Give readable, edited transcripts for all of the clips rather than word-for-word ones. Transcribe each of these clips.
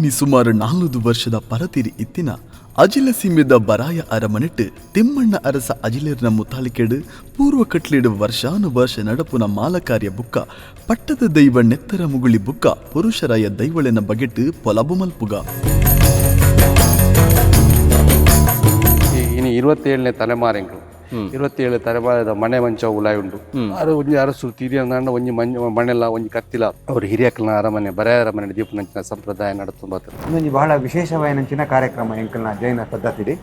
ಇನಿ ಸುಮಾರು 400 ವರ್ಷದ ಪರತಿರಿ ಇತ್ತಿನ ಅಜಿಲ ಸೀಮೆದ ಬರಾಯ ಅರಮನೆಟ್ ತಿಮ್ಮಣ್ಣ ಅರಸ ಅಜಿಲೆರ್ನ ಮುತಾಲಿಕೆಡು ಪೂರ್ವ ಕಟ್ಲಿಡು ವರ್ಷಾನುವರ್ಷ ನಡಪುನ ಮಾಲಕಾರ್ಯ ಬುಕ್ಕ ಪಟ್ಟದ ದೈವ ನೆತ್ತರ ಮುಗುಳಿ ಬುಕ್ಕ ಪುರುಷರಾಯ ದೈವಳೆನ ಬಗೆಟ್ ಪೊಲಬು ಮಲ್ಪುಗ. ಇನಿ 27ನೇ ತಲೆಮಾರೆಂಕು 27 ತಲೆಮಾರದ ಮನೆ ಮಂಚ ಉಲಾಯಿ ಉಂಡು. ಅರು ಒಂಜಿ ಅರಸು ತೀರಿಯಂದಾಂಡ ಒಂಜಿ ಮಂಜ ಮಣೆಲ ಒಂಜಿ ಕತ್ತಿಲ ಅವರು ಹಿರಿಯಕ್ಲನ ಅರಮನೆ ಬರೇ ಅರಮನೆ ದೀಪನಂಚಿನ ಸಂಪ್ರದಾಯ ನಡತು ಬರ್ತದೆ. ಒಂದೊಂಜಿ ಬಹಳ ವಿಶೇಷವಾಯಿನಂಚಿನ ಕಾರ್ಯಕ್ರಮ ಎಂಕಲ್ನ ಜೈನ ಪದ್ಧತಿ.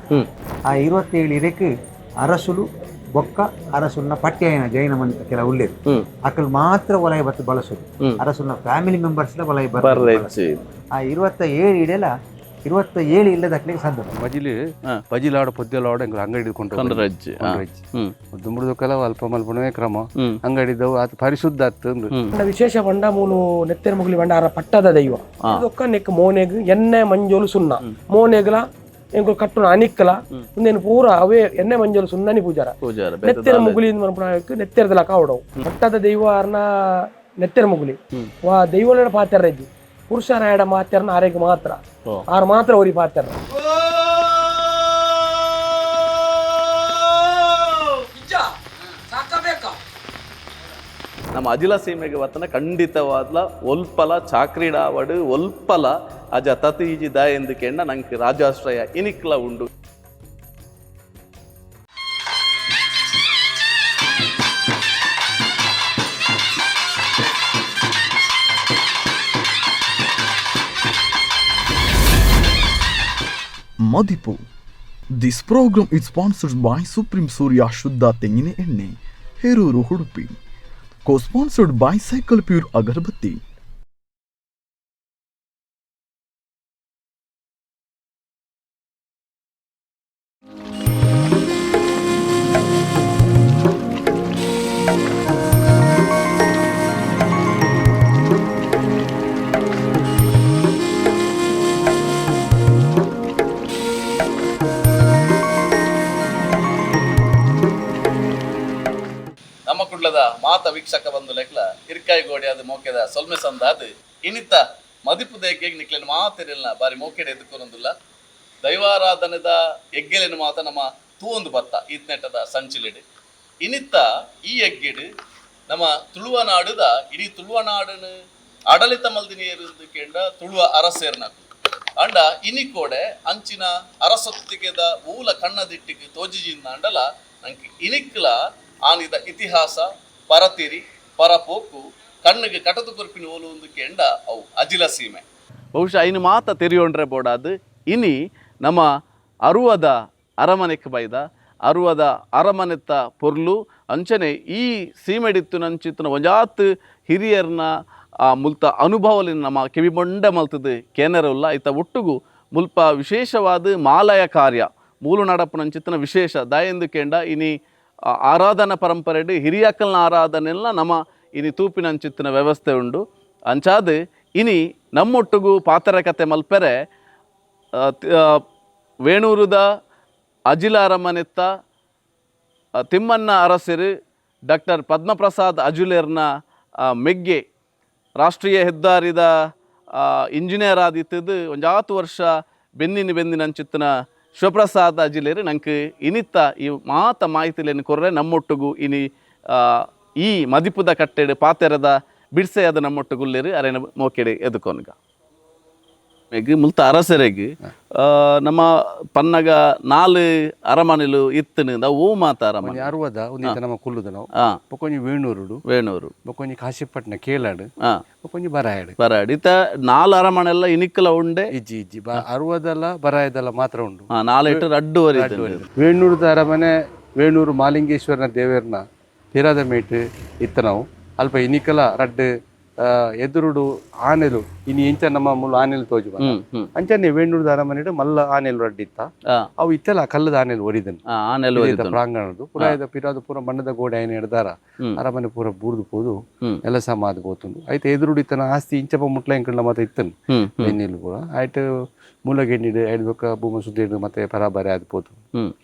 ಆ 27 ಇರೆಕ್ ಅರಸುಲು ಬೊಕ್ಕ ಅರಸುಲ್ನ ಪಟ್ಯಾಯನ ಜೈನ ಮಂತ ಕೆಲ ಉಲ್ಲೇರು ಅಕಲ್ ಮಾತ್ರ ವಲಯ ಬತ್ತು ಬಳಸುದು. ಅರಸುಲ್ನ ಫ್ಯಾಮಿಲಿ ಮೆಂಬರ್ಸ್ ವಲಯ ಬರ್ತದೆ. ಆ 27 ಇಡೆಲ 27 ಇಲ್ಲದ ಅಕ್ಲಿಗೆ ಸಂದರ್ಭ. ಬಜಿಲಿ ಬಜಿಲಾಡು ಪೊದ್ದೆಲಾಡು ಎಂಕುಲು ಅಂಗಡಿ ಕೊಂಡು ದುಂಬುಡುದಕ್ಕೆಲ್ಲ ಅಲ್ಪ ಮಲ್ಪಣವೇ ಕ್ರಮ ಅಂಗಡಿದವು ಅದು ಪರಿಶುದ್ಧ ಅತ್ತು. ವಿಶೇಷ ಬಂಡ ಮೂಲು ನೆತ್ತೆರ ಮುಗುಲಿ ಬಂಡ ಆರ ಪಟ್ಟದ ದೈವ ಇದೊಕ್ಕ ನೆಕ್ ಮೋನೆಗ್ ಎಣ್ಣೆ ಮಂಜೋಲು ಸುಣ್ಣ ಮೋನೆಗ್ಲ ಎಂಕುಲು ಕಟ್ಟುನ ಅನಿಕ್ಕಲ ಉಂದೆನ್ ಪೂರ ಅವೇ ಎಣ್ಣೆ ಮಂಜೋಲು ಸುಣ್ಣನಿ ಪೂಜಾರ ನೆತ್ತೆರ ಮುಗುಲಿ ಮನ್ಪುನ ನೆತ್ತೆರದಲಕ ಅವಡವು ಪಟ್ಟದ ದೈವ ಆರ್ನ ನೆತ್ತೆರ ಮುಗುಲಿ ವಾ ದೈವಳ ಪಾತೆರ ಇದ್ದಿ ಪುರುಷರಾಯಡ ಮಾತೆರ್ನ ಆರೆಗ್ ಮಾತ್ರ ಆರು ಮಾತ್ರ ಒರಿ ಪಾತೆರ. ನಮ್ಮ ಅಜಿಲ ಸೀಮೆಗೆ ವತನ ಖಂಡಿತವಾದ್ಲ ಒಲ್ಪಲ ಚಾಕ್ರಿಡಾವಡು ಒಲ್ಪಲ ಅಜ ತತಿ ಈಜಿ ದಾಯ ಎಂದು ಕೆಂಡ ನಂಗೆ ರಾಜಾಶ್ರಯ ಇನಿಕ್ಲ ಉಂಡು. ಮದಿಪು. This program is sponsored by Supreme Surya ಶುದ್ಧ ತೆಂಗಿನ ಎಣ್ಣೆ, Heruru, Udupi. Co sponsored by Cycle Pure agarbatti. ನಮ್ಮ ಕುಡ್ಲದ ಮಾತ ವೀಕ್ಷಕ ಬಂದು ಲೆಕ್ಲ ಇರ್ಕಾಯಿ ಗೋಡಿ ಅದು ಮೋಕೆದ ಸೊಲ್ಮೆ ಸಂದಾದು ಇನಿತ ಮದಿಪು ದೇಕೆಗ್ ನಿಕ್ಲೆನ ಮಾತಿರಲ್ಲ ಬಾರಿ ಮೋಕೆಡೆ ಎದ್ಕೊನೊಂದುಲ್ಲ ದೈವಾರಾಧನೆದ ಎಗ್ಗೆಲೆನ ಮಾತ ನಮ್ಮ ತೂವೊಂದು ಬತ್ತ ಈತ್ನೆಟ್ಟದ ಸಂಚಿಲಿಡು ಇನಿತ್ತ ಈ ಎಗ್ಗೆಡು ನಮ್ಮ ತುಳುವ ನಾಡುದ ಇಡೀ ತುಳುವ ನಾಡನು ಆಡಳಿತ ಮಲ್ದಿನಿಯರು ಕೇಂದ್ರ ತುಳುವ ಅರಸೇರ್ನಕು ಅಂಡ ಇನಿಕೋಡೆ ಅಂಚಿನ ಅರಸೊತ್ತಿಗೆದ ಊಲ ಕಣ್ಣದಿಟ್ಟಿಗೆ ತೋಜಿಜಿಂದ ಅಂಡಲ ನಂಗೆ ಇನಿಕ್ಲ ಆನಿದ ಇತಿಹಾಸ ಪರತಿರಿ ಪರಪೋಕು ಕಣ್ಣಿಗೆ ಕಟದು ಕೊರ್ಪಿನ ಓಲು ಒಂದು ಕೆಂಡ ಅವು ಅಜಿಲ ಸೀಮೆ. ಬಹುಶಃ ಇನ್ನು ಮಾತ ತೆರಿಯೊಂಡ್ರೆ ಬೋಡಾದು ಇನಿ ನಮ್ಮ ಅರುವದ ಅರಮನೆಕ್ ಬೈದ ಅರುವದ ಅರಮನೆತ್ತ ಪೊರ್ಲು ಅಂಚನೆ ಈ ಸೀಮೆಡಿತ್ತು ನಂಚಿತ್ತನ ಒಂಜಾತ್ ಹಿರಿಯರ್ನ ಆ ಮುಲ್ತ ಅನುಭವಲಿನ ನಮ್ಮ ಕಿವಿಬೊಂಡ ಮಲ್ತದು ಕೇನರುಲ್ಲ. ಇತ್ತ ಒಟ್ಟುಗು ಮುಲ್ಪ ವಿಶೇಷವಾದ ಮಾಲಯ ಕಾರ್ಯ ಮೂಲು ನಡಪುನಂಚಿತ್ತನ ವಿಶೇಷ ದಾಯೆಂದು ಕೇಂಡ ಇನಿ ಆರಾಧನಾ ಪರಂಪರೆಡ್ ಹಿರಿಯಕ್ಕಲ್ನ ಆರಾಧನೆಲ್ಲ ನಮ್ಮ ಇನಿ ತೂಪಿನಂಚಿತ್ತಿನ ವ್ಯವಸ್ಥೆ ಉಂಡು. ಅಂಚಾದ್ ಇನಿ ನಮ್ಮೊಟ್ಟುಗು ಪಾತರ ಕತೆ ಮಲ್ಪೆರೆ ವೇಣೂರುದ ಅಜಿಲ ಅರಮನೆತ್ತ ತಿಮ್ಮಣ್ಣ ಅರಸರು ಡಾಕ್ಟರ್ ಪದ್ಮಪ್ರಸಾದ್ ಅಜುಲೇರ್ನ ಮೆಗ್ಗೆ ರಾಷ್ಟ್ರೀಯ ಹೆದ್ದಾರಿದ ಇಂಜಿನಿಯರ್ ಆದಿತ್ತದು ಒಂಜಾತು ವರ್ಷ ಬೆನ್ನಿನ ಬೆನ್ನಿನಂಚಿತ್ತಿನ ಶಿವಪ್ರಸಾದ್ ಅಜಿಲೇರು ನಂಗೆ ಇನಿತ್ತ ಈ ಮಾತ ಮಾಹಿತಿಲೇನು ಕೊರ್ರೆ ನಮ್ಮೊಟ್ಟುಗು ಇನಿ ಈ ಮದಿಪುದ ಕಟ್ಟೆಡು ಪಾತೆರದ ಬಿಡ್ಸೆಯಾದ ನಮ್ಮೊಟ್ಟುಗುಲ್ಲೇರು ಅರೇನ ಮೋಕೆಡೆ ಎದುಕೊನ್ಗ ಮೆಗ್ ಮುಲ್ತ ಅರಸರೆಗ್ ನಮ್ಮ ಪನ್ನಗ ನಾಲ್ ಅರಮನೆಲು ಇತ್ತನು ಓ ಮಾತ ಅರಮನೆ ಒಂಜಿ ಅರುವದ ಒಂದಿತ್ತ ನಮ್ಮ ಕುಲ್ಲುದ ನಾವು ಬೊಕೊಂಜಿ ವೇಣೂರುಡು ವೇಣೂರು ಬೊಕೊಂಜಿ ಕಾಶಿಪಟ್ನ ಕೇಳಾಡು ಬೊಕೊಂಜಿ ಬರಾಯಡು ಬರಾಡು ಇತ್ತ ನಾಲ್ ಅರಮನೆಲ್ಲ ಇನಿಕ್ಕಲ ಉಂಡೆ. ಇಜ್ಜಿ ಇಜ್ಜಿ ಅರುವದಲ್ಲ ಬರಾಯದಲ್ಲ ಮಾತ್ರ ಉಂಡು. ನಾಲೆಟ್ಟು ರಡ್ಡುವರಿ. ವೇಣೂರುದ ಅರಮನೆ ವೇಣೂರು ಮಾಲಿಂಗೇಶ್ವರನ ದೇವೇರ್ನ ಪಿರಾದ ಮೇಟ್ ಇತ್ತ ನಾವು ಅಲ್ಪ ಇನಿಕಲ ರಡ್ಡು ಎದುರುಡು ಆನೆಲು ಇನಿ ಎಂಚ ನಮ್ಮ ಮೂಲ ಆನೆಲು ತೋಜು ಅಂಚನೆ ವೇಣೂರುದ ಅರಮನೆಡು ಮಲ್ಲ ಆನೆಲು ರಡ್ಡು ಇತ್ತ. ಅವು ಇತ್ತಲ್ಲ ಕಲ್ಲದ ಆನೆಲು ಒರಿದನು ಆನೆಲು ಪ್ರಾಂಗಣದ್ದು ಪುರಾಯದ ಪಿರಾದ ಪೂರ ಮಣ್ಣದ ಗೋಡೆ ಆನೆ ಹಿಡ್ದಾರ ಅರಮನೆ ಪೂರ ಬೂರ್ದು ಪೋದು ಎಲ್ಲ ಸಮಾಧ ಪೋತುಂಡು. ಐತೆ ಎದುರುಡು ಇತ್ತನ ಆಸ್ತಿ ಇಂಚಪ ಮುಟ್ಲ ಎಂಕಲ್ನ ಮತ್ತೆ ಇತ್ತನು ಬೆನ್ನಿಲು ಪೂರ ಆಯ್ತು ಮೂಲಗೆಂಡಿಡು ಐದು ಬೊಕ್ಕ ಭೂಮ ಸುದ್ದಿ ಮತ್ತೆ ಪರಾಬರಿ ಆದ್ ಪೋತು.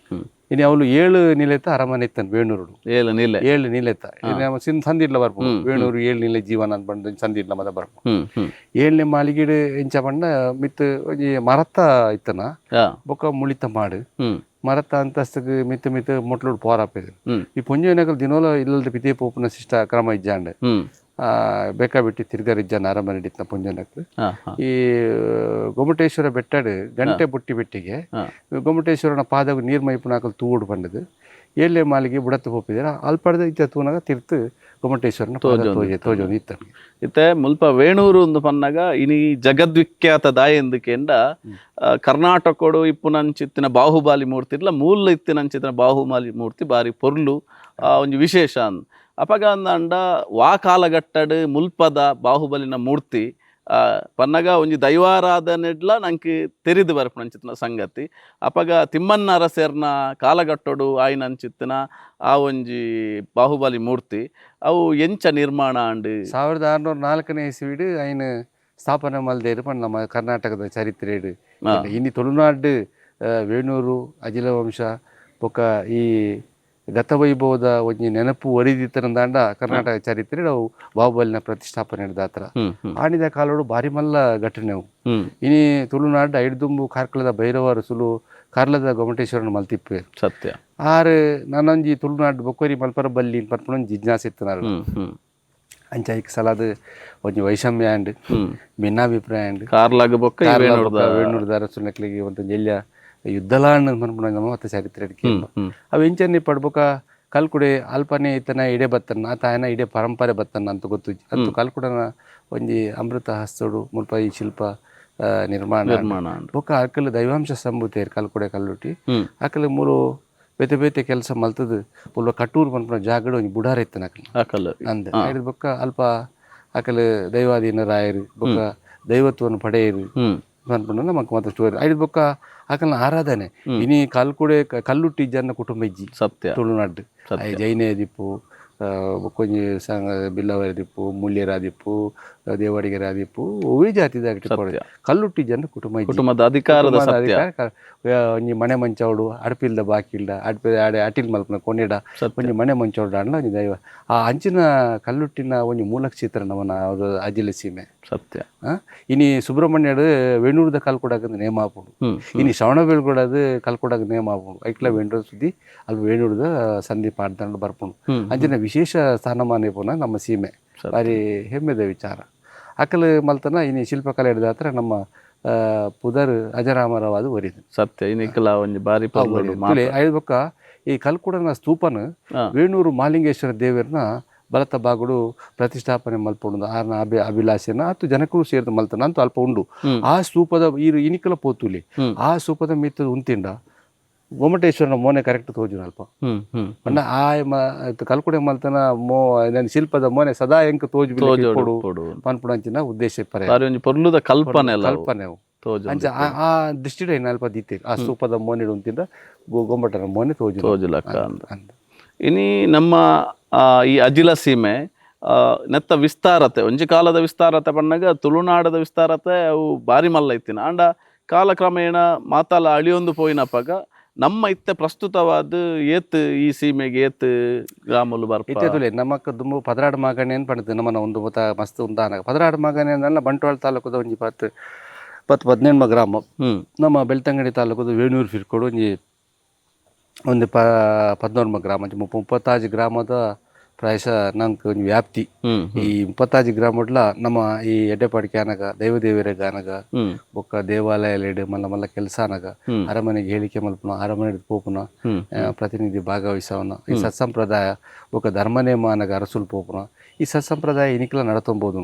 ಇನಿ ಅವಳು 7 ನಿಲೆತ ಅರಮನೆ ಇತ್ತನ್ ವೇಣೂರುಡು. 7 ನಿಲೆ. 7 ನಿಲೆತ. ಇನಿ ಸಂದಿಡ್ಲ ಬರ್ಪು ವೇಣೂರು 7 ನಿಲೆ ಜೀವನ ಅಂತ ಬಂದು ಸಂದಿಡ್ಲ ಮದ ಬರ್ಪು. 7ನೇ ಮಾಳಿಗೆಡು ಎಂಚ ಪಂಡ ಮಿತ್ ಒಂಜಿ ಮರತ ಇತ್ತನ ಬೊಕ್ಕ ಮುಳಿತ ಮಾಡು ಮರತ ಅಂತಸ್ತಗ್ ಮಿತ್ ಮಿತ್ ಮೊಟ್ಲುಡು ಪೋರಾಪೆದು. ಈ ಪೊಂಜೋನಕಲ್ ದಿನೋಲ ಇಲ್ಲದ ಪಿತೇ ಪೋಪುನ ಶಿಷ್ಟ ಕ್ರಮ ಇಜ್ಜಾಂಡ್. ಬೇಕಾಬಿಟ್ಟಿ ತಿರ್ಗರಿಜ್ಜಾನ ಅರಮನೆ ಇತ್ತಿನ ಪೊಂಜೋನಕ್ಲು. ಈ ಗೊಮಟೇಶ್ವರ ಬೆಟ್ಟಡು ಗಂಟೆ ಬುಟ್ಟಿ ಬೆಟ್ಟಿಗೆ ಗೊಮಟೇಶ್ವರನ ಪಾದವು ನೀರ್ ಮೈಪುನಾಕಲ್ ತೂಡು ಪಂಡದು ಏಳೆ ಮಾಲಿಗೆ ಬುಡತ್ತು ಪೋಪಿದ್ದೀರ ಅಲ್ಪಡ್ದ ಇತ್ತ ತೂನಾಗ ತಿರ್ತು ಗೊಮಟೇಶ್ವರನ ತೋಜೊಂದು ಇತ್ತ. ಇತ್ತೆ ಮುಲ್ಪ ವೇಣೂರು ಒಂದು ಪನ್ನಗ ಇನಿ ಜಗದ್ವಿಖ್ಯಾತ ದಾಯೆಂದು ಕೆಂಡ ಕರ್ನಾಟಕಡು ಇಪ್ಪುನಂಚಿತ್ತಿನ ಬಾಹುಬಲಿ ಮೂರ್ತಿ ಇಲ್ಲ ಮೂಲ ಇತ್ತಿನಂಚಿತ್ತಿನ ಬಾಹುಬಲಿ ಮೂರ್ತಿ ಬಾರಿ ಪೊರ್ಲು ಒಂಜಿ ವಿಶೇಷ ಅಂದ್. ಅಪಗ ಅಂದಂಡ ವಾ ಕಾಲಘಟ್ಟಡು ಮುಲ್ಪದ ಬಾಹುಬಲಿನ ಮೂರ್ತಿ ಪನ್ನಗ ಒಂಜಿ ದೈವಾರಾಧನೆಡ್ಲ ನಂಗೆ ತೆರಿದು ಬರ್ಪುನಂಚಿತ್ತಿನ ಸಂಗತಿ. ಅಪಗ ತಿಮ್ಮಣ್ಣ ಅರಸರ್ನ ಕಾಲಘಟ್ಟಡು ಆಯಿನಂಚಿತ್ತಿನ ಆ ಒಂಜಿ ಬಾಹುಬಲಿ ಮೂರ್ತಿ ಅವು ಎಂಚ ನಿರ್ಮಾಣ ಆಂಡ್. 1604ನೇ ಇಸ್ವಿಡ್ ಐನ ಸ್ಥಾಪನೆ ಮಲ್ದೇರು ಪಂಡ ನಮ್ಮ ಕರ್ನಾಟಕದ ಚರಿತ್ರೆಡು. ಇನಿ ತುಳುನಾಡು ವೇಣೂರು ಅಜಿಲ ವಂಶ ಬೊಕ್ಕ ಈ ಗತವೈಭವದ ಒಂಜಿ ನೆನಪು ಒರಿದಿತ್ತರಂದಾಂಡ ಕರ್ನಾಟಕ ಚರಿತ್ರೆ ಅವು ಬಾಹುಬಲಿನ ಪ್ರತಿಷ್ಠಾಪನೆ ದಾತ್ರ ಆಣಿದ ಕಾಲೋಡು ಬಾರಿ ಮಲ್ಲ ಘಟನೆ ಅವು. ಇನಿ ತುಳುನಾಡು ಐಡ್ದುಂಬು ಕಾರ್ಕಳದ ಭೈರವ ಸುಲು ಕಾರ್ಲದ ಗೊಮಟೇಶ್ವರನ ಮಲ್ತಿಪ್ಪೆ ಸತ್ಯ. ಆರು ನಾನೊಂಜಿ ತುಳುನಾಡು ಬೊಕ್ಕೊರಿ ಮಲ್ಪರ ಬಲ್ಲಿ ಪರ್ಪುನ ಜಿಜ್ಞಾಸೆ ಇತ್ತನಾರು. ಅಂಚ ಐಕ್ ಸಲಾದ ಒಂಜಿ ವೈಷಮ್ಯ ಆಂಡ್ ಭಿನ್ನಾಭಿಪ್ರಾಯ ಆಂಡ್. ಕಾರ್ಲಾಗ ಬೊಕ್ಕ ವೇಣೂರ್ದ ಅರಸುನಕ್ಲಿಗೆ ಒಂದು ಎಲ್ಯ ಯುದ್ಧಲಾಂಡ್ ಪನ್ಪುನ ನಮ್ಮ ಮತ್ತೆ ಚರಿತ್ರೆ ಅವು ಎಂಚನ್ನಿ ಪಡ್ಬೊಕ ಕಲ್ಕುಡೆ ಅಲ್ಪನೆ ಇತ್ತನ ಇಡೆ ಬತ್ತನ್ನ ತಾಯನ ಇಡೆ ಪರಂಪರೆ ಬತ್ತನ್ನ ಅಂತ ಗೊತ್ತು. ಅಂತು ಕಲ್ಕುಡನ ಒಂಜಿ ಅಮೃತ ಹಸ್ತೋಡು ಮುಲ್ಪ ಈ ಶಿಲ್ಪ ನಿರ್ಮಾಣ ಬೊಕ್ಕ ಅಕಲ್ ದೈವಾಂಶ ಸಂಭೂತೇರು ಕಲ್ಕುಡೆ ಕಲ್ಲುಟಿ ಅಕಲ್ ಮೂರು ಬೇತೆ ಬೇತೆ ಕೆಲಸ ಮಲ್ತದ ಮುಲ್ಪ ಕಟೂರು ಪನ್ಪುನ ಜಾಗಡು ಒಂಜಿ ಬುಡಾರ ಇತ್ತನ ಅಕಲ್ ಅಂದ್ ಐದು ಬೊಕ್ಕ ಅಲ್ಪ ಅಕಲ್ ದೈವಾಧೀನ ರಾಯರು ಬೊಕ್ಕ ದೈವತ್ವವನ್ನು ಪಡೆಯರು ಪನ್ಪುನ ನಮಕ್ ಮಾತ ಸ್ಟೋರಿ. ಐದು ಬೊಕ್ಕ ಅಕಲ್ನ ಆರಾಧನೆ ಇನಿ ಕಲ್ಕುಡೆ ಕಲ್ಲುಟ್ಟಿ ಜನ ಕುಟುಂಬ ಇಜ್ಜಿ ಸತ್ಯ ತುಳುನಾಡು. ಜೈನೇ ದಿಪ್ಪು ಬೊಕ್ಕೊಂಜಿ ಬಿಲ್ಲವರ ದಿಪ್ಪು ಮೂಲ್ಯರ ದಿಪ್ಪು ದೇವಾಡಿಗರ ದಿಪ್ಪು ಒವ್ವೇ ಜಾತಿದ ಕಲ್ಲುಟ್ಟಿ ಜನ ಕುಟುಂಬ ಕುಟುಂಬದ ಅಧಿಕಾರದ ಒಂಜಿ ಮನೆ ಮಂಚವಡು ಅಡಪಿಲ್ದ ಬಾಕಿಲ್ದ ಅಡ್ಪಿ ಅಟಿಲ್ ಮಲ್ಪನ ಕೊನೆಡ ಒಂಜಿ ಮನೆ ಮಂಚವಡು ಅಣ್ಣ ಒಂಜಿ ದೈವ ಆ ಅಂಚಿನ ಕಲ್ಲುಟ್ಟಿನ ಒಂಜಿ ಮೂಲ ಕ್ಷೇತ್ರ ನಮ್ಮನ ಅವರು ಅಜಿಲ ಸೀಮೆ ಸತ್ಯ. ಇನಿ ಸುಬ್ರಹ್ಮಣ್ಯಡು ವೇಣೂರ್ದ ಕಲ್ಕೊಡಕ ನೇಮ ಆಪುಂಡು. ಇನಿ ಶ್ರವಣಬೆಳಗೊಳದ ಕಲ್ಕೊಡಕ ನೇಮ ಆಪುಂಡು. ಐಕ್ಲ ವೇಣೂರ ಸುದ್ದಿ ಅಲ್ಲಿ ವೇಣೂರ್ದ ಸಂಧಿ ಪಾಡ್ದಂಡು ಬರ್ಪುಂಡು. ಅಂಚಿನ ವಿಶೇಷ ಸ್ಥಾನಮಾನ ಇಪ್ಪುನ ನಮ್ಮ ಸೀಮೆ ಬಾರಿ ಹೆಮ್ಮೆದ ವಿಚಾರ. ಅಕಲ್ ಮಲ್ತನ ಇನಿ ಶಿಲ್ಪಕಲೆ ಹಿಡಿದ ನಮ್ಮ ಪುದರ್ ಅಜರಾಮರವಾದ ಒರಿದು ಸತ್ಯ. ಇನಿಕ್ಲ ಒಂಜಿ ಬಾರಿ ಐದು ಬೊಕ್ಕ ಈ ಕಲ್ಕುಡನ ಸ್ತೂಪನ ವೇಣೂರು ಮಾಲಿಂಗೇಶ್ವರ ದೇವರನ್ನ ಬಲತ ಬಾಗುಡು ಪ್ರತಿಷ್ಠಾಪನೆ ಮಲ್ಪೊಂಡು ಆರ್ನ ಅಭಿಲಾಷೆನ ಅತ್ತು ಜನಕ್ಕೂ ಸೇರಿದ ಮಲ್ತನ ಅಂತ ಅಲ್ಪ ಉಂಡು. ಆ ಸ್ತೂಪದ ಈ ಇನಿಕಲ ಪೋತುಲಿ ಆ ಸ್ತೂಪದ ಮಿತ್ತ ಉಂತಿಂಡ ಗೊಮಟೇಶ್ವರನ ಮೋನೆ ಕರೆಕ್ಟ್ ತೋಜುನ ಅಲ್ಪ. ಪಂಡ ಆ ಕಲ್ಕುಡೆ ಮಲ್ತನ ಮೋ ಶಿಲ್ಪದ ಮೋನೆ ಸದಾ ಎಂಕ್ ತೋಜು ಪನ್ಪುಣಂಚಿನ ಉದ್ದೇಶ ಪೊರ್ಲುದ ಕಲ್ಪನೆ ಕಲ್ಪನೆ ಅಂಚ ಆ ದೃಷ್ಟಿಡ್ ಐನ್ ಅಲ್ಪ ದೀತೆ ಆ ಸ್ತೂಪದ ಮೋನೆ ಉಂತಿಂಡ ಗೊಮ್ಮಟನ ಮೋನೆ ತೋಜು ತೋಜುಲಕ್ಕ ಅಂತ. ಇನಿ ನಮ್ಮ ಈ ಅಜಿಲ ಸೀಮೆ ನೆತ್ತ ವಿಸ್ತಾರತೆ ಒಂಜಿ ಕಾಲದ ವಿಸ್ತಾರತೆ ಪನ್ನಗ ತುಳುನಾಡದ ವಿಸ್ತಾರತೆ ಅವು ಬಾರಿ ಮಲ್ಲ ಇತ್ತಿನ ಆಂಡ ಕಾಲಕ್ರಮೇಣ ಮಾತಾಲ ಅಳಿಯೊಂದು ಪೋಯಿನಪಗ ನಮ್ಮ ಇತ್ತೆ ಪ್ರಸ್ತುತವಾದ ಏತ್ ಈ ಸೀಮೆಗೆ ಏತ್ ಗ್ರಾಮಲು ಬರ್ಪ ಇತ್ತೆ ತುಲೆ ನಮಕ್ ದುಂಬು ಪದರಾಡು ಮಾಗಣೆ ಅಂತ ಪಂಡದು ನಮ್ಮನ ಒಂದು ಮಸ್ತ್ ಉಂದಾನಗ ಪದರಾಡು ಮಾಗಣೆ ಅಂದಲ್ಲ ಬಂಟ್ವಾಳ ತಾಲೂಕದ ಒಂಜಿ 10 15 ಗ್ರಾಮ. ನಮ್ಮ ಬೆಳ್ತಂಗಡಿ ತಾಲೂಕದ ವೇಣೂರು ಫಿರ್ಕೋಡು ಒಂಜಿ ಒಂದು 14 ಗ್ರಾಮ 35 ಗ್ರಾಮದ ಪ್ರಾಯಶಃ ನಂಗೆ ಒಂಜಿ ವ್ಯಾಪ್ತಿ. ಈ 35 ಗ್ರಾಮಡ್ಲ ನಮ್ಮ ಈ ಎಡ್ಡೆಪಾಡಿಕೆ ಆನಗ ದೈವದೇವರಿಗೆ ಆನಗ ಬೊಕ್ಕ ದೇವಾಲಯ ಮಲ್ಲ ಮಲ್ಲ ಕೆಲಸ ಆನಗ ಅರಮನೆಗೆ ಹೇಳಿಕೆ ಮಲ್ಪುನ ಅರಮನೆ ಪೋಪುನ ಪ್ರತಿನಿಧಿ ಭಾಗವಹಿಸವನ ಈ ಸತ್ಸಂಪ್ರದಾಯ ಬೊಕ್ಕ ಧರ್ಮನೇಮ ಆನಗ ಅರಸುಲ್ ಪೋಪುನ ಈ ಸತ್ಸಂಪ್ರದಾಯ ಇನಿಕ್ಲ ನಡತೊಂಬೋದು.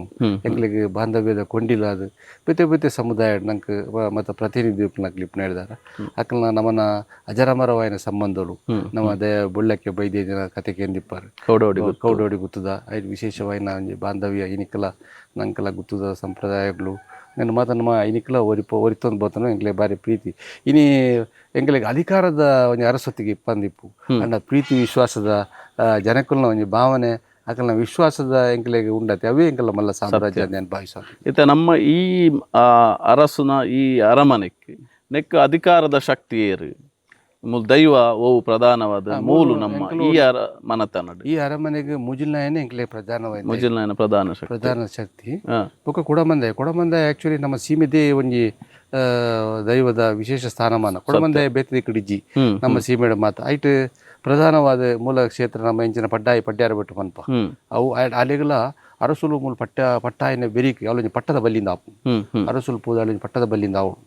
ಎಂಕ್ಲೆಗ್ ಬಾಂಧವ್ಯದ ಕೊಂಡಿಲ್ಲ ಅದು ಬೇತೆ ಬೇತೆ ಸಮುದಾಯ ನಂಗೆ ಮತ್ತು ಪ್ರತಿನಿಧಿ ಇಪ್ಪುನ ಹೇಳಿದಾರ ಅಕಲ್ನ ನಮ್ಮನ ಅಜರಾಮರವಾಯಿನ ಸಂಬಂಧಗಳು ನಮ್ಮ ಬುಳ್ಳಕ್ಕೆ ಬೈದಿನ ಕತೆ ಕೇಂದಿಪ್ಪಾರು ಕೌಡೋಡಿ ಗುತ್ತದ ಐದು ವಿಶೇಷವಾಯಿನ ಒಂಜಿ ಬಾಂಧವ್ಯ ಇನಿಕಲ ನಂಕಲ ಗುತ್ತದ ಸಂಪ್ರದಾಯಗಳು ನನ್ನ ಮಾತ ನಮ್ಮ ಇನಿಕಲ ಒರಿತೊಂದು ಬೋತನ ಎಂಕ್ಲೆ ಬಾರಿ ಪ್ರೀತಿ. ಇನಿ ಎಂಕ್ಲೆಗ್ ಅಧಿಕಾರದ ಒಂಜಿ ಅರಸೊತ್ತಿಗೆ ಇಪ್ಪಂದಿಪ್ಪು ಅಂಡ ಪ್ರೀತಿ ವಿಶ್ವಾಸದ ಜನಕುಲ್ನ ಒಂಜಿ ಭಾವನೆ ಅಕಲ್ನ ವಿಶ್ವಾಸದ ಎಂಕ್ಲೆಗ್ ಉಂಡತೆ ಅವೇ ಎಂಕಲ ಮಲ್ಲ ಸಾಮ್ರಾಜ್ಯ ಅಂತ ಭಾವಿಸೋದು. ಇತ್ತೆ ನಮ್ಮ ಈ ಅರಸುನ ಈ ಅರಮನೆಕ್ ನೆಕ್ ಅಧಿಕಾರದ ಶಕ್ತಿ ಏರು ಮೂಲು ದೈವ ಓವು ಪ್ರಧಾನವಾದ ಮೂಲು ನಮ್ಮ ಈ ಮನತನಡು ಈ ಅರಮನೆಗೆ ಮುಜಿಲ್ನಾಯನೇ ಎಂಕ್ಲೆ ಪ್ರಧಾನವಾದ ಮುಜಿಲ್ನಾಯನ ಪ್ರಧಾನ ಶಕ್ತಿ. ಪ್ರಧಾನ ಶಕ್ತಿ. ಬೊಕ್ಕ ಕೊಡಮಂದಾಯ, ಕೊಡಮಂದಾಯ ಆಕ್ಚುಲಿ ನಮ್ಮ ಸೀಮೆದೇ ಒಂಜಿ ದೈವದ ವಿಶೇಷ ಸ್ಥಾನಮಾನ. ಕೊಡಮಂದಾಯ ಬೇತೆ ಕಡಿಜಿ ನಮ್ಮ ಸೀಮೆಡ ಮಾತ ಐಟ್ ಪ್ರಧಾನವಾದ ಮೂಲ ಕ್ಷೇತ್ರ ನಮ್ಮ ಇಂಚಿನ ಪಡ್ಡಾಯಿ ಪಡ್ಯಾರ ಬೆಟ್ಟು ಪನ್ಪ ಅವು ಅಲೆಗಲ ಅರಸುಲು ಮೂಲ ಪಟ್ಟ ಪಟ್ಟಾಯಿನ ಬೆರಿಕ್ ಅವಲೊಂಜಿ ಪಟ್ಟದ ಬಲ್ಲಿಂದ ಆಪು ಅರಸುಲು ಪೂದಾಳಿನ ಪಟ್ಟದ ಬಲ್ಲಿಂದ ಅವಳು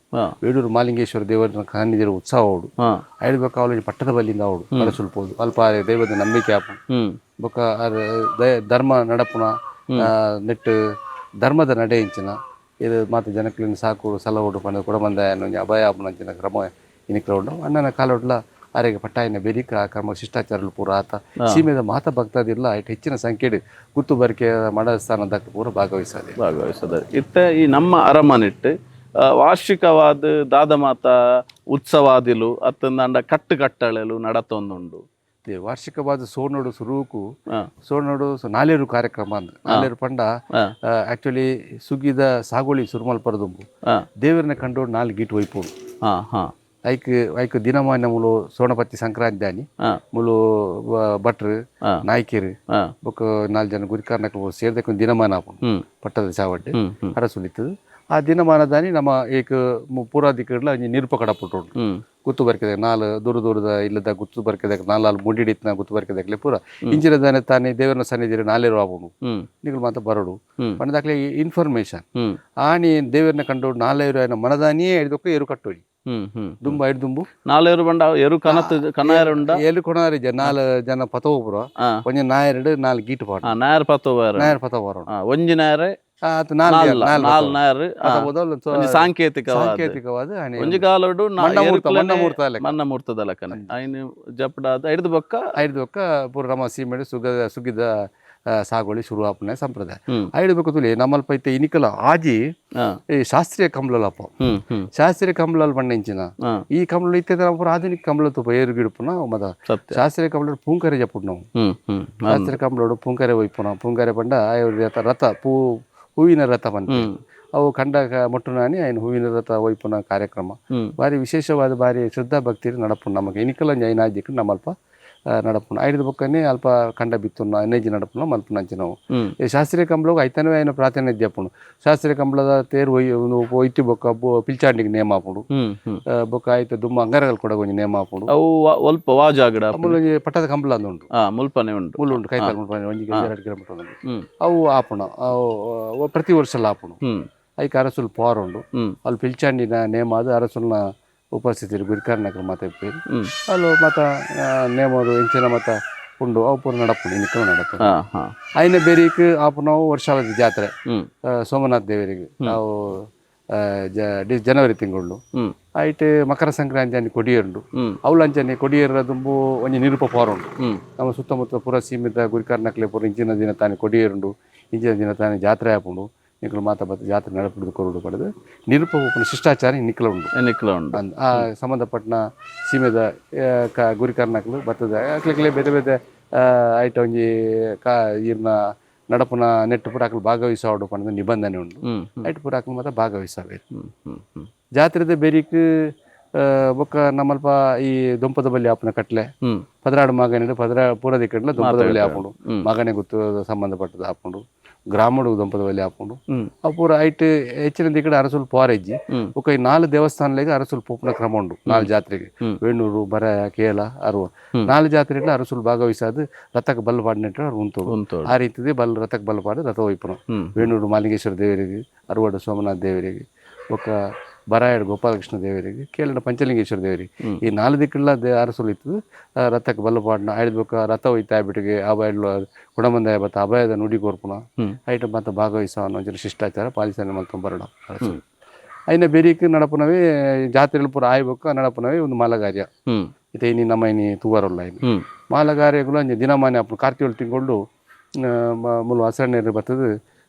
ಬೇಡೂರು ಮಾಲಿಂಗೇಶ್ವರ ದೇವರ ಸಾನ್ನಿಧ್ಯದ ಉತ್ಸವ ಅವಳು ಐಡ್ಬೇಕು ಅವಲೊಂಜಿ ಪಟ್ಟದ ಬಲ್ಲಿಂದ ಅವಳು ಅರಸುಲು ಪೋದು ಅಲ್ಪ ದೈವದ ನಂಬಿಕೆ ಆಪು. ಬೊಕ್ಕ ಧರ್ಮ ನಡಪುನ ನೆಟ್ಟು ಧರ್ಮದ ನಡೆ ಇಂಚಿನ ಇದು ಮಾತ ಜನಕ್ಲೆನ್ ಸಾಕು ಸಲಹೋಡು ಪಂಡ ಕೊಡಮಂದಾಯನ ಒಂಜಿ ಅಭಯ ಆಪುನ ಅಂಚಿನ ಕ್ರಮ ಇನಿಕ್ಲ ಉಂಡು. ಅಣ್ಣನ ಕಾಲೊಡ್ಲ ಆರೆಗ್ ಪಟ್ಟಾಯಿನ ಬೆರಿಕ್ ಆ ಕ್ರಮ ಶಿಷ್ಟಾಚಾರಲು ಪೂರ ಆತ ಸೀಮೆದ ಮಾತ ಭಕ್ತಾದಿಲ್ಲ ಐಟ್ ಹೆಚ್ಚಿನ ಸಂಖ್ಯೆಡ್ ಗುತ್ತು ಬರಿಕೆ ಮಠ ಸ್ಥಾನದ ಪೂರ ಭಾಗವಹಿಸದೆ ಭಾಗವಹಿಸದ. ಇತ್ತೆ ಈ ನಮ್ಮ ಅರಮನೆಟ್ ವಾರ್ಷಿಕವಾದ ದಾದಮಾತ ಉತ್ಸವಾದಿಲು ಅತ್ತಂದಾಂಡ ಕಟ್ಟು ಕಟ್ಟಳೆಲು ನಡತೊಂದುಂಡು. ವಾರ್ಷಿಕವಾದ ಸೋನೋಡು ಸುರೂಕು ಸೋನೋಡು ನಾಲೇರು ಕಾರ್ಯಕ್ರಮ ಅಂದ್ ನಾಲೇರು ಪಂಡ ಆಕ್ಚುಲಿ ಸುಗ್ಗಿದ ಸಾಗೋಳಿ ಸುರುಮಲ್ಪರದುಂಬು ದೇವರನ್ನ ಕಂಡು ನಾಲ್ ಗೀಟ್ ಒಯ್ಪೋಡು. ಐಕ್ ಐಕ್ ದಿನಮಾನ ಮೂಲು ಸೋಣಪತಿ ಸಂಕ್ರಾಂತಿ ದಾನಿ ಮೂಲು ಭಟ್ರು ನಾಯ್ಕೆರು ಬೊಕ್ಕ ನಾಲ್ ಜನ ಗುರಿಕಾರ್ನಕ್ಲು ಸೇರ್ದಕ್ಕೆ ದಿನಮಾನ ಆಪುಂಡು ಪಟ್ಟದ ಚಾವಡ್ಡೆ ಅರಸುಲಿತ್ತದು. ಆ ದಿನಮಾನ ದಾನಿ ನಮ್ಮ ಏಕ ಪೂರಾ ದಿಕ್ಕಡ್ಲ ಒಂಜಿ ನಿರುಪ ಕಡಪುಟ್ಟು ಗುತ್ತು ಬರ್ಕೆದ ನಾಲ್ ದೂರ ದೂರದ ಇಲ್ಲದ ಗುತ್ತು ಬರ್ಕೆದ ನಾಲ್ ಮುಂಡಿಡಿತ್ನ ಗುತ್ತು ಬರ್ಕೆದಕ್ಲೆ ಪೂರ ಇಂಚಿನ ದಾನೆ ತಾನೆ ದೇವರನ ಸನ್ನಿಧಿರ ನಾಲೇರು ಆಪುಂಡು ನಿಕುಲು ಮಾತ ಬರಡು ಪಂಡದಾಕ್ಲೆ ಇನ್ಫಾರ್ಮೇಶನ್ ಆನಿ ದೇವರನ್ನ ಕಂಡು ನಾಲೇರು ಆಯ್ನ ಮನದಾನಿಯೇ ಹಿಡ್ದೊಕ್ಕ ಏರು ಕಟ್ಟೋಡಿ ದುಂಬು ಐದು ದುಂಬು ನಾಲೇರು ಬಂಡ ಎರು ಕನತ್ ಕನಾಯರುಂಡ ಏಳು ಕೊಣಾರಿ ಜ ನಾಲ್ ಜನ ಪತೋಪುರ ಒಂಜಿ ನಾಯರ್ಡು ನಾಲ್ ಗೀಟ್ ಪಾಡು ನಾಯರ್ ಪತೋವಾರ ನಾಯರ್ ಪತೋವಾರ ಒಂಜಿ ನಾಯರೆ ನಾಲ್ ನಾಯರ್ ಒಂಜಿ ಸಾಂಕೇತಿಕ ಸಾಂಕೇತಿಕವಾದ ಒಂಜಿ ಕಾಲೋಡು ಮನ್ನಮೂರ್ತದ ಲೆಕ್ಕನೆ ಐನು ಜಪಡಾದ ಐದು ಬೊಕ್ಕ ಐದು ಬೊಕ್ಕ ಪೂರ ನಮ್ಮ ಸೀಮೆಡು ಸುಗ್ಗಿದ ಸಾಗುವಳಿ ಶುರು ಆಪುನ ಸಂಪ್ರದಾಯ. ಐದು ಬೊಕ್ಕ ತುಲಿ ನಮ್ಮಲ್ಪ ಇತ್ತೆ ಇನಿಕಲ ಆಜಿ ಈ ಶಾಸ್ತ್ರೀಯ ಕಂಬ್ಲಪ್ಪ ಶಾಸ್ತ್ರೀಯ ಕಂಬ್ಲಲ್ ಬಣ್ಣ ಈ ಕಂಬ್ಲ ಇತ್ತೆ ಪೂರ ಆಧುನಿಕ ಕಂಬ್ಲ ತುಪ್ಪ ಏರು ಗಿಡಪುನ ಮದ ಶಾಸ್ತ್ರೀಯ ಕಂಬ್ಲ ಪೂಂಕರೆ ಜಪ್ಪುಡು ನಾವು ಶಾಸ್ತ್ರೀಯ ಕಂಬ್ಲೋಡು ಪೂಂಕರೆ ಒಯ್ಪುನ ಪೂಂಕರೆ ಪಂಡ ರಥ ಹೂವಿನ ರಥ ಬಂತ ಅವು ಕಂಡ ಮೊಟ್ಟುನಾನಿ ఆయన ಹೂವಿನ ರಥ ಒಯ್ಪುನ ಕಾರ್ಯಕ್ರಮ ಭಾರಿ ವಿಶೇಷವಾದ ಭಾರಿ ಶ್ರದ್ಧಾ ಭಕ್ತಿ ನಡಪುನ ನಮಗೆ ಇನಿಕಲ ಐನಾಜಿಕ್ ನಮ್ಮಲ್ಪ ನಡಪುನ ಐದು ಬೊಕ್ಕನೆ ಅಲ್ಪ ಕಂಡ ಬಿತ್ತುನ ಎನೇಜಿ ನಡಪುನ ಮಲ್ಪುನ ಅಂಚಿನವು ಈ ಶಾಸ್ತ್ರೀಯ ಕಂಬ್ಲಗ್ ಐತನವೇ ఆయన ಪ್ರಾತಿನಿಧ್ಯ ಆಪುಂಡು. ಶಾಸ್ತ್ರೀಯ ಕಂಬ್ಲದ ತೇರು ಒಯ್ತಿ ಬೊಕ್ಕ ಪಿಲ್ಚಾಂಡಿಗೆ ನೇಮ ಆಪುಂಡು ಬೊಕ್ಕ ಆಯ್ತು ದುಮ್ಮ ಅಂಗಾರಗಳು ಕೂಡ ಒಂಜಿ ನೇಮ ಆಪುಂಡು. ಅವು ಒಲ್ಪ ವಾಜಾಗಡ ಒಂಜಿ ಪಟ್ಟದ ಕಂಬ್ಲ ಅಂದ್ ಉಂಡು ಮುಲ್ಪನೆ ಉಂಡು ಮುಲ್ಲು ಉಂಡು ಕೈತಾಲ್ ಮುಲ್ಪನೆ ಒಂಜಿ 2 ಕಿಲೋಮೀಟರ್ ಉಂಡು ಅವು ಆಪುಣ ಅವು ಪ್ರತಿ ವರ್ಷಲ ಆಪುಂಡು. ಐಕ್ ಅರಸುಲ್ ಪೋರ್ ಉಂಡು ಅಲ್ಲಿ ಪಿಲ್ಚಾಂಡಿನ ನೇಮ ಅದು ಅರಸುಲ್ನ ಉಪಸ್ಥಿತಿರು ಗುರಿಕಾರನಕರು ಮಾತ ಇಪ್ಪೇರು ಅಲ್ಲೋ ಮಾತ ನೇಮೋಡು ಇಂಚಿನ ಮಾತ ಉಂಡು ಅವು ಪೂರ ನಡಪುಂಡು ಇನ್ನಿಕ್ಕೂ ನಡಪುಂಡು. ಐನ ಬೇರಿಕ್ ಆಪುನವು ವರ್ಷಾವಧಿ ಜಾತ್ರೆ ಸೋಮನಾಥ ದೇವರಿಗೆ ನಾವು ಜನವರಿ ತಿಂಗಳು ಐಟ್ ಮಕರ ಸಂಕ್ರಾಂತಿ ಅన్ని ಕೊಡಿಯರುಂಡು ಅವ್ಲಂಚನೆ ಕೊಡಿಯರ ದುಂಬು ಒಂಜಿ ನಿರೂಪ ಪೋರುಂಡು ನಮ್ಮ ಸುತ್ತಮುತ್ತ ಪೂರ ಸೀಮಿತ ಗುರಿಕಾರನಕ್ಲೆ ಪೂರ ಇಂಚಿನ ದಿನ ತಾನೆ ಕೊಡಿಯರುಂಡು ಇಂಚಿನ ದಿನ ತಾನೆ ಜಾತ್ರೆ ಆಪುಂಡು ನಿಕಲು ಮಾತ ಬತ್ತ ಜಾತ್ರೆ ನಡಪುಡು ಕೊರಡು ಪಡೆದು ನಿರೂಪ ಉಪ್ಪುನ ಶಿಷ್ಟಾಚಾರ ನಿಕ್ಕಲ ಉಂಡು ನಿಕ್ಕಲ ಉಂಡು ಆ ಸಂಬಂಧಪಟ್ಟನ ಸೀಮೆದ ಗುರಿಕಾರನಕ್ಲು ಬತ್ತದ ಅಕ್ಲೆಕ್ಲೆ ಬೇತೆ ಬೇತೆ ಐಟ್ ಒಂಜಿ ಈರ್ನ ನಡಪುನ ನೆಟ್ಟು ಪೂರ ಅಕ್ಲು ಭಾಗವಹಿಸೋಡು ಪಂಡ ನಿಬಂಧನೆ ಉಂಡು ಐಟ್ ಪೂರ ಅಕ್ಲು ಮಾತ ಭಾಗವಹಿಸಬೇಕು. ಜಾತ್ರೆದ ಬೆರಿಕ್ ಬೊಕ್ಕ ನಮ್ಮಲ್ಪ ಈ ದೊಂಪದ ಬಲ್ಲಿ ಆಪುನ ಕಟ್ಲೆ ಪದರಾಡು ಮಗನಿಡು ಪದರ ಪೂರ ದಿಕ್ಕಡ್ಲ ದೊಂಪದ ಬಲ್ಲಿ ಆಪುಂಡು ಮಗನೆ ಗೊತ್ತು ಸಂಬಂಧಪಟ್ಟದ ಆಪುಂಡು ಗ್ರಾಮಡು ದೊಂಪದ ಬಲ್ಲಿ ಆಪುಂಡು ಅವು ಪೂರ ಐಟ್ ಹೆಚ್ಚಿನ ದಿಕ್ಕಡೆ ಅರಸುಲ್ ಪೋರೆಜ್ಜಿ ಬೊಕ್ಕ ಈ ನಾಲ್ ದೇವಸ್ಥಾನಲೆಗ್ ಅರಸುಲ್ ಪೋಪುನ ಕ್ರಮ ಉಂಡು ನಾಲ್ ಜಾತ್ರೆಗೆ ವೇಣೂರು ಬರಾಯ ಕೇಲ ಅರುವ ನಾಲ್ ಜಾತ್ರೆಗಳ ಅರಸುಲ್ ಭಾಗವಹಿಸಾದು ರಥಕ್ಕೆ ಬಲ್ಲು ಪಾಡಿನಟ್ಟು ಅವ್ರು ಉಂಟು ಆ ರೀತಿದೆ ಬಲ್ ರಥಕ್ಕೆ ಬಲ್ಲು ಪಾಡು ರಥ ಒಯ್ಪುನ ವೇಣೂರು ಮಾಲಿಂಗೇಶ್ವರ ದೇವರಿಗೆ ಅರುವಾಡು ಸೋಮನಾಥ ದೇವರಿಗೆ ಬೊಕ್ಕ ಬರಾಯಡು ಗೋಪಾಲಕೃಷ್ಣ ದೇವರಿಗೆ ಕೇರಳ ಪಂಚಲಿಂಗೇಶ್ವರ ದೇವರಿಗೆ ಈ ನಾಲ್ ದಿಕ್ಕುಲ ಅರಸುಲು ಇತ್ತದು ರಥಕ್ಕೆ ಬಲ್ಲು ಪಾಡ್ನ ಐದು ಬೊಕ್ಕ ರಥ ಒಯ್ತಾ ಬಿಟ್ಟಿಗೆ ಅಭಯ ಕುಡಮಂದಾಯ ಬತ್ತ ಅಭಯದ ನುಡಿ ಕೋರ್ಪುನ ಐಟ ಮಾತ ಭಾಗವಹಿಸೋ ಒಂಜಿ ಶಿಷ್ಟಾಚಾರ ಪಾಲಿಸನೆ ಮಲ್ತೊಂದು ಬರಡ ಐನ ಬೆರಿಕ್ ನಡಪುನವೇ ಜಾತ್ರೆಲು ಪೂರ ಆಯ್ಬೊಕ್ಕ ನಡಪುನವೇ ಒಂದು ಮಾಲಗಾರ್ಯ ಇತ್ತೆ ಇನಿ ನಮ್ಮ ಇನಿ ತೂವರಲ್ಲ ಇನಿ ಮಾಲಗಾರ್ಯಗಳು ಅಂಜಿ ದಿನಮಾನ್ಯ ಆಪುಂಡು ಕಾರ್ತಿಯೋಳು ತಿಂಗಳು ಮುಲು ಹಸರಣೆರು ಬತ್ತದು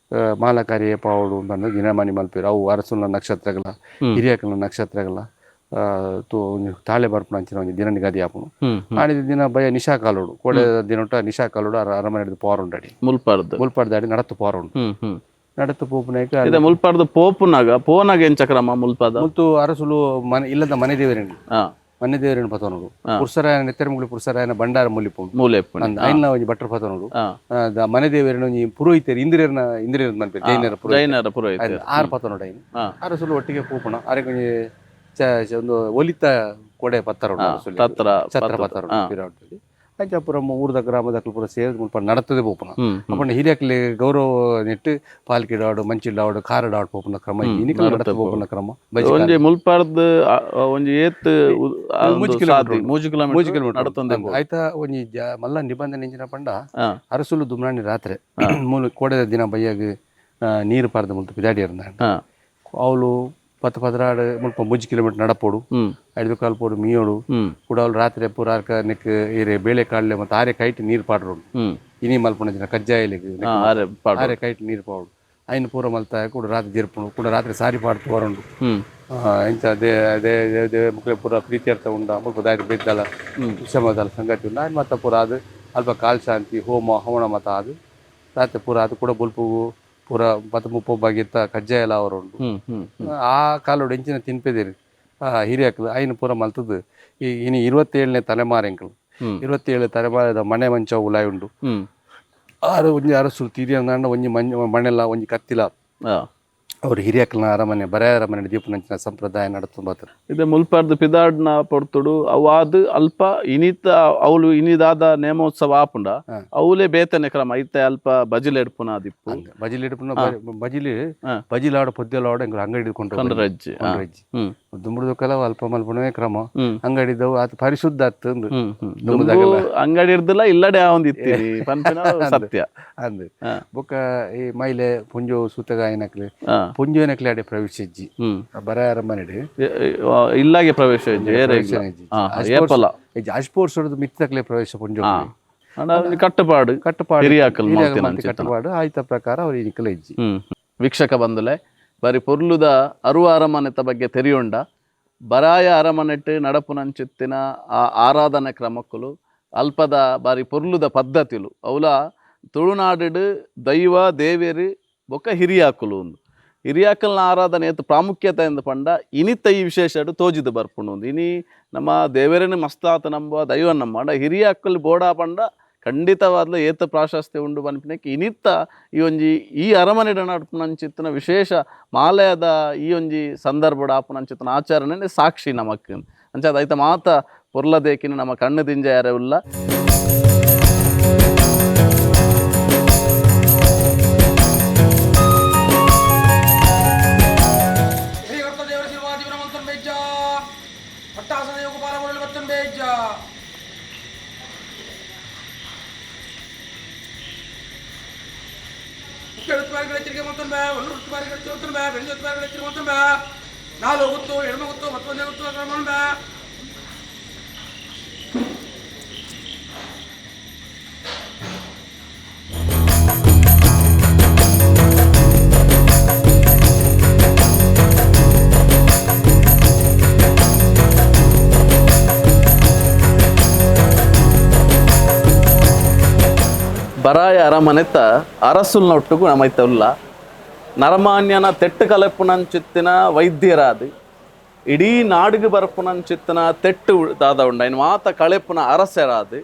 ಮಾಲಕಾರ್ಯ ಪಾವಡು ಅಂತಂದು ದಿನಮಾನಿ ಮಲ್ಪೇರು ಅವು ಅರಸುನ ನಕ್ಷತ್ರಗಳ ಹಿರಿಯಕಲ್ನ ನಕ್ಷತ್ರಗಳ ತಾಳೆ ಬರ್ಪುನ ಅಂಚಿನ ಒಂಜಿ ದಿನ ನಿಗದಿ ಆಪುಂಡು ಆನಿದ ದಿನ ಬಯ ನಿಶಾ ಕಾಲೋಡು ಕೋಡೆ ದಿನೊಟ್ಟ ನಿಶಾ ಕಾಲೋಡು ಅರಮನೆ ಹಿಡಿದು ಪೋರುಂಡಡಿ ಮುಲ್ಪಾರ್ದು ಮುಲ್ಪಾರ್ದು ನಡತು ಪೋರುಂಡು ನಡತು ಪೋಪುನಾಗ ಇದೆ ಮುಲ್ಪಾರ್ದು ಪೋಪುನಾಗ ಪೋನಾಗ ಎಂಚ ಕ್ರಮ ಮುಲ್ಪಾದ ಮುಲ್ತು ಅರಸುಲು ಮನೆ ಇಲ್ಲದ ಮನೆ ದೇವರೇನು ಮನೆ ದೇವರನ್ನು ಪತೋನುಡು ಪುರುಷರಾಯನ ನೆತ್ತೆರಮುಗುಳಿ ಪುರುಷರಾಯನ ಭಂಡಾರ ಮುಲಿಪುಂಡು ಮೂಲೆ ಇಪ್ಪುನಿ. ಅಂದ್ ಐನ್ಲ ಒಂಜಿ ಭಟ್ರ ಪತೋನುಡು. ಮನೆ ದೇವರನ್ನ ಒಂಜಿ ಪುರೋಹಿತರು ಇಂದ್ರಿಯರ್ನ ಇಂದ್ರಿಯರ್ ಮನ್ಪೆರ್ ಜೈನರ ಪುರೋಹಿತ ಜೈನರ ಪುರೋಹಿತ. ಆರು ಪತೋನುಡು ಐನ್ ಆರು ಸುಲು ಒಟ್ಟಿಗೆ ಪೂಪಣ ಆರೆಗ್ ಒಂಜಿ ಒಂದು ಒಲಿತ ಕೊಡೆ ಪತ್ತರ ಉಂಡು ತತ್ರ ಛತ್ರ ಪತ್ತರ ಉಂಡು ಪಿರಾವುಡು. ಅಂಚ ಪೂರ ಊರ್ದ ಗ್ರಾಮದಕ್ಲು ಪೂರ ಸೇರ್ದ್ ಮುಲ್ಪ ನಡತದೆ ಪೋಪುನ. ಅಪಂಡ ಹಿರಿಯಕ್ಲೆ ಗೌರವ ನೆಟ್ಟು ಪಾಲ್ಕಿಡಾಡು ಮಂಚಿಡಾಡು ಕಾರಡಾಡು ಪೋಪುನ ಕ್ರಮ ಇನಿಕಲ್ ನಡತ ಪೋಪುನ ಕ್ರಮ ಬಜಿ ಒಂಜಿ ಮುಲ್ಪಾರ್ದ್ ಒಂಜಿ ಏತ್ ಮೂಜಿ ಕಿಲೋಮೀಟರ್ ಉಂಡು. ಮೂಜಿ ಮೂಜಿ ಕಿಲೋಮೀಟರ್ ಕಿಲೋಮೀಟರ್ ನಡತೊಂದೆ ಉಂಡು. ಆಯ್ತಾ ಒಂಜಿ ಮಲ್ಲ ನಿಬಂಧನೆ ಇಂಚಿನ ಪಂಡ ಅರಸುಲು ದುಮ್ರಾಣಿ ರಾತ್ರಿ ಮೂಲು ಕೋಡೆದ ದಿನ ಬಯ್ಯಾಗ ನೀರು ಪಾರ್ದ ಮುಲ್ಪ ಪಿದಾಡಿ ಇರಂದ ಅವಳು ಪತ್ತು ಪದರಾಡು ಮುಲ್ಪ ಮೂಜಿ ಕಿಲೋಮೀಟರ್ ನಡಪೋಡು ಐದು ಕಾಲು ಪೋಡು ಮೀಯೋಡು ಕೂಡ ಅವಳು ರಾತ್ರಿ ಪೂರ ಆರ್ಕ ನೆಕ್ ಏರೆ ಬೇಳೆ ಕಾಡ್ಲೆ ಮತ್ತು ಆರೆ ಕೈಟ್ ನೀರು ಪಾಡ್ರು ಇನಿ ಮಲ್ಪುನ ದಿನ ಕಜ್ಜಾಯಲಿಗೆ ಆರೆ ಪಾಡು ಆರೆ ಕೈಟ್ ನೀರು ಪಾಡು ಐನ್ ಪೂರ ಮಲ್ತ ಕೂಡ ರಾತ್ರಿ ಜರ್ಪುಂಡು ಕೂಡ ರಾತ್ರಿ ಸಾರಿ ಪಾಡ್ತು ಬರಂಡು ಇಂಚ they they they they ಮುಕ್ಲೆ ಪೂರ ಪ್ರೀತ್ಯರ್ಥ ಉಂಡ ಮುಲ್ಪ ದಾರಿ ಬೆದ್ದಲ ವಿಷಮದಲ ಸಂಗತಿ ಉಂಡ ಐನ್ ಮತ್ತ ಪೂರ ಅದು ಅಲ್ಪ ಕಾಲ್ ಶಾಂತಿ ಹೋಮ ಹವನ ಮತ ಅದು ರಾತ್ರಿ ಪೂರ ಅದು ಕೂಡ ಬೊಲ್ಪು ಪೂರ ಪತ್ತು ಮುಪ್ಪ ಬಾಗಿತ್ತ ಕಜ್ಜಾಯ ಎಲ್ಲ ಅವರುಂಡು. ಆ ಕಾಲೋಡು ಎಂಚಿನ ತಿನ್ಪೆದಿರಿ ಹಿರಿಯಕ್ಲು ಐನ್ ಪೂರ ಮಲ್ತದ್ದು ಈ ಇನಿ 27ನೇ ತಲೆಮಾರು ಎಂಕಲು 27 ತಲೆಮಾರದ ಮನೆ ಮಂಚ ಉಲಾಯಿ ಉಂಡು. ಆರು ಒಂಜಿ ಅರಸು ತೀರಿಯಂದಾಂಡ ಒಂಜಿ ಮಂಜ ಮಣೆಲ್ಲ ಒಂಜಿ ಕತ್ತಿಲ ಅವ್ರು ಹಿರಿಯಕ್ಲನ ಅರಮನೆ ಬರೇ ಅರಮನೆ ದೀಪನಂಚಿನ ಸಂಪ್ರದಾಯ ನಡತು ಬರ್ತದೆ. ಇದು ಮುಲ್ಪಾರ್ದು ಪಿದಾಡ್ನ ಪೊರ್ತುಡು ಅವಾದ್ ಅಲ್ಪ ಇನಿತ ಅವಳು ಇನಿದಾದ ನೇಮೋತ್ಸವ ಆಪುಂಡ ಅವಲೇ ಬೇತನೆ ಕ್ರಮ ಐತೆ ಅಲ್ಪ ಬಜಿಲ್ ಎಡ್ಪುನ ಅದಿಪ್ಪು ಬಜಿಲ್ ಇಡ್ಪುನ ಬಜಿಲಿ ಬಜಿಲಾಡು ಪೊದ್ದೆಲಾಡು ಎಂಕುಲು ಅಂಗಡಿ ಹಿಡ್ಕೊಂಡು ಕೊಂಡ್ರಜ್ಜಿ. ಕೊಂಡ್ರಜ್ಜಿ. ದುಂಬುಡುದಕ್ಕೆಲ್ಲ ಅಲ್ಪ ಮಲ್ಪುನವೇ ಕ್ರಮ ಅಂಗಡಿದವು ಆತ ಪರಿಶುದ್ಧ ಆತು ಅಂದು. ದುಂಬುದಾಗೆಲ್ಲ. ದುಂಬು ಅಂಗಡಿ ಇರ್ದಿಲ್ಲ ಇಲ್ಲಡೆ ಒಂದು ಇತ್ತೀರಿ ಪನ್ಪಿನ ಸತ್ಯ ಅಂದ್ ಬೊಕ್ಕ ಈ ಮೈಲೆ ಪುಂಜೋ ಸೂತಗಾಯನಕ್ಲೆ ಪುಂಜೋನಕ್ಲೆ ಅಡೆ ಪ್ರವೇಶ ಇಜ್ಜಿ ಬರ ಅರಮನೆಡ್ ಇಲ್ಲಾಗೆ ಪ್ರವೇಶ ಇಜ್ಜಿ ಏರೆ ಇಲ್ಲ. ಏಪಲ ಅಷ್ಪೋರ್ಸೊಡ್ದು ಮಿತ್ತಕ್ಲೆ ಪ್ರವೇಶ ಪುಂಜೋ ಅಂಡ ಒಂಜಿ ಕಟ್ಟುಪಾಡು ಕಟ್ಟುಪಾಡು ಹಿರಿಯಾಕಲ್ ಹಿರಿಯಾಕಲ್ ಮಲ್ತಿನ ಮಲ್ತಿ ಅಂಚಿತ್ತನ. ಕಟ್ಟುಪಾಡು ಆಯ್ತ ಪ್ರಕಾರ ಅವ್ರು ಇನಿಕಲ ಇಜ್ಜಿ. ವೀಕ್ಷಕ ಬಂದುಲೆ ಬರಿ ಪೊರ್ಲುದ ಅರುವ ಅರಮನೆತ ಬಗ್ಗೆ ತೆರಿಯೊಂಡ ಬರಾಯ ಅರಮನೆಟ್ ನಡಪುನಂಚಿತ್ತಿನ ಆ ಆರಾಧನೆ ಕ್ರಮಕ್ಕುಲು ಅಲ್ಪದ ಬಾರಿ ಪೊರ್ಲುದ ಪದ್ಧತಿಲು ಅವಲ ತುಳುನಾಡು ದೈವ ದೇವೇರು ಬೊಕ್ಕ ಹಿರಿಯಾಕುಲು ಒಂದು ಹಿರಿಯಾಕಲ್ನ ಆರಾಧನೆ ಏತ್ ಪ್ರಾಮುಖ್ಯತೆ ಎಂದು ಪಂಡ ಇನಿತ ಈ ವಿಶೇಷ ತೋಜಿದು ಬರ್ಪುಂಡು ಒಂದು ಇನಿ ನಮ್ಮ ದೇವರನ್ನು ಮಸ್ತಾತ ನಂಬುವ ದೈವ ನಮ್ಮ ಅಂಡ ಹಿರಿಯಾಕಲ್ ಬೋಡಾ ಪಂಡ ಖಂಡಿತವಾದ್ಲ ಏತ ಪ್ರಾಶಸ್ತ್ಯ ಉಂಡು ಪನ್ಪಿನಕ್ಕೆ ಇನಿತ್ತ ಈ ಒಂಜಿ ಈ ಅರಮನೆಡ ನಡಪುನಂಚಿತ್ತಿನ ವಿಶೇಷ ಮಾಲಯದ ಈ ಒಂಜಿ ಸಂದರ್ಭಡ್ ಆಪುನಂಚಿತ್ತಿನ ಆಚರಣೆ ಸಾಕ್ಷಿ ನಮಕ್ ಅಂಚಾದ ಐತ ಮಾತ ಪೊರ್ಲದೇಕಿನ ನಮ್ಮ ಕಣ್ಣು ದಿಂಜ ಯಾರೇ ಉಲ್ಲ. ಬರಾಯ ಅರಮನೆತ ಅರಸುಲ್ನೊಟ್ಟುಗು ನಮೈತುಲ್ಲ ನರಮಾನ್ಯನ ತೆಟ್ಟು ಕಲೆಪುನಂಚಿತ್ತಿನ ವೈದ್ಯರಾದ ಇಡೀ ನಾಡಿಗೆ ಬರಪುನಂಚಿತ್ತಿನ ತೆಟ್ಟು ದಾದ ಉಂಡ ಇನ್ನು ಮಾತ ಕಳೆಪುನ ಅರಸರಾದ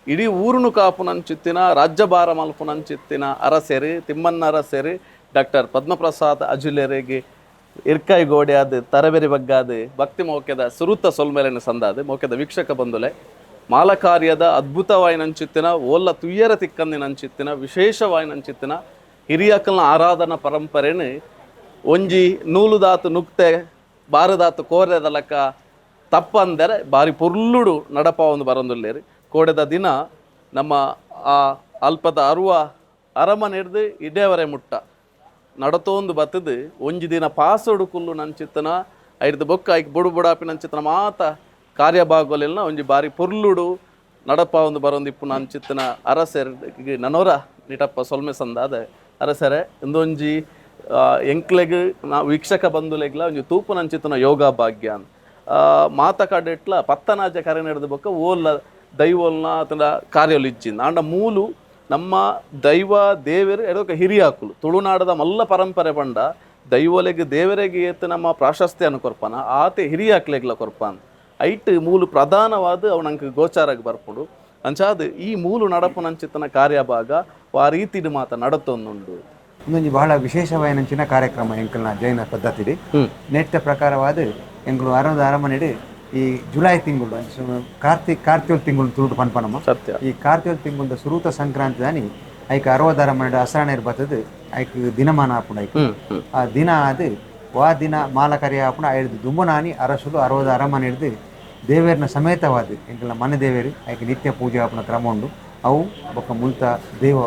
ಇಡೀ ಊರುನು ಕಾಪುನಂಚಿತ್ತಿನ ರಾಜ್ಯಭಾರ ಮಲ್ಪುನಂಚಿತ್ತಿನ ಅರಸೆರು ತಿಮ್ಮಣ್ಣ ಅರಸೆರು ಡಾಕ್ಟರ್ ಪದ್ಮಪ್ರಸಾದ್ ಅಜುಲೆರಿಗೆ ಇರ್ಕಾಯಿ ಗೋಡೆ ಆದ ತರಬೇರಿ ಬಗ್ಗಾದ ಭಕ್ತಿ ಮೌಕ್ಯದ ಸುರುತ ಸೊಲ್ಮೆಲೆನ ಸಂದಾದ ಮೌಕ್ಯದ ವೀಕ್ಷಕ ಬಂಧುಲೆ ಮಾಲಕಾರ್ಯದ ಅದ್ಭುತವಾಯಿನಂಚಿತ್ತಿನ ಓಲ್ಲ ತುಯ್ಯರ ತಿಕ್ಕಂದಿನಂಚಿತ್ತಿನ ವಿಶೇಷವಾಯಿನಂಚಿತ್ತಿನ ಹಿರಿಯಕಲ್ನ ಆರಾಧನಾ ಪರಂಪರೆನು ಒಂಜಿ ನೂಲುದಾತು ನುಕ್ತೆ ಬಾರದಾತು ಕೋರೆದಲಕ ತಪ್ಪಂದರೆ ಬಾರಿ ಪೊರ್ಲುಡು ನಡಪ ಒಂದು ಬರೊಂದುಲ್ಲೇರಿ ಕೋಡೆದ ದಿನ ನಮ್ಮ ಆ ಅಲ್ಪದ ಅರುವ ಅರಮನೆ ಹಿಡ್ದು ಇಡೇವರೆ ಮುಟ್ಟ ನಡತೊಂದು ಬತ್ತದು ಒಂಜಿ ದಿನ ಪಾಸೊಡು ಕುಲ್ಲು ನಂಚಿತ್ತನ ಐಡ್ದು ಬೊಕ್ಕ ಐಕ್ ಬೊಡು ಬೊಡಾಪಿ ನಂಚಿತ್ತನ ಮಾತ ಕಾರ್ಯಭಾಗಲೆಲ್ಲ ಒಂಜಿ ಬಾರಿ ಪೊರ್ಲುಡು ನಡಪ ಒಂದು ಬರೊಂದಿಪ್ಪು ನಂಚಿತ್ತನ ಅರಸೆರ್ ನನೋರ ನಿಟಪ್ಪ ಸೊಲ್ಮೆ ಸಂದಾದ ಅರಸರೆ ಇಂದೊಂಜಿ ಎಂಕ್ಲೆಗ್ ನಾ ವೀಕ್ಷಕ ಬಂಧುಲೆಗ್ಲ ಒಂಜಿ ತೂಪು ನಂಚಿತ್ತನ ಯೋಗ ಭಾಗ್ಯ ಮಾತ ಕಡೆಟ್ಲ ಪತ್ತನಾಜ ಕರೆ ನಡೆದ ಬೊಕ್ಕ ಓಲ್ಲ ದೈವೋಲ್ನ ಅಥವಾ ಕಾರ್ಯಲು ಇಜ್ಜಿಂದ ಆಂಡ ಮೂಲು ನಮ್ಮ ದೈವ ದೇವೆರು ಎಡೊಕ ಹಿರಿಯಾಕುಲು ತುಳುನಾಡದ ಮಲ್ಲ ಪರಂಪರೆ ಪಂಡ ದೈವಲೆಗ್ ದೇವರಿಗೆ ಏತ್ ನಮ್ಮ ಪ್ರಾಶಸ್ತ್ಯನು ಕೊರ್ಪನ ಆತೆ ಹಿರಿಯಾಕ್ಲೆಗ್ಲ ಕೊರ್ಪಾನ್. ಐಟ್ ಮೂಲು ಪ್ರಧಾನವಾದ ಅವು ನಂಗೆ ಗೋಚಾರಕ್ಕೆ ಬರ್ಪುಂಡು. ಅಂಚಾದ್ ಈ ಮೂಲು ನಡಪುನಂಚಿತ್ತನ ಕಾರ್ಯಭಾಗ ಆ ರೀತಿಡ್ ಮಾತ ನಡತೊಂದುಂಡು. ಇಂದೊಂಜಿ ಬಹಳ ವಿಶೇಷವಾಯಿನಂಚಿನ ಕಾರ್ಯಕ್ರಮ ಎಂಕಲ್ನ ಜೈನ ಪದ್ಧತಿಡ್. ನೆಟ್ಟ ಪ್ರಕಾರವಾದ ಎಂಕುಲು ಅರವದ ಅರಮನೆಡ್ ಈ ಜುಲೈ ತಿಂಗಳು ಕಾರ್ತಿಯೋಲ್ ತಿಂಗಳು ತುಳುಟು ಪನ್ಪನಮ್ಮ. ಸತ್ಯ. ಈ ಕಾರ್ತಿಯೋಲ್ ತಿಂಗಳ ಸುರೂತ ಸಂಕ್ರಾಂತಿ ದಾನಿ ಐಕ್ ಅರವದ ಅರಮನೆಡ್ ಅಸರಣೆರ್ ಬತ್ತದು ಐಕ್ ದಿನಮಾನ ಆಪುಂಡು. ಐಕ್ ಆ ದಿನ ಆದ್ ವಾ ದಿನ ಮಾಲಕರಿ ಆಪುಂಡು ಐಡ್ದು ದುಂಬುನಾನಿ ಅರಸುಲು ಅರವದ ಅರಮನೆಡ್ದು ದೇವೇರ್ನ ಸಮೇತವಾದ ಎಂಕಲ್ನ ಮನೆ ದೇವೇರು ಐಕ್ ನಿತ್ಯ ಪೂಜೆ ಆಪುನ ಕ್ರಮ ಉಂಡು. ಅವು ಬೊಕ್ಕ ಮುಲ್ತ ದೈವ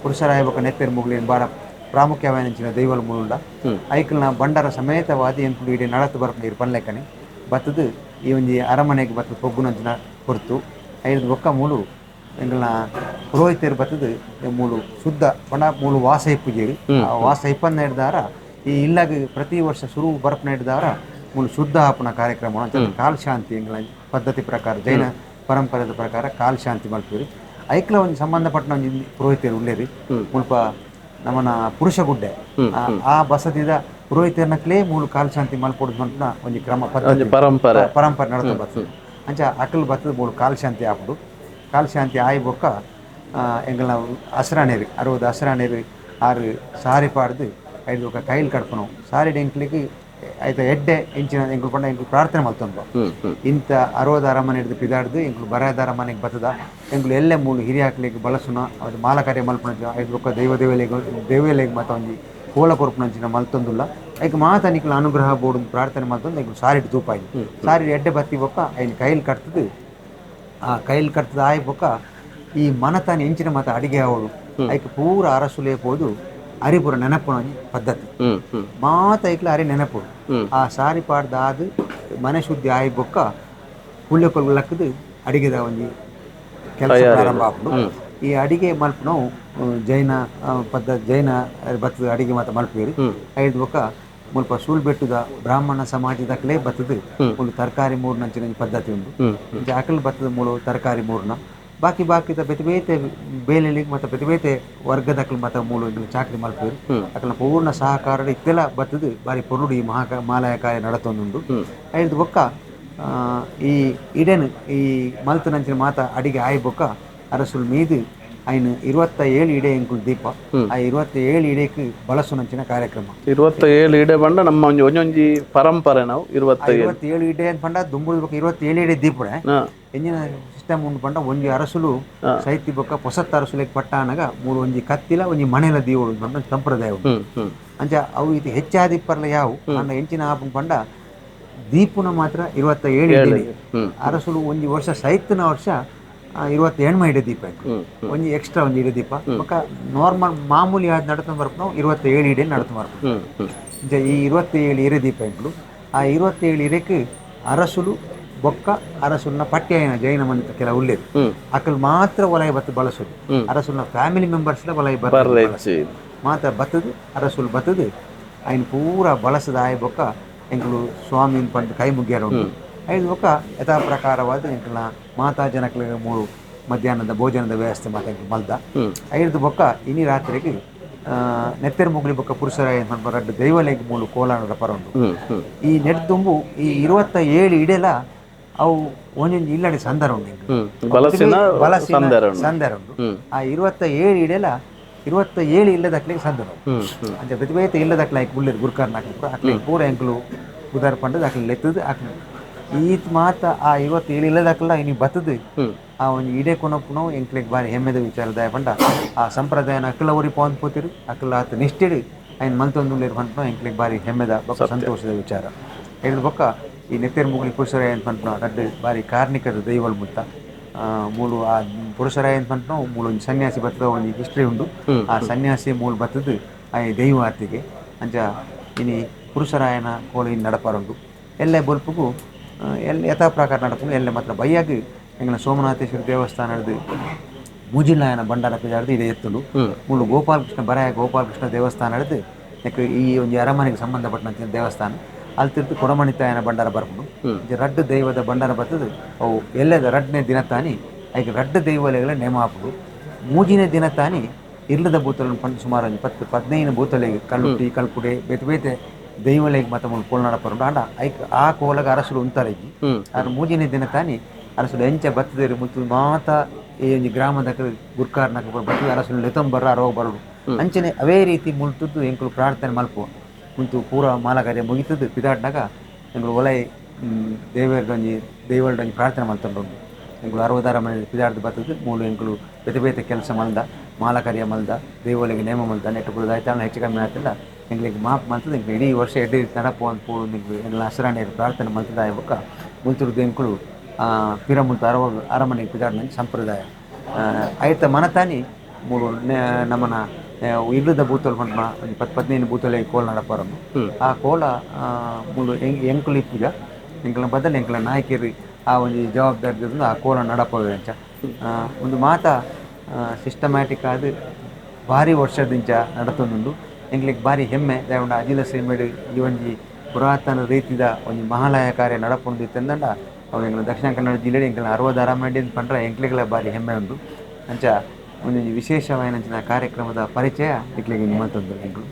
ಪುರುಷರಾಯ ಬೊಕ್ಕ ನೆತ್ತೆರ್ ಮುಗುಲಿನ ಬಾರ ಪ್ರಾಮುಖ್ಯವಾಯಿನಂಚಿನ ದೈವಲು ಮುಳುಂಡ ಐಕಲ್ನ ಬಂಡಾರ ಸಮೇತವಾದ ಎಂಕುಲು ಇಡೀ ನಡತು ಬರ್ಪುಂಡು ಇರು ಪನ್ಲೆಕ್ಕನೆ ಬತ್ತದು ಈ ಒಂಜಿ ಅರಮನೆಗೆ ಬತ್ತದು ಪೊಗ್ಗುನಂಚಿನ ಹೊರ್ತು ಐದು ಬೊಕ್ಕ ಮೂಲು ಎಂಕಲ್ನ ಪುರೋಹಿತರು ಬತ್ತದು ಮೂಲು ಶುದ್ಧ ಪಂಡ ಮೂಲು ವಾಸ ಇಪ್ಪುಜೇರು. ಆ ವಾಸ ಇಪ್ಪನ್ನ ಹಿಡ್ದಾರ ಈ ಇಲ್ಲಾಗ ಪ್ರತಿ ವರ್ಷ ಸುರು ಬರ್ಪುನ ಹಿಡ್ದಾರ ಮೂಲು ಶುದ್ಧ ಆಪುನ ಕಾರ್ಯಕ್ರಮ ಅಂಚ ಕಾಲ್ ಶಾಂತಿ ಎಂಕಲ್ನ ಪದ್ಧತಿ ಪ್ರಕಾರ ಜೈನ ಪರಂಪರೆದ ಪ್ರಕಾರ ಕಾಲ್ ಶಾಂತಿ ಮಲ್ಪುರಿ. ಐಕ್ಲ ಒಂಜಿ ಸಂಬಂಧಪಟ್ಟನ ಒಂಜಿ ಪುರೋಹಿತರು ಉಲ್ಲೇರಿ ಮುಲ್ಪ ನಮ್ಮನ ಪುರುಷ ಗುಡ್ಡೆ ಆ ಬಸದಿದ ಪುರೋಹಿತರ್ನಕ್ಲೇ ಮೂಲು ಕಾಲ್ ಶಾಂತಿ ಮಲ್ಪೊಡು ಪನ್ಪುನ ಒಂಜಿ ಕ್ರಮ ಪದ್ಧತಿ ಪರಂಪರೆ ಪರಂಪರೆ ನಡತ ಬರ್ತದೆ. ಅಂಚ ಅಕಲ್ ಬತ್ತದ ಮೂಲು ಕಾಲ್ ಶಾಂತಿ ಆಪುಡು. ಕಾಲ್ ಶಾಂತಿ ಆಯಿ ಬೊಕ್ಕ ಎಂಕಲ್ನ ಅಸರಾಣೇರು 60 ಅಸರಾಣೇರು 6 ಸಾರಿ ಪಾಡ್ದು ಐದು ಬೊಕ್ಕ ಕೈಲ್ ಕಡ್ಪುನವು ಸಾರಿ ಎಂಕ್ಲಿಗೆ ಐತ ಎಡ್ಡೆ ಎಂಚಿನ ಎಂಕುಲು ಪಂಡ ಎಂಕುಲು ಪ್ರಾರ್ಥನೆ ಮಲ್ತೊಂದು ಇಂಥ 60 ಅರಮನೆ ಹಿಡ್ದು ಪಿದಾಡ್ದು ಎಂಕುಲು ಬರಾಯದ ಅರಮನೆಗೆ ಬತ್ತದ ಎಂಕುಲು ಎಲ್ಲೆ ಮೂಲು ಹಿರಿಯಾಕ್ಲಿಗೆ ಬಳಸುನ ಅದು ಮಾಲಕಾರ್ಯ ಮಲ್ಪುನ ಐದು ಬೊಕ್ಕ ದೈವ ದೇವಲೆಗೆ ಮಾತ ಒಂಜಿ ಕೋಲ ಕೊರ್ಪುನಂಚಿನ ಮಲ್ತೊಂದುಲ್ಲ ಐಕ್ ಮಾತ ನಿಕ್ಲ ಅನುಗ್ರಹ ಬೋಡು ಪ್ರಾರ್ಥನೆ ಮಲ್ತೊಂದು ಎಂಕುಲು ಸಾರಿಡ್ ತೂಪಾಯಿ ಸಾರಿ ಎಡ್ಡೆ ಬತ್ತಿ ಬೊಕ್ಕ ಐನ್ ಕೈಲ್ ಕಟ್ತದು. ಆ ಕೈಲ್ ಕಟ್ತದ ಆಯ್ ಬೊಕ್ಕ ಈ ಮನತಾನೆ ಎಂಚಿನ ಮಾತ ಅಡಿಗೆ ಆವಡು ಐಕ್ ಪೂರ ಅರಸುಲೇ ಪೋದು ಅರಿಪುರ ನೆನಪುನ ಒಂಜಿ ಪದ್ಧತಿ ಮಾತ ಐಕ್ಲ ಅರಿ ನೆನಪುಡು. ಆ ಸಾರಿ ಪಾಡ್ದ ಆದ್ ಮನೆ ಶುದ್ಧಿ ಆಯ್ ಬೊಕ್ಕ ಪುಳ್ಯ ಲಕ್ಕದು ಅಡಿಗೆದ ಒಂಜಿ ಕೆಲಸ ಪ್ರಾರಂಭ ಆಪುಂಡು. ಈ ಅಡಿಗೆ ಮಲ್ಪುನವು ಜೈನ ಪದ್ಧತಿ ಜೈನ ಬತ್ತದ ಅಡಿಗೆ ಮಾತ ಮಲ್ಪುವೆರು. ಐದು ಬೊಕ್ಕ ಮುಲ್ಪ ಸೂಲ್ಬೆಟ್ಟುದ ಬ್ರಾಹ್ಮಣ ಸಮಾಜದಕ್ಲೇ ಬತ್ತದು ಮೂಲು ತರಕಾರಿ ಮೂರ್ನಂಚಿನ ಪದ್ಧತಿ ಉಂಡು. ಅಕಲ್ ಬತ್ತದ ಮೂಲು ತರಕಾರಿ ಮೂರ್ನ ಬಾಕಿ ಬಾಕಿದ ಬೇತೆ ಬೇತೆ ಬೇಲೆಲಿಗೆ ಮತ್ತು ಬೇತೆ ಬೇತೆ ವರ್ಗದಕ್ಲು ಮಾತ ಮೂಲು ಚಾಕರಿ ಮಲ್ಪುವೆರು. ಅಕಲ್ನ ಪೂರ್ಣ ಸಹಕಾರ ಇತ್ತೆಲ್ಲ ಬತ್ತದು ಬಾರಿ ಪೊರುಡು ಈ ಮಹಾ ಮಾಲಯ ಕಾರ್ಯ ನಡತೊಂದುಂಡು. ಐದು ಬೊಕ್ಕ ಈ ಇಡೆನ್ ಈ ಮಲ್ತನಂಚಿನ ಮಾತ ಅಡಿಗೆ ಆಯಿ ಬೊಕ್ಕ ಅರಸುಲ್ ಮೀದು ಐನು 27 ಇಡೆ ಎಂಕುಲು ದೀಪ ಆ 27 ಇಡೆಕ್ ಬಳಸುನಂಚಿನ ಕಾರ್ಯಕ್ರಮ. 27 ಇಡೆ ಬಂಡ ನಮ್ಮ ಒಂಜಿ ಒಂಜೊಂಜಿ ಪರಂಪರೆ ನಾವು 27 ಇಡೆ ಅಂತ ಪಂಡ ದುಂಬುದ ಬೊಕ್ಕ 27 ಇಡೆ ದೀಪಡೆ ಎಂಜಿನ ಸಿಸ್ಟಮ್ ಉಂಡು ಪಂಡ ಒಂಜಿ ಅರಸುಲು ಸೈತಿ ಬೊಕ್ಕ ಪೊಸತ್ತ ಅರಸುಲೆಗ್ ಪಟ್ಟ ಆನಗ ಮೂರು ಒಂಜಿ ಕತ್ತಿಲ ಒಂಜಿ ಮಣೆಲ ದೀವೊಡು ಪಂಡ ಸಂಪ್ರದಾಯ ಉಂಡು. ಅಂಚ ಅವು ಇದು ಹೆಚ್ಚಾದಿಪ್ಪರ್ಲ ಯಾವು ಅಂಡ ಎಂಚಿನ ಆಪುಂಡು ಪಂಡ ದೀಪುನ ಮಾತ್ರ 27 ಇಡೆ ಅರಸುಲು ಒಂಜಿ ವರ್ಷ ಸೈತನ ವರ್ಷ 28 ಇಡೆ ದೀಪ ಒಂಜಿ ಎಕ್ಸ್ಟ್ರಾ ಒಂಜಿ ಇಡೆ ದೀಪ ಬೊಕ್ಕ ನಾರ್ಮಲ್ ಮಾಮೂಲಿ ಆದ ನಡತ ಬರ್ಪು 27 ಇಡೆ ನಡತ ಬರ್ಪು. ಈ 27 ಇರೆ ದೀಪ ಎಂಕುಲು ಆ 27 ಇರೆಕ್ ಅರಸುಲು ಬೊಕ್ಕ ಅರಸುಲ್ನ ಪಟ್ಯಾಯನ ಜೈನ ಮಂತ್ರ ಕೆಲ ಉಲ್ಲೇರು ಅಕಲ್ ಮಾತ್ರ ವಲಯ ಬತ್ತು ಬಳಸುದು. ಅರಸುಲ್ನ ಫ್ಯಾಮಿಲಿ ಮೆಂಬರ್ಸ್ ವಲಯ ಬತ್ತು ಮಾತ್ರ ಬತ್ತದು ಅರಸುಲು ಬತ್ತದು ಐನ್ ಪೂರ ಬಳಸದ ಆಯ್ ಬೊಕ್ಕ ಎಂಕುಲು ಸ್ವಾಮಿ ಪಂಡ ಕೈ ಮುಗಿಯಾರ ಉಂಟು. ಐದು ಬೊಕ್ಕ ಯಥಾ ಪ್ರಕಾರವಾದ ಎಂಕಲ್ನ ಮಾತಾ ಜನಕ್ಲಿಗೆ ಮೂರು ಮಧ್ಯಾಹ್ನದ ಭೋಜನದ ವ್ಯವಸ್ಥೆ ಮಾತಾ ಎಂಕುಲು ಮಲ್ದ. ಐದು ಬೊಕ್ಕ ಇನಿ ರಾತ್ರಿಗೆ ನೆತ್ತೆರ್ ಮುಗುಲಿ ಬೊಕ್ಕ ಪುರುಷರಾಯ ರಡ್ಡು ದೈವಲೆಗ್ ಮೂಲು ಕೋಲಾನದ ಪರ ಉಂಡು. ಈ ನೆಡ್ದುಂಬು ಈ 27 ಇಡೆಲ ಅವು ಒಂಜೊಂಜಿ ಇಲ್ಲಡೆ ಸಂದರ ಉಂಡು ಸಂದರ ಉಂಡು. ಆ 27 ಇಡೆಲ 27 ಇಲ್ಲದಕ್ಲಿಗೆ ಸಂದರ ಉಂಡು. ಅಂಚ ಬೇತೆ ಬೇತೆ ಇಲ್ಲದಕ್ಲ ಐಕ್ ಉಲ್ಲೇರು ಗುರ್ಕಾರ್ನ ಹಾಕ್ಲಿಕ್ಕೆ ಅಕ್ಲಿಗೆ ಪೂರ ಎಂಕುಲು ಉದಾರ ಪಂಡದ ಅಕ್ಲಿ ಲೆತ್ತದು ಅಕ್ಲಿ ಈತ್ ಮಾತ ಆ 27 ಇಲ್ಲದಕ್ಲ ಇನಿ ಬತ್ತದು ಆ ಒಂಜಿ ಇಡೆ ಕೊನೊಪ್ಪುನವು ಎಂಕ್ಲೆಗ್ ಬಾರಿ ಹೆಮ್ಮೆದ ವಿಚಾರದಾಯ ಪಂಡ ಆ ಸಂಪ್ರದಾಯನ ಅಕ್ಲ ಊರಿ ಪೋಂದ್ ಪೋತಿರು ಅಕ್ಲ ಆತ ನಿಷ್ಠೆಡು ಐನ್ ಮಲ್ತೊಂದುಲ್ಲೇರು ಪನ್ಪುನ ಎಂಕ್ಲೆಗ್ ಬಾರಿ ಹೆಮ್ಮೆದ ಬೊಕ್ಕ ಸಂತೋಷದ ವಿಚಾರ. ಹೇಳಿದ ಬೊಕ್ಕ ಈ ನೆತ್ತೆರ್ ಮುಗುಲಿ ಪುರುಷರಾಯ ಅಂತ ಪನ್ಪುನ ರಡ್ಡು ಬಾರಿ ಕಾರ್ಣಿಕದ ದೈವಲ್ ಮುತ್ತ ಮೂಲು ಆ ಪುರುಷರಾಯ ಅಂತ ಪನ್ಪುನ ಮೂಲು ಒಂಜಿ ಸನ್ಯಾಸಿ ಬತ್ತದ ಒಂಜಿ ಹಿಸ್ಟ್ರಿ ಉಂಡು. ಆ ಸನ್ಯಾಸಿ ಮೂಲು ಬತ್ತದು ಆ ದೈವ ಆತಿಗೆ ಅಂಚ ಇನಿ ಪುರುಷರಾಯನ ಕೋಲ ಇನ್ನು ನಡಪಾರುಂಡು. ಎಲ್ಲೆ ಬೊಲ್ಪುಗು ಎಲ್ಲ ಯಥಾ ಪ್ರಕಾರ ನಡಪುಂಡು. ಎಲ್ಲೆ ಮಾತ್ರ ಬಯ್ಯಾಗ ಎಂಗ್ಲ ಸೋಮನಾಥೇಶ್ವರ ದೇವಸ್ಥಾನದ ಮುಜಿಲಾಯನ ಭಂಡಾರ ಪೂಜಾರ್ದು ಇದೆ ಎತ್ತುಂಡು. ಮೂಲು ಗೋಪಾಲಕೃಷ್ಣ ಬರಾಯ ಗೋಪಾಲಕೃಷ್ಣ ದೇವಸ್ಥಾನದ ಈ ಒಂಜಿ ಅರಮನೆಗೆ ಸಂಬಂಧಪಟ್ಟಂತ ದೇವಸ್ಥಾನ ಅಲ್ಲಿ ಕೊಡಮಣಿತಾಯನ ಭಂಡಾರ ಬರ್ಪುಂಡು. ರಡ್ಡು ದೈವದ ಭಂಡಾರ ಬರ್ತದೆ ಅವು ಎಲ್ಲದ ರಡ್ಡನೇ ದಿನ ತಾನಿ ಐಕ್ ರಡ್ಡು ದೈವಲೆಗಳ ನೇಮ ಆಪುಂಡು. ಮೂಜಿನೇ ದಿನ ತಾನಿ ಇರ್ಲದ ಬೂತలను ಪಂಡ ಸುಮಾರು 10-15 ಬೂತಲೆಗೆ ಕಲ್ಲುಟ್ಟಿ ಕಲ್ಪುಡೆ ಬೇತೆ ಬೇತೆ ದೈವಲೆಗ್ ಮಾತ ಮೂಲು ಕೋಲ ನಡಪರುಂಡು. ಆಂಡ ಐಕ್ ಆ ಕೋಲಗ ಅರಸುಲು ಉಂತಾರೆಜ್ಜಿ. ಆರ್ ಮೂಜನೇ ದಿನ ತಾನಿ ಅರಸುಲು ಎಂಚ ಬತ್ತದೇರು ಮುತ್ತು ಮಾತ ಈ ಒಂಜಿ ಗ್ರಾಮದಕಲು ಗುರ್ಕಾರ್ನಕಲು ಬತ್ತದ ಅರಸುಲು ಲೆತೊಂಬರ ಅರವ ಬರಡು. ಅಂಚನೆ ಅವೇ ರೀತಿ ಮುಲ್ತದ್ದು ಎಂಕುಲು ಪ್ರಾರ್ಥನೆ ಮಲ್ಪುವ. ಮುಲ್ತು ಪೂರ ಮಾಲಕಾರ್ಯ ಮುಗಿತದ್ದು ಪಿದಾಡ್ನಾಗ ಎಂಕುಲು ಒಲೈ ದೇವರೊಂಜಿ ದೇವರೊಂಜಿ ಪ್ರಾರ್ಥನೆ ಮಲ್ತೊಂಡು. ಎಂಕುಲು ಅರವದಾರ ಮನೆ ಪಿದಾಡ್ದು ಬತ್ತದು ಮೂಲು ಎಂಕುಲು ಬೇತೆ ಬೇತೆ ಕೆಲಸ ಮಲ್ದ ಮಾಲಕಾರ್ಯ ಮಲ್ದ ದೇವಳಿಗೆ ನೇಮ ಮಲ್ದ ನೆಟ್ಟು ಪೂರ ದಾಯ್ತಾನ ಹೆಚ್ಚು ಕಮ್ಮಿ ಆತಿಲ್ಲ ಎಂಕ್ಲೆಗ್ ಮಾಪ್ ಮಲ್ತದ ಎಂಕ್ಲು ಇಡೀ ವರ್ಷ ಎಡ್ಡೆ ನಡಪು ಅಂತ ಪೂರು ಎಂಕ್ಲು ಎಂಕ್ಲ ಅಸರಾಣಿಯರು ಪ್ರಾರ್ಥನೆ ಮಲ್ತದ ಬೊಕ್ಕ ಮುಲ್ತುರ್ದು ಎಂಕುಲು ಪಿರ ಮುಲ್ತು ಅರಮನೆಗೆ ಪಿದಾಡ್ನ ಸಂಪ್ರದಾಯ. ಐತ ಮನತಾನಿ ಮೂಲು ನಮ್ಮನ ಇಲ್ಲದ ಬೂತಲ್ ಪಂಡ ಒಂಜಿ 10-15 ಬೂತಲೆ ಕೋಲ ನಡಪರನ್ನು. ಆ ಕೋಲ ಮೂಲು ಎಂಕುಲು ಇಪ್ಪುಜ ಎಂಕ್ಲ ಬದಲು ಎಂಕ್ಲ ನಾಯಕರು ಆ ಒಂಜಿ ಜವಾಬ್ದಾರಿ ಆ ಕೋಲ ನಡಪವೆ ಅಂಚ. ಒಂದು ಮಾತ ಸಿಸ್ಟಮ್ಯಾಟಿಕ್ ಆದ್ ಭಾರಿ ವರ್ಷದಿಂಚ ನಡತೊಂದುಂಡು. ಎಂಕ್ಲೆಗ್ ಭಾರಿ ಹೆಮ್ಮೆ ದಾಯೆಪಂಡ ಅಜಿಲ ಸೀಮೆಡ್ ಈ ಒಂಜಿ ಪುರಾತನ ರೀತಿದ ಒಂಜಿ ಮಹಾಲಯ ಕಾರ್ಯ ನಡಪುಂಡು ಇತ್ತಂದಂಡ ಅವು ಎಂಕ್ಲ ದಕ್ಷಿಣ ಕನ್ನಡ ಜಿಲ್ಲೆ ಎಂಕ್ಲ 60 ಅರಮನೆ ಪಂಡ್ರ ಎಂಕ್ಲೆಗ್ಲ ಭಾರಿ ಹೆಮ್ಮೆ ಉಂಡು. ಅಂಚ ಒಂದೊಂಜಿ ವಿಶೇಷವಾಯಿನಂಚಿನ ಕಾರ್ಯಕ್ರಮದ ಪರಿಚಯ ಎಂಕ್ಲೆಗ್ ಮಲ್ತೊಂದು ಎಂಕುಲು.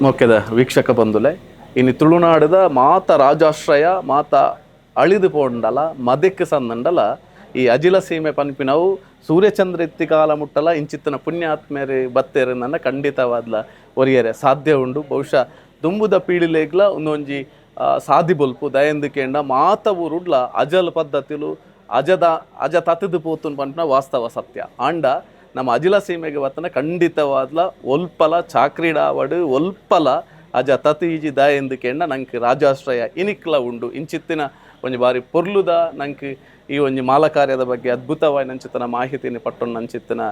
ಮೊಕ್ಕೆದ ವೀಕ್ಷಕ ಬಂಧುಲೆ, ಇನಿ ತುಳುನಾಡದ ಮಾತ ರಾಜಾಶ್ರಯ ಮಾತ ಅಳಿದು ಪೋಂಡಲ ಮದೆಕ್ ಸಂದಂಡಲ ಈ ಅಜಿಲ ಸೀಮೆ ಪನ್ಪಿನವು ಸೂರ್ಯಚಂದ್ರ ಇತ್ತಿ ಕಾಲ ಮುಟ್ಟಲ ಇಂಚಿತ್ತಿನ ಪುಣ್ಯಾತ್ಮೇರು ಬತ್ತೇರು ನನ್ನ ಖಂಡಿತವಾದ್ಲ ಒರಿಯರೆ ಸಾಧ್ಯ ಉಂಡು. ಬಹುಶಃ ದುಂಬುದ ಪೀಳಿಲೆಗ್ಲ ಒಂದೊಂಜಿ ಸಾದಿ ಬೊಲ್ಪು ದಯಂದು ಕೇಂಡ ಮಾತ ಊರುಡ್ಲ ಅಜಲ್ ಪದ್ಧತಿಲು ಅಜದ ಅಜ ತತ್ತದು ಪೋತುನ್ ಪನ್ಪಿನ ವಾಸ್ತವ ಸತ್ಯ. ಆಂಡ ನಮ್ಮ ಅಜಿಲ ಸೀಮೆಗೆ ಬತ್ತನ ಖಂಡಿತವಾದ್ಲ ಒಲ್ಪಲ ಚಾಕ್ರಿಡಾವಡು ಒಲ್ಪಲ ಅಜ ತತಿ ಈಜಿ ದಯಂದು ಕೇಂಡ ನಂಕ್ ರಾಜಾಶ್ರಯ ಇನಿಕ್ಲ ಉಂಡು. ಇಂಚಿತ್ತಿನ ಒಂಜಿ ಬಾರಿ ಪೊರ್ಲುದ ನಂಕ್ ಈ ಒಂಜಿ ಮಾಲಕಾರ್ಯದ ಬಗ್ಗೆ ಅದ್ಭುತವಾದ ನಂಚಿತ್ತನ ಮಾಹಿತಿని ಪಟ್ಟೊಂಡು ನಂಚಿತ್ತಿನ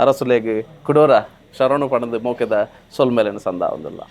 ಅರಸುಲೆಗ್ ಕುಡೋರ ಶರಣು ಪಣದು ಮೋಕೆದ ಸೊಲ್ಮೆಲೆನ ಸಂದ ಒಂದುಲ್ಲ.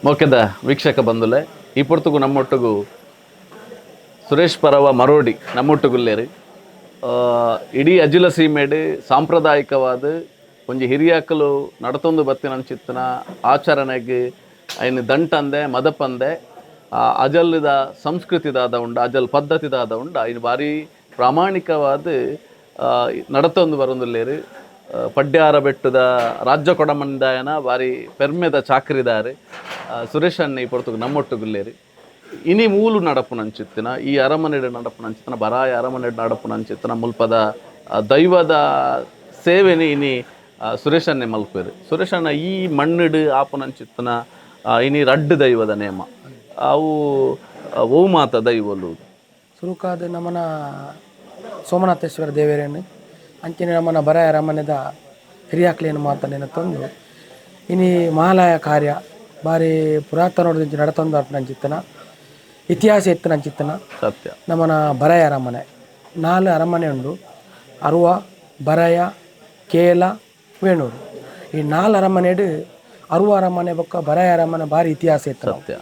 ಮೋಕೆದ ವೀಕ್ಷಕ ಬಂಧುಲೆ, ಈ ಪೊರ್ತುಗು ನಮ್ಮೊಟ್ಟುಗು ಸುರೇಶ್ ಪರವ ಮರೋಡಿ ನಮ್ಮೊಟ್ಟುಗುಲ್ಲೇರು. ಇಡೀ ಅಜಿಲ ಸೀಮೆಡ್ ಸಾಂಪ್ರದಾಯಿಕವಾದ ಒಂಜಿ ಹಿರಿಯಾಕಲು ನಡತೊಂದು ಬತ್ತಿನ ಆಚರಣೆಗೆ ಐನ್ ದಂಟಂದೆ ಮದಪಂದೆ ಅಜಲ್ದ ಸಂಸ್ಕೃತಿದಾದ ಉಂಡು, ಅಜಲ್ ಪದ್ಧತಿದಾದ ಉಂಡು. ಐನ್ ಭಾರಿ ಪ್ರಾಮಾಣಿಕವಾದ ನಡತೊಂದು ಬರೊಂದುಲ್ಲೇರು. ಪಡ್ಯಾರ ಬೆಟ್ಟದ ರಾಜ್ಯ ಕೊಡಮಂದಾಯನ ಭಾರಿ ಪೆರ್ಮೆದ ಚಾಕ್ರಿದಾರೆ ಸುರೇಶ್ ಅಣ್ಣ ಈ ಪೊರ್ತುಗು ನಮ್ಮೊಟ್ಟುಗುಲ್ಲೇರು. ಇನಿ ಮೂಲು ನಡಪುನಂಚಿತ್ತಿನ ಈ ಅರಮನೆಡ್ ನಡಪುನಂಚಿತ್ತಿನ ಬರಾಯ ಅರಮನೆಡ್ ನಡಪುನಂಚಿತ್ತಿನ ಮುಲ್ಪದ ದೈವದ ಸೇವೆನೆ ಇನಿ ಸುರೇಶ್ ಅಣ್ಣೆ ಮಲ್ಪೆರು. ಸುರೇಶ್ ಅಣ್ಣ ಈ ಮಣ್ಣುಡು ಆಪುನಂಚಿತ್ತಿನ ಇನಿ ರಡ್ಡು ದೈವದ ನೇಮ ಅವು ಓ ಮಾತ ದೈವಲು ಸುರುಕಾದ ನಮನ ಸೋಮನಾಥೇಶ್ವರ ದೇವರೇನು ಅಂಚನೆ ನಮ್ಮನ ಬರಾಯ ಅರಮನೆದ ಹಿರಿಯಾಕ್ಲೇನು ಮಾತನೇನು ತಂದು ಇನಿ ಮಹಾಲಯ ಕಾರ್ಯ ಬಾರಿ ಪುರಾತನ ನಡತೊಂದು ನಂಚಿತ್ತನ ಇತಿಹಾಸ ಎತ್ತು ನಂಚಿತ್ತನ ಸತ್ಯ. ನಮ್ಮನ ಬರಾಯ ಅರಮನೆ 4 ಅರಮನೆ ಉಂಡು, ಅರುವ ಬರಾಯ ಕೇಲ ವೇಣೂರು. ಈ 4 ಅರಮನೆಡು ಅರುವ ಅರಮನೆ ಬೊಕ್ಕ ಬರಾಯ ಅರಮನೆ ಭಾರಿ ಇತಿಹಾಸ ಇತ್ತು. ಸತ್ಯ.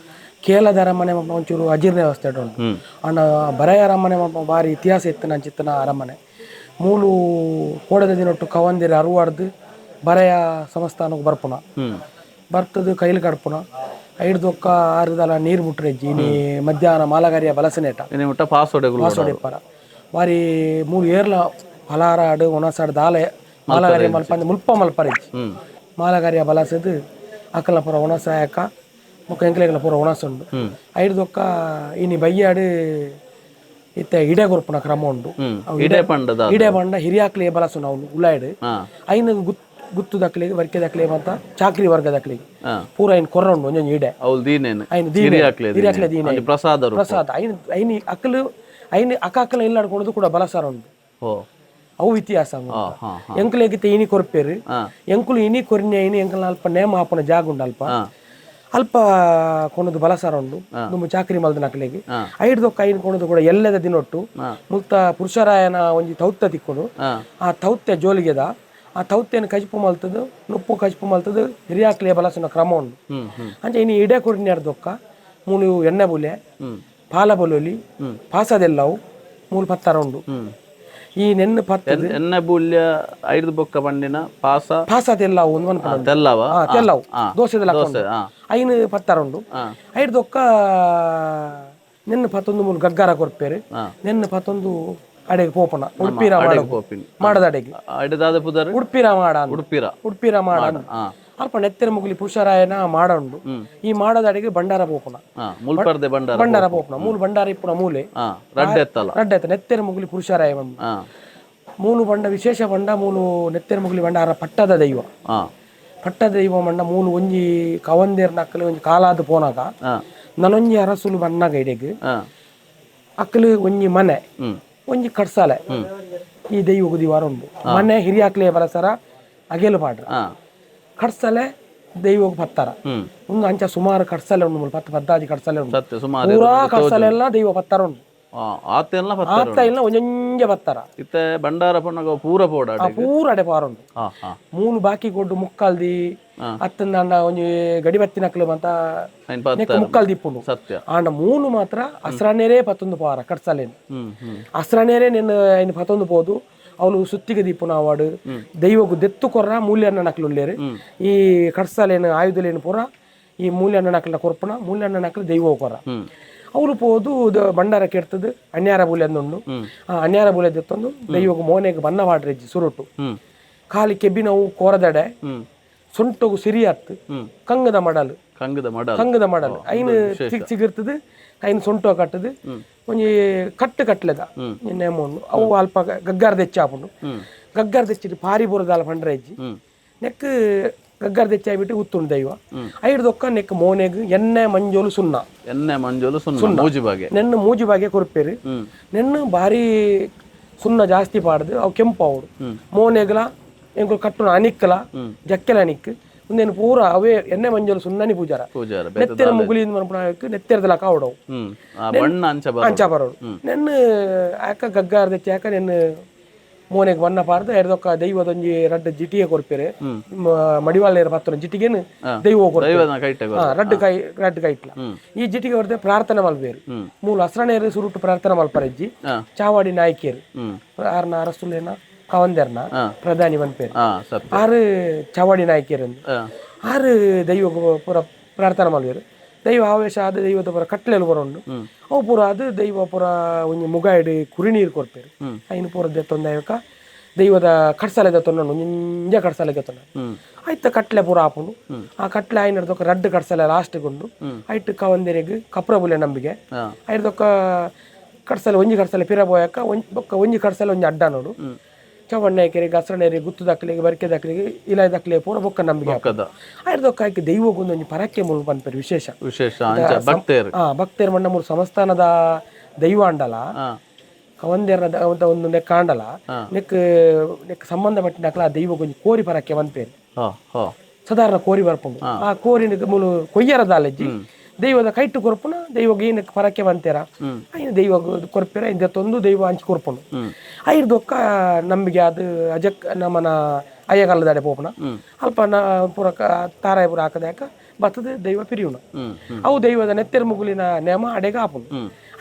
ಕೇಲದ ಅರಮನೆ ಒಂಚೂರು ಅಜೀರ್ಣ ವ್ಯವಸ್ಥೆ ಉಂಟು. ಅಂಡ ಬರಾಯ ಅರಮನೆ ಭಾರಿ ಇತಿಹಾಸ ಇತ್ತು ನಂಚಿತ್ತನ ಅರಮನೆ. ಮೂಲು ಕೋಡದ ದಿನೊಟ್ಟು ಕವಂದಿರ ಅರುವಾಡ್ದು ಬರಾಯ ಸಂಸ್ಥಾನಕ್ಕೆ ಬರ್ಪುನ ಬರ್ತದು ಕೈಲಿ ಕಡ್ಪುನ ಐಡ್ದೊಕ್ಕ ಆರುದಲ ನೀರು ಮುಟ್ರೆಜ್ಜಿ ಇನಿ ಮಧ್ಯಾಹ್ನ ಮಾಲಗಾರಿಯ ಬಲಸನೇಟ ಇನಿ ಮುಟ್ಟ ಪಾಸೋಡೆಗುಲು ಪಾಸೋಡೆಪ್ಪರ ಬಾರಿ ಮೂಲು ಏರ್ಲ ಫಲಾರ ಆಡು ಒಣಸಾಡು ದಾಲೆ ಮಾಲಗಾರಿಯ ಮಲ್ಪ ಮುಲ್ಪ ಮಲ್ಪರೆಜ್ಜಿ ಮಾಲಗಾರಿಯ ಬಲಸದು ಅಕಲಪುರ ಒಣಸಾಯಕ ಬೊಕ್ಕ ಎಂಕ್ಲೆಗ್ಲ ಪೂರ ಒಣಸ್ ಉಂಡು. ಐಡ್ದೊಕ್ಕ ಇನಿ ಬಯ್ಯಾಡು ಇತ್ತೆ ಇಡೆ ಕೊರ್ಪುನ ಕ್ರಮ ಉಂಡು. ಇಡೆ ಪಂಡದ ಇಡೆ ಪಂಡ ಹಿರಿಯಾಕ್ಲೆ ಬಲಸುನ ಅವ್ಲು ಉಲಾಯ್ಡ್ ಐನ ಗುತ್ತು ದಕ್ಲೆಗ್ ವರ್ಕೆ ದಕ್ಲೆ ಮಾತ ಚಾಕ್ರಿ ವರ್ಗದಕ್ಲೆಗ್ ಪೂರ ಐನ್ ಕೊರ್ರ ಉಂಡು ಒಂಜೊಂಜಿ ಇಡೆ. ಅವ್ಲು ದೀನೇನು ಐನ್ ದೀನೆ ಹಿರಿಯಾಕ್ಲೆ ದೀನೆ ಪ್ರಸಾದ ಪ್ರಸಾದ ಐನ್ ಐನ್ ಅಕ್ಲು ಐನ್ ಅಕಾಕಲ ಇಲ್ಲಾಡ್ಕೊಳೋದು ಕೂಡ ಬಲಸಾರ ಉಂಡು. ಅವು ಇತಿಹಾಸ. ಎಂಕುಲೆಗಿತ್ತೆ ಇನಿ ಕೊರ್ಪೇರು ಎಂಕುಲು ಇನಿ ಕೊರ್ನಿ ಐನಿ ಎಂಕಲ್ ಅಲ್ಪ ನೇಮ ಆಪುನ ಜಾಗ ಉಂಡು ಅಲ್ಪ ಅಲ್ಪ ಕೊನದು ಬಲಸಾರ ಉಂಡು ನಮ್ಮ ಚಾಕ್ರಿ ಮಲ್ದನಕ್ಲೆಗ್ ಐಡ್ದೊಕ್ಕ ಐನ್ ಕೊನದು ಕೂಡ ಎಲ್ಲದ ದಿನೊಟ್ಟು ಮುಲ್ತ ಪುರುಷರಾಯನ ಒಂಜಿ ತೌತ್ತ ತಿಕ್ಕೊಂಡು ಆ ತೌತ್ತೆ ಜೋಲಿಗೆದ ಆ ತೌತ್ತೆನ್ ಕಜಿಪು ಮಲ್ತದು ನುಪ್ಪು ಕಜಿಪು ಮಲ್ತದು ಹಿರಿಯಾಕ್ಲೆ ಬಲಸುನ ಕ್ರಮ ಉಂಡು. ಅಂಚೆ ಇನಿ ಇಡೆ ಕೊರ್ನಿ ದೊಕ್ಕ ಮೂಲು ಎಣ್ಣೆ ಬುಲೆ ಪಾಲ ಬೊಲೊಲಿ ಪಾಸದೆಲ್ಲವು ಮೂಲು ಪತ್ತರ ಉಂಡು. ಈ ನೆನ್ನು ಪತ್ತದು ಎಣ್ಣೆ ಬೂಲ್ಯ ಐದು ಬೊಕ್ಕ ಬಂಡಿನ ಪಾಸ ಪಾಸದೆಲ್ಲವು ಒಂದು ಮನ್ಪುನ ತೆಲ್ಲವ ತೆಲ್ಲವು ದೋಸೆದೆಲ್ಲ ಐನು ಪತ್ತರ ಉಂಡು. ಐಡ್ದೊಕ್ಕ ನೆನ್ನು ಪತ್ತೊಂದು ಮೂಲು ಗಗ್ಗಾರ ಕೊರ್ಪೇರು ನೆನ್ನು ಪತ್ತೊಂದು ಅಡೆಗೆ ಪೋಪನ ಉಡುಪಿರ ಮಾಡದ ಅಡೆಗೆ ಉಡುಪಿರ ಮಾಡ ಉಡುಪಿರ ಉಡುಪಿರ ಮಾಡ ಅಲ್ಪ ನೆತ್ತೆರ ಮುಗುಲಿ ಪುರುಷರಾಯನ ಮಾಡ ಉಂಡು. ಈ ಮಾಡದ ಅಡೆಗೆ ಭಂಡಾರ ಪೋಪನ ಮುಲ್ಪರ್ದೆ ಭಂಡಾರ ಭಂಡಾರ ಪೋಪನ ಮೂಲು ಭಂಡಾರ ಇಪ್ಪುನ ಮೂಲೆ ರಡ್ಡೆ ಎತ್ತ ನೆತ್ತೆರ ಮುಗುಲಿ ಪುರುಷರಾಯ ಮೂಲು ಬಂಡ ವಿಶೇಷ ಬಂಡ ಮೂಲು ನೆತ್ತೆರ ಮುಗುಲಿ ಭಂಡಾರ ಪಟ್ಟದ ದೈವ ಪಟ್ಟದ ದೈವ ಮಂಡ ಮೂಲು ಒಂಜಿ ಕವಂದೇರ್ ನಕ್ಕಲು ಒಂಜಿ ಕಾಲಾದ ಪೋನಾಗ ನನೊಂಜಿ ಅರಸುಲು ಬಣ್ಣಾಗ ಇಡೆಗ್ ಅಕ್ಕಲು ಒಂಜಿ ಮನೆ ಒಂಜಿ ಕಡ್ಸಾಲೆ ಈ ದೈವ ದಿವಾರ ಉಂಡು. ಮನೆ ಹಿರಿಯಾಕ್ಲೆ ಬರಸರ ಅಗೇಲು ಪಾಡ್ರ ಕಡ್ಸಲೆ ದೈವಗ್ ಪತ್ತಾರ ಒಂದು ಅಂಚ ಸುಮಾರು ಕಡ್ಸಲೆ ಉಂಡು 10 15 ಕಡ್ಸಲೆ ಉಂಡು. ಪೂರಾ ಕಡ್ಸಲೆ ಎಲ್ಲ ದೈವ ಪತ್ತಾರ ಉಂಡು. ಆತ ಇಲ್ಲ ಒಂಜೊಂಜೆ ಪತ್ತಾರ ಇತ್ತೆ ಭಂಡಾರ ಪಣ್ಣಗ ಪೂರ ಪೋಡ ಪೂರ ಅಡೆ ಪಾರ ಉಂಡು. ಮೂಲು ಬಾಕಿ ಕೊಡ್ಡು ಮುಕ್ಕಾಲ್ದಿ ಅತ್ತಂದ ಒಂಜಿ ಗಡಿ ಬತ್ತಿನಕ್ಲು ಅಂತ ಮುಕ್ಕಾಲ್ ದಿಪ್ಪುಂಡು. ಸತ್ಯ ಆಂಡ ಮೂಲು ಮಾತ್ರ ಅಸ್ರನೇರೇ ಪತ್ತೊಂದು ಪಾರ ಕಡ್ಸಲೇನು ಅಸ್ರನೇರೇ ನಿನ್ನ ಐನು ಪತ್ತೊಂದು ಪೋದು ಅವನು ಸುತ್ತಿಗೆ ದೀಪುನ ಅವಾಡು ದೈವಗು ದೆತ್ತು ಕೊರ್ರ ಮೂಲ್ಯಣ್ಣ ನಕ್ಲು ಉಳ್ಳೇರು ಈ ಕಡ್ಸಲೇನು ಆಯುಧಲೇನು ಪೂರ ಈ ಮೂಲ್ಯಣ್ಣ ನಕ್ಲ ಕೊರ್ಪುನ ಮೂಲ್ಯಣ್ಣ ನಕ್ಲು ದೈವ ಕೊರ ಅವನು ಪೋದು ಭಂಡಾರ ಕೆಡ್ತದು ಅನ್ಯಾರ ಬೂಲೆ ಅಂದುಂಡು. ಆ ಅನ್ಯಾರ ಬೂಲೆ ದೆತ್ತೊಂದು ದೈವಗು ಮೋನೆಗೆ ಬನ್ನ ವಾಡ್ರೆಜ್ಜಿ ಸುರುಟು ಖಾಲಿ ಕೆಬ್ಬಿನವು ಕೋರದಡೆ ಸೊಂಟಗು ಸಿರಿಯತ್ತು ಕಂಗದ ಮಡಲು ಕಂಗದ ಮಡಲು ಐನು ಸಿಗಿರ್ತದೆ ಐನು ಸೊಂಟು ಕಟ್ಟದು ಒಂಜಿ ಕಟ್ಟು ಕಟ್ಲೆದ ನೇಮೊಂಡು ಅವು ಅಲ್ಪ ಗಗ್ಗಾರ ದೆಚ್ಚ ಆಪುಂಡು. ಗಗ್ಗಾರ ದೆಚ್ಚಿಟ್ಟು ಪಾರಿ ಬುರದಾಲ ಪಂಡ್ರೆ ಇಜ್ಜಿ ನೆಕ್ ಗಗ್ಗಾರ ದೆಚ್ಚ ಆಯ್ಬಿಟ್ಟು ಉತ್ತುಂಡು ದೈವ ಐಡ್ದೊಕ್ಕ ನೆಕ್ ಮೋನೆಗ್ ಎಣ್ಣೆ ಮಂಜೋಲು ಸುಣ್ಣ ಎಣ್ಣೆ ಮಂಜೋಲು ಸುಣ್ಣ ಮೂಜಿ ಬಾಗೆ ನೆನ್ನು ಮೂಜಿ ಬಾಗೆ ಕೊರ್ಪೇರು ನೆನ್ನು ಭಾರಿ ಸುಣ್ಣ ಜಾಸ್ತಿ ಪಾಡ್ದು ಅವು ಕೆಂಪು ಆವಡು ಮೋನೆಗ್ಲ ಎಂಕುಲು ಕಟ್ಟುನ ಅನಿಕ್ಕಲ ಜಕ್ಕೆಲ ಅನಿಕ್ ಉಂದೇನು ಪೂರ ಅವೇ ಎಣ್ಣೆ ಮಂಜೋಲು ಸುಣ್ಣನಿ ಪೂಜಾರ ನೆತ್ತೆರ ಮುಗುಲಿ ಮನ್ಪುನ ನೆತ್ತೆರದಲ ಕಾವಡವು ಅಂಚ ಬರೋಡು ನೆನ್ನು ಆಕ ಗಗ್ಗಾರ ದೆಚ್ಚಿ ಆಕ ನೆನ್ನು ಮೋನೆಗ್ ಬಣ್ಣ ಪಾರ್ದು ಎರ್ದೊಕ್ಕ ದೈವದೊಂಜಿ ರಡ್ಡ್ ಜಿಟಿಗೆ ಕೊರ್ಪೇರು ಮಡಿವಾಳ ಪತ್ತನ ಜಿಟಿಗೇನು ದೈವ ಕೊರ್ಪೇರು ರಡ್ಡ್ ಕೈ ರಡ್ಡ್ ಕೈಟ್ಲ ಈ ಜಿಟಿಗೆ ಹೊರದೆ ಪ್ರಾರ್ಥನೆ ಮಲ್ಪೇರು ಮೂಲು ಅಸ್ರನೇರು ಸುರುಟು ಪ್ರಾರ್ಥನೆ ಮಲ್ಪರೆಜ್ಜಿ ಚಾವಾಡಿ ನಾಯ್ಕೇರು ಆರ್ನ ಅರಸುಲೇನ ಕವಂದೆರ್ನ ಪ್ರಧಾನಿ ಮನ್ಪೇರು ಆರು ಚಾವಾಡಿ ನಾಯ್ಕೇರು ಆರು ದೈವ ಪೂರ ಪ್ರಾರ್ಥನೆ ಮಲ್ಪೇರು ದೈವ ಆವೇಶ ಆದ ದೈವದ ಪೂರ ಕಟ್ಲೆಲು ಬರೋಂಡು ಅವು ಪೂರ ಅದು ದೈವ ಪೂರ ಒಂಜಿ ಮುಗಾಯಿಡು ಕುರಿ ನೀರು ಕೊರ್ಪೇರು ಐನು ಪೂರ ದೆತ್ತೊಂದು ದೈವದ ಕಡ್ಸಲೆ ದೆತ್ತೊಂಡು ಒಂಜ ಕಡ್ಸಲೆ ದೆತ್ತೊಂಡು ಆಯ್ತ ಕಟ್ಲೆ ಪೂರ ಆಪುಂಡು. ಆ ಕಟ್ಲೆ ಐನರ್ದೊಕ್ಕ ರಡ್ಡು ಕಡ್ಸಲೆ ಲಾಸ್ಟ್ ಕೊಂಡು ಐಟ್ ಕವಂದೆರೆಗ್ ಕಪ್ರಬುಲೆ ನಂಬಿಕೆ ಐರ್ದೊಕ್ಕ ಕಡ್ಸಲೆ ಒಂಜಿ ಕಡ್ಸಲೆ ಪಿರ ಪೋಯಕ್ಕ ಬೊಕ್ಕ ಒಂಜಿ ಕಡ್ಸಲೆ ಒಂಜಿ ಅಡ್ಡ ನೋಡು ಚವಣ್ಣಾಯಕರಿಗೆ ಗಸರಣೇರಿಗೆ ಗುತ್ತು ದಾಖಲೆಗೆ ಬರಿಕೆ ದಾಖಲೆಗೆ ಇಲಾಯ ದಾಖಲೆ ಪೂರ ಬೊಕ್ಕ ನಂಬಿಕೆ ಐರ್ದೊಕ್ಕ ಆಯ್ಕೆ ದೈವಗೊಂದು ಒಂಜಿ ಪರಕ್ಕೆ ಮೂಲು ಪನ್ಪೇರು ವಿಶೇಷ ವಿಶೇಷ ಭಕ್ತೇರು ಭಕ್ತೇರು ಮಣ್ಣ ಮೂರು ಸಂಸ್ಥಾನದ ದೈವ ಅಂಡಲ ಕವಂದೇರ್ನ ಒಂದು ನೆಕ್ ಆಂಡಲ ನೆಕ್ ನೆಕ್ ಸಂಬಂಧಪಟ್ಟಿನಕ್ಲ ಆ ದೈವಗೊಂಜಿ ಕೋರಿ ಪರಕ್ಕೆ ಪನ್ಪೇರು ಸಾಧಾರಣ ಕೋರಿ ಬರ್ಪುಂಡು. ಆ ಕೋರಿ ಮೂಲು ಕೊಯ್ಯರ ದಾಲಜ್ಜಿ ದೈವದ ಕೈಟು ಕೊರ್ಪುನ ದೈವಗ ಏನಕ್ಕೆ ಪರಕ್ಕೆ ಬಂತೇರ ಐನು ದೈವ ಕೊರ್ಪೇರ ಇಂದತ್ತೊಂದು ದೈವ ಅಂಚಿ ಕೊರ್ಪುಂಡು. ಐರ್ದೊಕ್ಕ ನಂಬಿಕೆ ಅದು ಅಜಕ್ ನಮ್ಮನ ಅಯ್ಯಗಲ್ಲದಾಡೆ ಪೋಪುನ ಅಲ್ಪ ಪೂರ ತಾರಾಯ ಪೂರ ಹಾಕದಾಕ ಬತ್ತದ ದೈವ ಪಿರಿಯುಣ ಅವು ದೈವದ ನೆತ್ತೆರ ಮುಗುಲಿನ ನೇಮ ಅಡೆಗೆ ಆಪುಂಡು.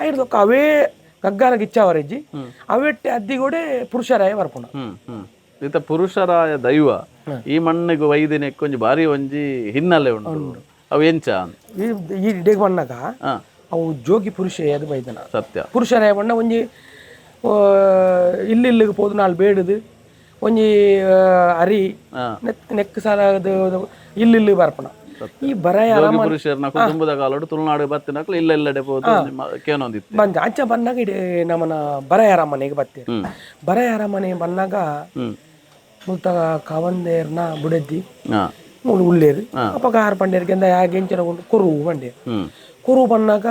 ಐರ್ದೊಕ್ಕ ಅವೇ ಗಗ್ಗಾರ ಗಿಚ್ಚಾವರೆಜ್ಜಿ ಅವೆಟ್ಟೆ ಅದ್ದಿಗೋಡೆ ಪುರುಷರಾಯ ಬರ್ಪುಣ. ಇತ್ತ ಪುರುಷರಾಯ ದೈವ ಈ ಮಣ್ಣಿಗೆ ವೈದಿನ ಒಂಜಿ ಬಾರಿ ಒಂಜಿ ಹಿನ್ನೆಲೆ ಉಂಟು. ಅವು ಎಂಚ ಈ ಇಡೆಗ್ ಬಣ್ಣಗ ಅವು ಜೋಗಿ ಪುರುಷ ಅದು ಬೈದನ ಸತ್ಯ ಪುರುಷರಾಯ ಬಣ್ಣ ಒಂಜಿ ಇಲ್ಲಿ ಇಲ್ಲಿಗೆ ಪೋದು ನಾಲ್ ಬೇಡುದು ಒಂಜಿ ಅರಿ ನೆಕ್ ನೆಕ್ ಸಾಲ ಇಲ್ಲಿ ಇಲ್ಲಿ ಬರ್ಪಣ. ಈ ಬರಾಯ ಅರಮನೆ ಪುರುಷರ್ನ ಕುಟುಂಬದ ಕಾಲೋಡು ತುಳುನಾಡು ಬತ್ತಿನಕ್ಲು ಇಲ್ಲ ಇಲ್ಲಡೆ ಪೋದು ಕೇನೊಂದಿತ್ತು. ಬಂದ ಅಂಚ ಬಂದಾಗ ಇಡೀ ನಮ್ಮನ ಬರಾಯ ಅರಮನೆಗೆ ಬತ್ತೇರು. ಬರಾಯ ಅರಮನೆ ಬಂದಾಗ ಮುಲ್ತ ಕಾವಂದೇರ್ನ ಬುಡದ್ದಿ ಮೂಲು ಉಳ್ಳೇರು. ಅಪ್ಪಗ ಆರು ಪಂಡೇರಿಗೆ ಅಂದ ಯಾಗೆ ಎಂಚಿನ ಕೊರು ಬಂಡೇರು. ಕೊರು ಬನ್ನಾಗ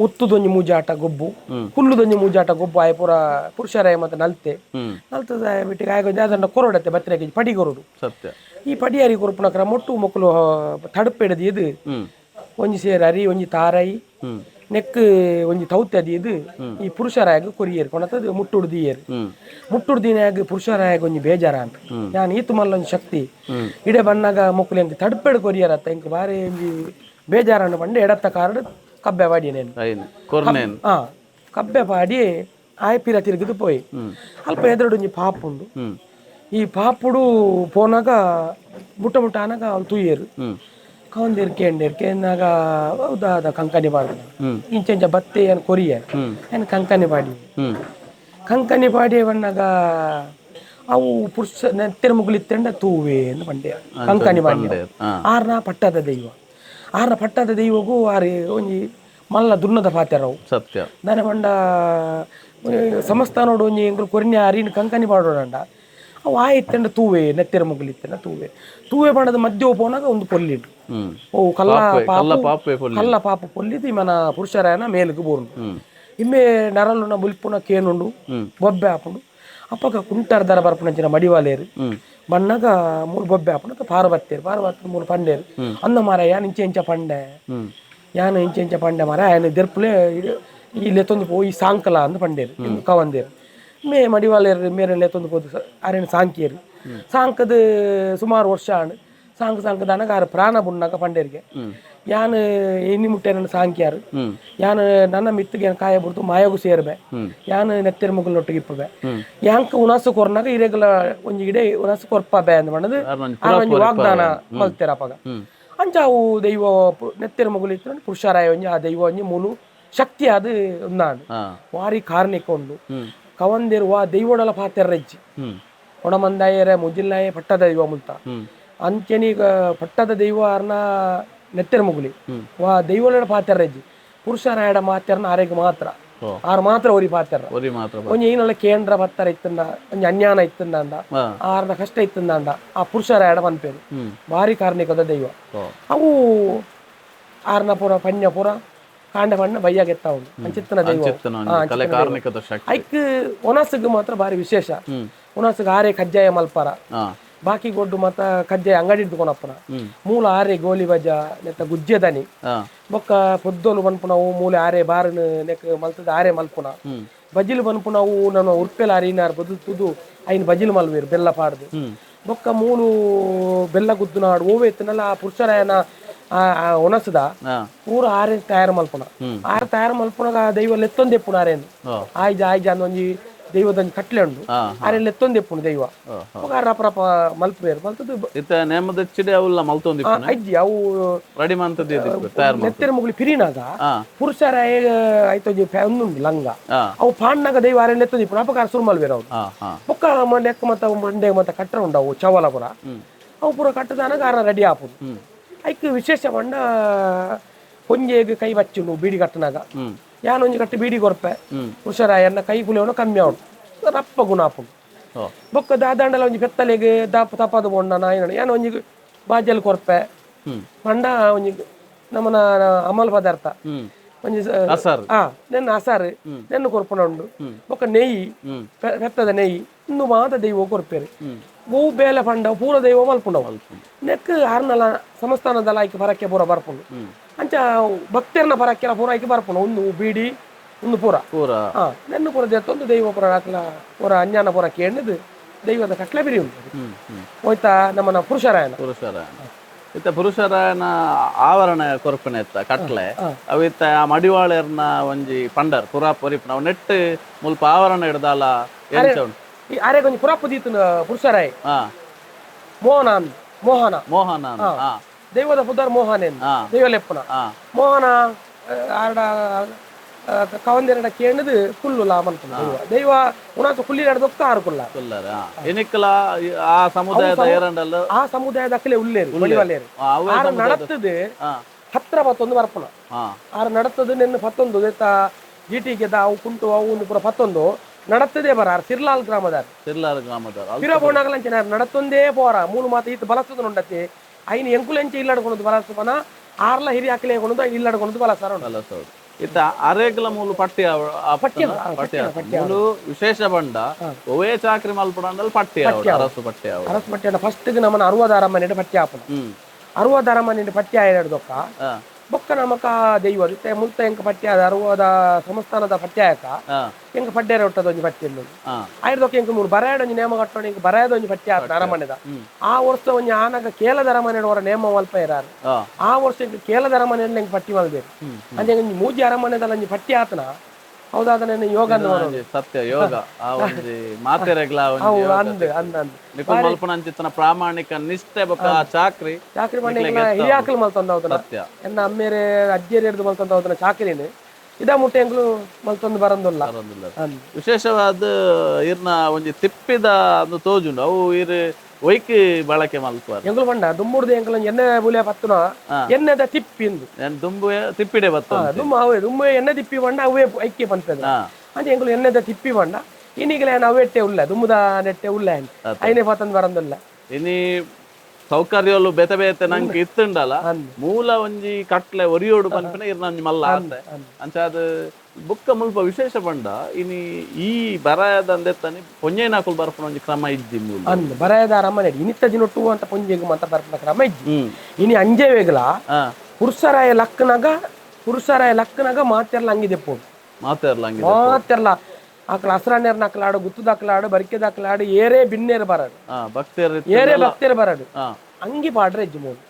ಒತ್ತುದೊಂಜಿ ಮೂಜಾಟ ಗೊಬ್ಬು, ಹುಲ್ಲುದೊಂಜಿ ಮೂಜಾಟ ಗೊಬ್ಬು. ಆಯ ಪೂರ ಪುರುಷರಾಯ ಮತ್ತೆ ನಲ್ತೆ ನಲ್ತದ ಬಿಟ್ಟಿಗೆ ಆಯ ಅದನ್ನ ಕೊರಡತ್ತೆ ಬತ್ತಿನ ಪಡಿ ಕೊರಡು. ಸತ್ಯ. ಈ ಪಡಿಯಾರಿ ಕೊರಪುನ ಕ್ರಮ ಒಟ್ಟು ಮೊಕ್ಕಲು ತಡುಪೆಡದು ಇದು ಒಂಜಿ ಸೇರು ಅರಿ, ಒಂಜಿ ತಾರೈ, ನೆಕ್ ಒಂಜಿ ತೌತೆ ಅದು ಇದು ಈ ಪುರುಷರಾಯಗ ಕೊರಿಯೇರು ಕೊಣತದ ಮುಟ್ಟುಡು ದೀಯರು. ಮುಟ್ಟುಡು ದಿನಾಗ ಪುರುಷರಾಯಗ ಒಂಜಿ ಬೇಜಾರ ಅಂತ ನಾನು ಈತು ಮಲ್ಲ ಒಂಜಿ ಶಕ್ತಿ ಇಡೆ ಬನ್ನಾಗ ಮೊಕ್ಕಲು ಎಂಕ್ ತಡುಪೆಡು ಕೊರಿಯರತ್ತ ಎಂಕ್ ಬಾರಿ ಒಂಜಿ ಬೇಜಾರನ್ನು ಪಂಡೆ ಎಡತ್ತ ಕಾರಡು ಕಬ್ಬೆ ಪಾಡಿ ನೇನು ಕಬ್ಬೆ ಪಾಡಿ ಆಯ್ ಪಿರ ತಿರುಗಿದು ಪೋಯಿ. ಅಲ್ಪ ಎದುರುಡು ಒಂಜಿ ಪಾಪುಂಡು. ಈ ಪಾಪುಡು ಪೋನಾಗ ಮುಟ್ಟ ಮುಟ್ಟ ಆನಾಗ ಅವ್ಳು ತುಯ್ಯರು ಕವಂದೇರು ಕೇಂಡೇರು ಕೇಂದಾಗ ಹೌದಾದ ಕಂಕನಿ ಪಾಡ್ದ ಇಂಚ ಇಂಚ ಬತ್ತೆ ಏನು ಕೊರಿಯ ಏನು ಕಂಕನಿ ಪಾಡಿ ಕಂಕನಿ ಪಾಡಿ ಬಣ್ಣಾಗ ಅವು ಪುರುಷ ನೆತ್ತೆರ ಮುಗುಲಿತ್ತೆಂಡ ತೂವೆ ಎಂದು ಪಂಡೆ ಕಂಕನಿ ಪಾಡಿ. ಆರ್ನ ಪಟ್ಟದ ದೈವ, ಆರ್ನ ಪಟ್ಟದ ದೈವಗೂ ಆರು ಒಂಜಿ ಮಲ್ಲ ದುರ್ನದ ಪಾತೆರವು. ಸತ್ಯ. ದಾನೆ ಪಂಡ ಸಮಸ್ಥಾನೋಡು ಒಂಜಿ ಎಂಕುಲು ಕೊರಿನ ಅರಿನ ಕಂಕನಿ ಪಾಡೋಡಂಡ ಅವು ಆಯಿತ್ತಂಡ ತೂವೆ ನೆತ್ತೆರ ಮುಗುಲಿತ್ತಂಡ ತೂವೆ ತೂವೆ ಪಂಡದ ಮಧ್ಯ ಪೋನಾಗ ಒಂದು ಪೊಲ್ಲಿಡು. ಓ ಕಲ್ಲ ಪಾಪು ಕಲ್ಲ ಪಾಪು ಪೊಲ್ಲಿದು ಇಮನ ಪುರುಷರಾಯನ ಮೇಲುಗು ಬೋರುಂಡು. ಇಮ್ಮೆ ನರಳುನ ಬುಲ್ಪುನ ಕೇನುಂಡು ಬೊಬ್ಬೆ ಆಪುಂಡು. ಅಪ್ಪಗ ಕುಂಟಾರ್ ದರ ಬರ್ಪುನಂಚಿನ ಮಡಿವಾಲೇರು ಬಣ್ಣಗ ಮೂಲು ಬೊಬ್ಬೆ ಆಪುಂಡು. ಪಾರ್ವತ್ತೇರು ಪಾರ್ವತ್ತ ಮೂಲು ಪಂಡೇರು ಅಂದ ಮಾರ ಯಾನ್ ಇಂಚೆ ಇಂಚ ಪಂಡೆ ಯಾನ್ ಇಂಚೆ ಇಂಚ ಪಂಡೆ ಮಾರ ಆಯನ ದೆರ್ಪುಲೆ ಈ ಲೆತ್ತೊಂದು ಪೋ ಈ ಸಾಂಕಲ ಅಂದ್ ಪಂಡೇರು ಕವಂದೇರು. ಮೇ ಮಡಿವಾಲೇರು ಮೇರೆ ಲೆತ್ತೊಂದು ಪೋದು ಆರೇನು ಸಾಂಕಿಯರು ಸಾಂಕದ ಸುಮಾರು ವರ್ಷ ಆಂಡ್ ಸಾಂಕ್ ಸಾಂಕದಾನಗ ಆರು ಪ್ರಾಣ ಬುಣ್ಣಾಗ ಪಂಡೇರಿಗೆ ಯಾನ್ ಎಣ್ಣಿ ಮುಟ್ಟೆ ನನ್ನ ಸಾಂಕಿಯಾರು ಯಾನ್ ನನ್ನ ಮಿತ್ತಿಗೆ ಕಾಯ ಬಿಡ್ತು ಮಾಯಗು ಸೇರ್ಬೆ ಯಾನ್ ನೆತ್ತೆರ ಮುಗುಲ್ನೊಟ್ಟಿಗೆ ಇಪ್ಪಬೆ ಯಾಂಕ ಉಣಸು ಕೊರ್ನಾಗ ಇರೆಗಲ ಒಂಜಿ ಗಿಡ ಉಣಸು ಕೊರ್ಪ ಬೆ ಅಂದ್ ಪಂಡದು ಒಂಜಿ ವಾಗ್ದಾನ ಮಲ್ತೇರ ಅಪಗ. ಅಂಚ ಅವು ದೈವ ನೆತ್ತೆರ ಮುಗುಲು ಇತ್ತು ಪುರುಷಾರಾಯ ಒಂಜಿ ಆ ದೈವ ಒಂಜಿ ಮೂಲು ಶಕ್ತಿ ಅದು ಒಂದಾಂಡ್ ವಾರಿ ಕಾರ್ಣಿಕ ಉಂಡು. ಕವಂದೇರು ವಾ ದೈವಡಲ ಪಾತೆರ್ರೆಜ್ಜಿ ಒಣಮಂದಾಯರೆ ಮುಜಿಲ್ಲಾಯ ಪಟ್ಟದ ದೈವ ಮುಲ್ತ ಅಂಚೆನಿ ಪಟ್ಟದ ದೈವ ಅರ್ನ ನೆತ್ತೆರ ಮುಗುಲಿ ವಾ ದೈವಳ ಪಾತೆರ್ರೆಜ್ಜಿ ಪುರುಷರಾಯಡ ಮಾತೆರ್ನ ಆರೆಗ್ ಮಾತ್ರ ಆರು ಮಾತ್ರ ಒರಿ ಪಾತೆರ್ರ ಒಂಜಿ ಏನಲ್ಲ ಕೇಂದ್ರ ಬತ್ತರ ಇತ್ತಂದ ಒಂಜಿ ಅನ್ಯಾನ ಇತ್ತಂದ ಆರ್ನ ಕಷ್ಟ ಇತ್ತಂದ ಆ ಪುರುಷರಾಯಡ ಪನ್ಪೇರು ಭಾರಿ ಕಾರ್ಣಿಕದ ದೈವ. ಅವು ಆರ್ನ ಪೂರ ಪಂಜ ಪೂರ ಕಾಂಡ ಪಣ್ಣ ಬಯ್ಯಾಗೆತ್ತ ಉಂಡು ಅಂಚಿತ್ತನ ದೈವ. ಐಕ್ ಒನಸುಗು ಮಾತ್ರ ಭಾರಿ ವಿಶೇಷ. ಒನಸುಗು ಆರೆ ಕಜ್ಜಾಯ ಮಲ್ಪರ ಬಾಕಿ ಗೊಡ್ಡು ಮಾತ ಕಜ್ಜಾಯ ಅಂಗಡಿ ಇಡ್ದುಕೊನಪ್ಪನ ಮೂಲ ಆರೆ ಗೋಲಿ ಬಜ ನೆತ್ತ ಗುಜ್ಜೆದನಿ ಬೊಕ್ಕ ಪೊದ್ದೊಲು ಪನ್ಪುನವು ಮೂಲೆ ಆರೆ ಬಾರನು ನೆಕ್ ಮಲ್ತದ ಆರೆ ಮಲ್ಪುನ ಬಜಿಲು ಪನ್ಪುನವು ನನ್ನ ಉರ್ಪೆಲ ಅರಿನಾರ್ ಬದಲು ತುದು ಐನ್ ಬಜಿಲು ಮಲ್ವೇರು ಬೆಲ್ಲ ಪಾಡ್ದು ಬೊಕ್ಕ ಮೂಲು ಬೆಲ್ಲ ಗುದ್ದುನಾಡು ಓವೆ ಇತ್ತನಲ್ಲ ಆ ಪುರುಷರಾಯನ ಒಣಸದ ಪೂರ ಆರೆ ತಯಾರು ಮಲ್ಪುನ ಆರೆ ತಯಾರು ಮಲ್ಪುನಾಗ ಆ ದೈವ ಲೆತ್ತೊಂದೆಪ್ಪುನ ಆರೇನು ಆಯ್ಜ ಆಯ್ಜ ಅಂದೊಂಜಿ ದೈವದ ಒಂಜಿ ಕಟ್ಲೆ ಉಂಡು ಆರೆ ಲೆತ್ತೊಂದೆಪ್ಪುನು ದೈವ ರಪ ರಪ ಮಲ್ಪುವೇರು ಮಲ್ತದ್ದು ಅಜ್ಜಿ ಅವು ರೆಡಿ ಮಂತದ್ದು ನೆತ್ತೆರ ಮುಗುಲಿ ಪಿರಿನಾಗ ಪುರುಷರಾಯ ಆಯ್ತೊಂಜಿ ಉಂಡು ಲಂಗ ಅವು ಪಾಂಡ್ನಾಗ ದೈವ ಆರೆ ಲೆತ್ತೊಂದಿಪ್ಪುನ ಅಪಕಾರ ಸುರು ಮಲ್ವೇರು ಅವು ಬೊಕ್ಕ ನೆಕ್ ಮತ್ತ ಮಂಡೆ ಮತ್ತ ಕಟ್ಟರ ಉಂಡು ಅವು ಚವಲ ಪೂರ ಅವು ಪೂರ ಕಟ್ಟದಾನಾಗ ಆರ ರೆಡಿ ಆಪುದು. ಐಕ್ ವಿಶೇಷ ಪಂಡ ಒಂಜೆಗ್ ಕೈ ಬಚ್ಚುಂಡು ಬೀಡಿ ಕಟ್ಟನಾಗ ಯಾನ್ ಒಂಜಿ ಕಟ್ಟಿ ಬೀಡಿ ಕೊರ್ಪೆ ಹುಷಾರಾಯನ್ನ ಕೈ ಕುಲಿಯವನು ಕಮ್ಮಿ ಆವಡು ರಪ್ಪ ಗುಣ ಆಪುಂಡು. ಬೊಕ್ಕ ದಾದಾಂಡಲ ಒಂಜಿ ಪೆತ್ತಲೆಗ್ ದಾಪ ತಪಾದ ಬೊಂಡ ನಾಯಿನ ಯಾನ್ ಒಂಜಿ ಬಾಜಲ್ ಕೊರ್ಪೆ ಪಂಡ ಒಂಜಿ ನಮ್ಮನ ಅಮಲ್ ಪದಾರ್ಥ ಒಂಜಿ ನೆನ್ನ ಅಸಾರು ನೆನ್ನ ಕೊರ್ಪುನ ಉಂಡು. ಬೊಕ್ಕ ನೆಯ್ಯಿ ಪೆತ್ತದ ನೆಯ್ಯಿ ಇಂದು ಮಾತ ದೈವ ಕೊರ್ಪೇರು. ಹೂ ಬೇಲೆ ಪಂಡ ಪೂರ ದೈವ ಮಲ್ಪುಂಡವು ನೆಕ್ ಆರ್ನಲ ಸಮಸ್ಥಾನದಲ್ಲ ಐಕ್ ಪರಕ್ಕೆ ಪೂರ ಬರ್ಪುಂಡು. ಅಂಚ ಭಕ್ತರ್ನ ಪರಕ್ಕೆಲ ಪೂರ ಐಕ್ ಬರ್ಪುಂಡು ಒಂದು ಬೀಡಿ ಒಂದು ಪೂರ ನೆನ್ನು ಪೂರ ದೇತ್ತೊಂದು ದೈವ ಪೂರ ಹಾಕ್ಲ ಪೂರ ಅಜ್ಞಾನ ಪೂರ ಕೇಂದ್ರದ್ದು ದೈವದ ಕಟ್ಲೆ ಬಿರಿ ಉಂಟು ಹೋಯ್ತಾ ನಮ್ಮನ ಪುರುಷರಾಯನ ಇತ್ತ ಪುರುಷರಾಯನ ಆವರಣ ಕೊರ್ಪುನ ಇತ್ತ ಕಟ್ಲೆ ಅವು ಇತ್ತ ಆ ಮಡಿವಾಳೆರ್ನ ಒಂಜಿ ಪಂಡರ್ ಪುರಾ ಪೊರಿಪುನ ಅವು ನೆಟ್ ಮುಲ್ಪ ಆವರಣ ಹಿಡ್ದಾಲ ಎಂಚ ಉಂಡು ಈ ಆರೆಗ್ ಒಂಜಿ ಪುರಾಪು ದೀತನ ಪುರುಷರಾಯ ಮೋಹನ ಮೋಹನ ಮೋಹನ ದೈವದ ಪುದರ್ ಮೋಹನ ದೈವ ಲೆಪ್ಪುನ ಮೋಹನ ಆರ್ಡ ಕವಂದೆರಡ ಕೇಂಡದು ಕುಲ್ಲುಲ ಮನ್ಪುನ ದೈವ ದೈವ ಉಣಾಸ ಕುಲ್ಲಿ ನಡ್ದೊಕ್ಕ ಆರು ಕುಲ್ಲ ಕುಲ್ಲರ ಎನಿಕ್ಲ ಆ ಸಮುದಾಯದ ಏರಂಡಲ್ಲ ಆ ಸಮುದಾಯದ ಅಕ್ಕಲೆ ಉಲ್ಲೇರು ಬಳಿವಲ್ಲೇರು ಅವೇ ಆರು ಸಮುದಾಯದ ನಡತ್ತದು ಹತ್ರ ಪತ್ತೊಂದು ಬರ್ಪುನ ಆರು ನಡತ್ತದು ನಿನ್ನ ಪತ್ತೊಂದು ದೇತ ಜೀಟಿಗೆದ ಅವು ಕುಂಟು ಅವು ಒಂದು ಪೂರ ಪತ್ತೊಂದು ನಡತ್ತದೇ ಬರ ಆರು ಸಿರ್ಲಾಲ್ ಗ್ರಾಮದಾರ್ ಸಿರ್ಲಾರ್ ಗ್ರಾಮದವರು ಪಿರ ಬೋನಾಗಲಂಚೆ ನಡತ್ತೊಂದೇ ಪೋರ ಮೂಲು ಮಾತ ಈತ ಬಲಸದ ನೋಡತ್ತೆ ಐನ್ ಎಂಕುಲೆಂಚೆ ಇಲ್ಲಾಡ್ಕೊಳದು ಬಲಸ ಪನ ಆರ್ಲ ಹಿರಿಯ ಅಕ್ಕಲೆ ಕೊಣದು ಇಲ್ಲಾಡ್ಕೊಳದು ಬಲಸಾರ ಬಲಸೋದು ಇತ್ತ ಅರೇಗ್ಲ ಮೂಲು ಪಟ್ಟಿ ಪಟ್ಟಿ ಪಟ್ಟಿ ಮೂಲು ವಿಶೇಷ ಬಂಡ ಒವೇ ಚಾಕ್ರಿ ಮಲ್ಪಡಂಡಲ್ ಪಟ್ಟಿ ಅರಸು ಪಟ್ಟಿ ಅರಸು ಪಟ್ಟಿ ಫಸ್ಟ್ ನಮ್ಮನ ಅರುವದ ಅರಮನೆ ಪಟ್ಟಿ ಆಪುನ ಅರುವದ ಅರಮನೆ ಪಟ್ಟಿ ಆಯ್ದೊಕ್ಕ ಬೊಕ್ಕ ನಮಕ ದೈವ ಇತ್ತೆ ಮುಲ್ತ ಎಂಕ ಪಟ್ಟಿ ಆದ ಅರುವದ ಸಂಸ್ಥಾನದ ಪಟ್ಟಿ ಆಯಕ ಎಂಕ ಪಡ್ಡೇರ ಒಟ್ಟದ ಒಂಜಿ ಪಟ್ಟಿ ಉಂಡು ಆಯ್ದೊಕ್ಕ ಎಂಕ ಮೂರು ಬರಾಯಡ ಒಂಜಿ ನೇಮ ಕಟ್ಟೋಣ ಎಂಕ ಬರಾಯದ ಒಂಜಿ ಪಟ್ಟಿ ಆತ ಅರಮನೆದ ಆ ವರ್ಷ ಒಂಜಿ ಆನಗ ಕೇಲದ ಅರಮನೆ ಹೊರ ನೇಮ ಮಲ್ಪ ಇರಾರು ಆ ವರ್ಷ ಎಂಕ ಕೇಲದ ಅರಮನೆ ಎಂಕ ಪಟ್ಟಿ ಮಲ್ದೇರು ಅಂದ್ರೆ ಒಂಜಿ ಮೂಜಿ ಅರಮನೆದಲ್ಲ ಒಂಜಿ ಪಟ್ಟಿ ಆತನ ಹೌದಾದ ನನ್ನ ಯೋಗ ಅಂದ್ ಸತ್ಯ ಯೋಗ ಆ ಒಂಜಿ ಮಾತೆರೆಗ್ಲ ಒಂಜಿ ಯೋಗ ಅಂದ್ ಅಂದ್ ಅಂದ್ ನಿಕುಲ್ ಮಲ್ಪನ ಅಂಚಿತ್ತನ ಪ್ರಾಮಾಣಿಕ ನಿಷ್ಠೆ ಬೊಕ್ಕ ಆ ಚಾಕ್ರಿ ಚಾಕ್ರಿ ಮಣ್ಣೆ ಹಿರಿಯಾಕಲ್ ಮಲ್ತೊಂದ ಹೌದನ ಸತ್ಯ ಎನ್ನ ಅಮ್ಮೇರೆ ಅಜ್ಜಿಯರು ಹಿಡಿದು ಮಲ್ತೊಂದ ಹೌದನ ಚಾಕ್ರಿನ ಇದ ಮುಟ್ಟೆ ಎಂಗ್ಲು ಮಲ್ತೊಂದು ಬರಂದುಲ್ಲ ಬರಂದಿಲ್ಲ. ಅಂದ್ ವಿಶೇಷವಾದ ಇರ್ನ ಒಂಜಿ ತಿಪ್ಪಿದ ಒಂದು ತೋಜುಂಡು ಅವು ಇರ್ ಒಯ್ಕ್ ಬಳಕೆ ಮಲ್ಪುವಾರ್ ಎಂಗುಲು ಬಂಡ ದುಮ್ಮುಡ್ದು ಎಂಕುಲು ಎಣ್ಣೆ ಬುಲೆ ಪತ್ತುನ ಎಣ್ಣೆದ ತಿಪ್ಪಿ ಇಂದು ಏನ್ ದುಂಬು ತಿಪ್ಪಿಡೆ ಬತ್ತ ದುಮ್ಮ ಅವೇ ದುಮ್ಮು ಎಣ್ಣೆ ತಿಪ್ಪಿ ಬಂಡ ಅವೇ ಐಕ್ಯ ಪನ್ಪೆದ ಅಂಚೆ ಎಂಕುಲು ಎಣ್ಣೆದ ತಿಪ್ಪಿ ಬಂಡ ಇನ್ನೀಗಲೇ ಅವೆಟ್ಟೆ ಉಲ್ಲ ದುಮ್ಮುದ ನೆಟ್ಟೆ ಉಲ್ಲ ಐನೇ ಪತ್ತೊಂದು ಬರಂದುಲ್ಲ ಇನಿ ಸೌಕರ್ಯಲು ಬೇತೆ ಬೇತೆ ನಂಗೆ ಇತ್ತುಂಡಲ ಮೂಲ ಒಂಜಿ ಕಟ್ಲೆ ಒರಿಯೋಡು ಪನ್ಪಿನ ಇರ್ನ ಒಂಜಿ ಮಲ್ಲ ಆಸೆ ಅಂಚ ಅದು ಬುಕ್ಕ ಮುಲ್ಪ ವಿಶೇಷ ಪಂಡ ಇನಿ ಈ ಬರಾಯದ ಅಂದೆತ್ತನಿ ಪೊಂಜೈನಾಕುಲು ಬರ್ಪುನ ಒಂಜಿ ಕ್ರಮ ಇಜ್ಜಿ ಮೂಲ ಅಂದ್ ಬರಾಯದ ಅರಮನೆ ಇನಿತ್ತ ದಿನೊಟ್ಟು ಅಂತ ಪೊಂಜೆಗ್ ಅಂತ ಬರ್ಪುನ ಕ್ರಮ ಇಜ್ಜಿ ಇನಿ ಅಂಜೆ ವೇಗಲ ಪುರುಷರಾಯ ಲಕ್ಕನಗ ಪುರುಷರಾಯ ಲಕ್ಕನಗ ಮಾತೆರ್ಲ ಅಂಗಿದೆ ಪೋಡು ಮಾತೆರ್ಲ ಅಂಗಿದೆ ಮಾತೆರ್ಲ ಆಕಳ ಅಸ್ರಾನೇರ್ನ ಆಕಲಾಡು ಗುತ್ತದಾಕಲಾಡು ಬರಿಕೆದಾಕಲಾಡು ಏರೇ ಬಿನ್ನೇರು ಬರಡು ಭಕ್ತಿಯರ್ ಏರೇ ಭಕ್ತಿಯರು ಬರಡು ಅಂಗಿ ಪಾಡ್ರೆ ಇಜ್ಜಿ ಮೂಲು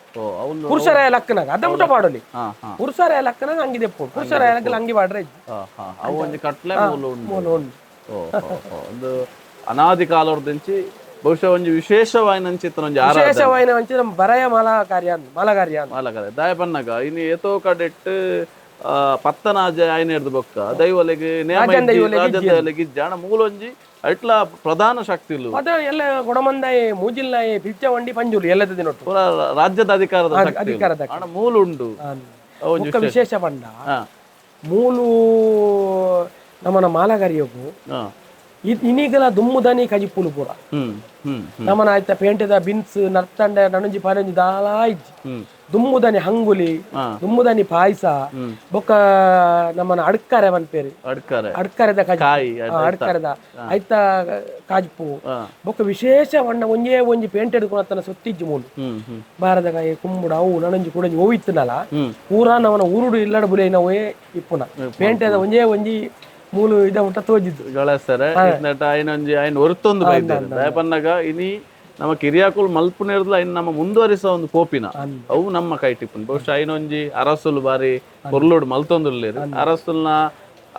ಪುರುಷರಾಯ ಲಕ್ಕನಾಗ ಅದ ಮುಟ್ಟ ಪಾಡೋಲಿ ಪುರುಷರಾಯ ಲಕ್ಕನಾಗ ಅಂಗಿ ದೆಪ್ಪು ಪುರುಷರಾಯ ಲಕ್ಕಲ ಅಂಗಿ ಪಾಡ್ರೆ ಇಜ್ಜಿ ಅವು ಒಂಜಿ ಕಟ್ಲೆ ಮೂಲು ಉಂಡು ಮೂಲು ಉಂಡು ಒಂದು ಅನಾದಿ ಕಾಲರ್ದಿಂಚಿ ಬಹುಶಃ ಒಂಜಿ ವಿಶೇಷವಾಯಿನ ಅಂಚಿತ್ತನ ಒಂಜಿ ಆರಾಧನೆ ವಿಶೇಷವಾಯಿನ ಅಂಚಿ ನಮ್ಮ ಬರಯ ಮಾಲ ಕಾರ್ಯ ಅಂದ್ ಮಾಲಕಾರ್ಯ ಅಂದ್ ಮಾಲಕಾರ್ಯ ದಾಯ ಪನ್ನಗ ಇನಿ ಏತೋ ಕಡೆಟ್ ಪತ್ತನಾಜ ಆಯ್ನ ಹಿಡ್ದು ಬೊಕ್ಕ ದೈವಲೆಗ್ ನೇಮ ರಾಜನ್ ದೈವಲೆಗ್ ರಾಜನ್ ದೈವಲೆಗ್ ಇಜ್ಜಿ ಆಂಡ ಮೂಲೊಂಜಿ ಐಟ್ಲ ಪ್ರಧಾನ ಶಕ್ತಿಲು ಅದ ಎಲ್ಲ ಗುಣಮಂದಾಯಿ ಮೂಜಿಲ್ನಾಯಿ ಪಿಚ್ಚ ವಂಡಿ ಪಂಜುಲು ಎಲ್ಲದ ದಿನೊಟ್ಟು ಪೂರ ರಾಜ್ಯದ ಅಧಿಕಾರದ ಶಕ್ತಿ ಅಧಿಕಾರದ ಆಂಡ ಮೂಲ ಉಂಡು ಅವು ಒಂಜಿ ಬೊಕ್ಕ ವಿಶೇಷ ಪಂಡ ಮೂಲು ನಮ್ಮನ ಮಾಲಗಾರಿಯಗು ಇನಿಗಲ ದುಮ್ಮುದನಿ ಕಜಿಪುಲು ಪೂರ ಹ್ಮ್ ಹ್ಮ್ ನಮನ ಆಯ್ತ ಪೇಂಟೆದ ಬಿನ್ಸ್ ನರ್ತಂಡೆ ನನಂಜಿ ಪನಂಜಿ ದಾಲ ಇಜ್ಜಿ ದುಮ್ಮುದನಿ ಹಂಗುಲಿ ದುಮ್ಮುದನಿ ಪಾಯಸ ಬೊಕ್ಕ ನಮ್ಮನ ಅಡ್ಕರೆ ಪನ್ಪೇರು ಅಡ್ಕರೆ ಅಡ್ಕರೆದ ಕಾಜಿ ಕಾಯಿ ಅಡ್ಕರೆದ ಐತ ಕಾಜ್ಪು ಬೊಕ್ಕ ವಿಶೇಷ ವಣ್ಣ ಒಂಜೇ ಒಂಜಿ ಪೇಂಟ್ ಎಡ್ಕೊಳತನ ಸುತ್ತಿಜ್ಜಿ ಮೂಲು ಹ್ಮ್ ಹ್ಮ್ ಬಾರದ ಕಾಯಿ ಕುಂಬುಡ ಅವು ನನಂಜಿ ಕುಡಂಜಿ ಓವಿತ್ತನಲ್ಲ ಪೂರಾ ನವನ ಊರುಡು ಇಲ್ಲಡ ಬುಲೆ ನಾವೇ ಇಪ್ಪುನ ಪೇಂಟೆದ ಒಂಜೇ ಒಂಜಿ ಮೂಲು ಇದ ಮುಟ್ಟ ತೋಜಿದ್ದು ಗಳಸರೆ ಇತ್ನೆಟ ಐನೊಂಜಿ ಐನ್ ಒರ್ತೊಂದು ಬೈದೇರು ದಯಪನ್ನಗ ಇನಿ ನಮ್ಮ ಕಿರಿಯಾಕುಲ್ ಮಲ್ಪುನೇರ್ದ್ಲ ಇನ್ ನಮ್ಮ ಮುಂದುವರಿಸ ಒಂದು ಪೋಪಿನ ಅವು ನಮ್ಮ ಕೈ ಟಿಪ್ಪುನ್ ಬಹುಶಃ ಐನೊಂಜಿ ಅರಸುಲು ಬಾರಿ ಪೊರ್ಲುಡು ಮಲ್ತೊಂದುಲ್ಲೇರು ಅರಸುಲ್ನ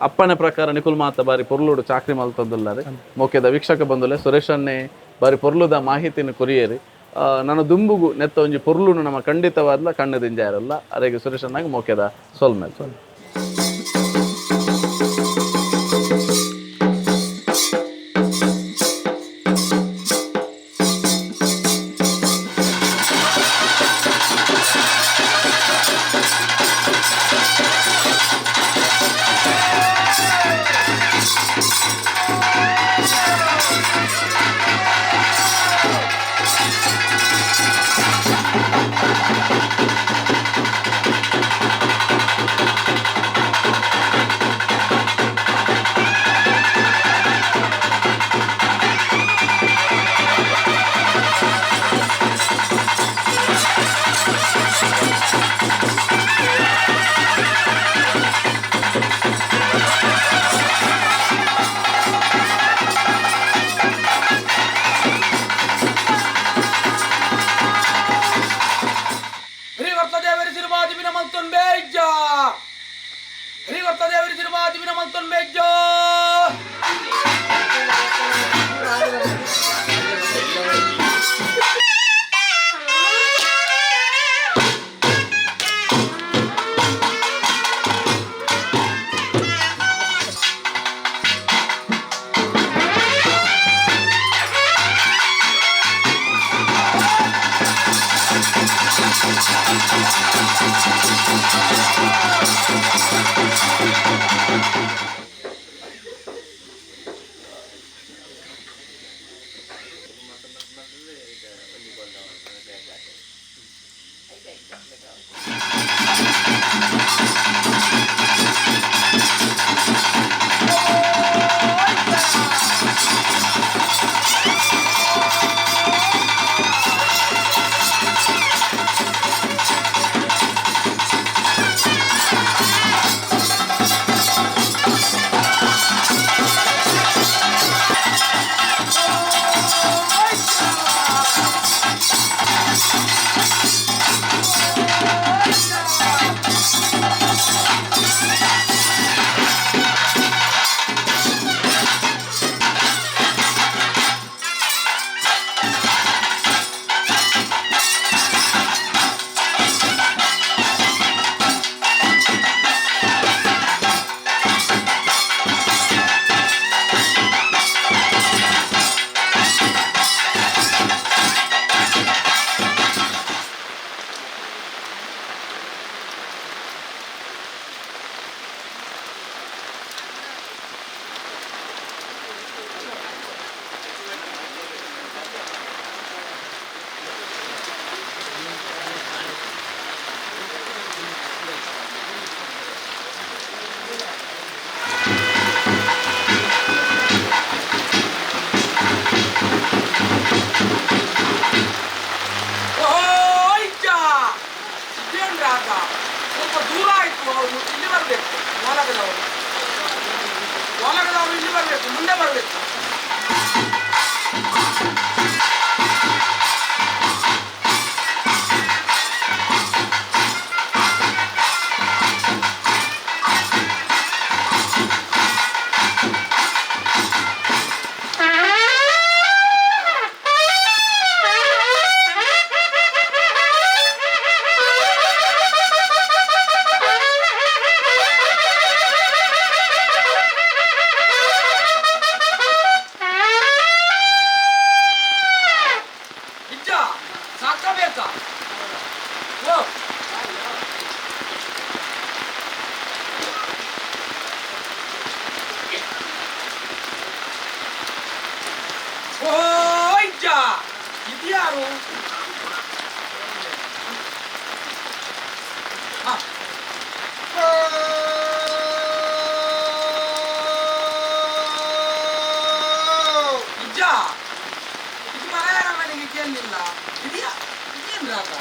ಅಪ್ಪನ ಪ್ರಕಾರ ನಿಕುಲ್ ಮಾತ ಬಾರಿ ಪೊರ್ಲುಡು ಚಾಕ್ರಿ ಮಲ್ತೊಂದುಲ್ಲಾರೆ ಮೋಕೆದ ವೀಕ್ಷಕ ಬಂದುಲೆ ಸುರೇಶನ್ನೇ ಬಾರಿ ಪೊರ್ಲುದ ಮಾಹಿತಿನ ಕೊರಿಯೇರಿ ನನ್ನ ದುಂಬುಗು ನೆತ್ತ ಒಂಜಿ ಪೊರ್ಲುನು ನಮ್ಮ ಖಂಡಿತವಾದ್ಲ ಕಣ್ಣು ದಿಂಜಾರಲ್ಲ ಅರೆಗೆ ಸುರೇಶನ್ನಾಗ ಮೋಕೆದ ಸೊಲ್ಮೇಲ್ ಯಾರು? ನಿಜ ಇದು ಮರಾಯರ ಮನೆಗೆ ಕೇಳಲಿಲ್ಲ. ಇದೆಯಾ ಇದೇನು ರಾಗ?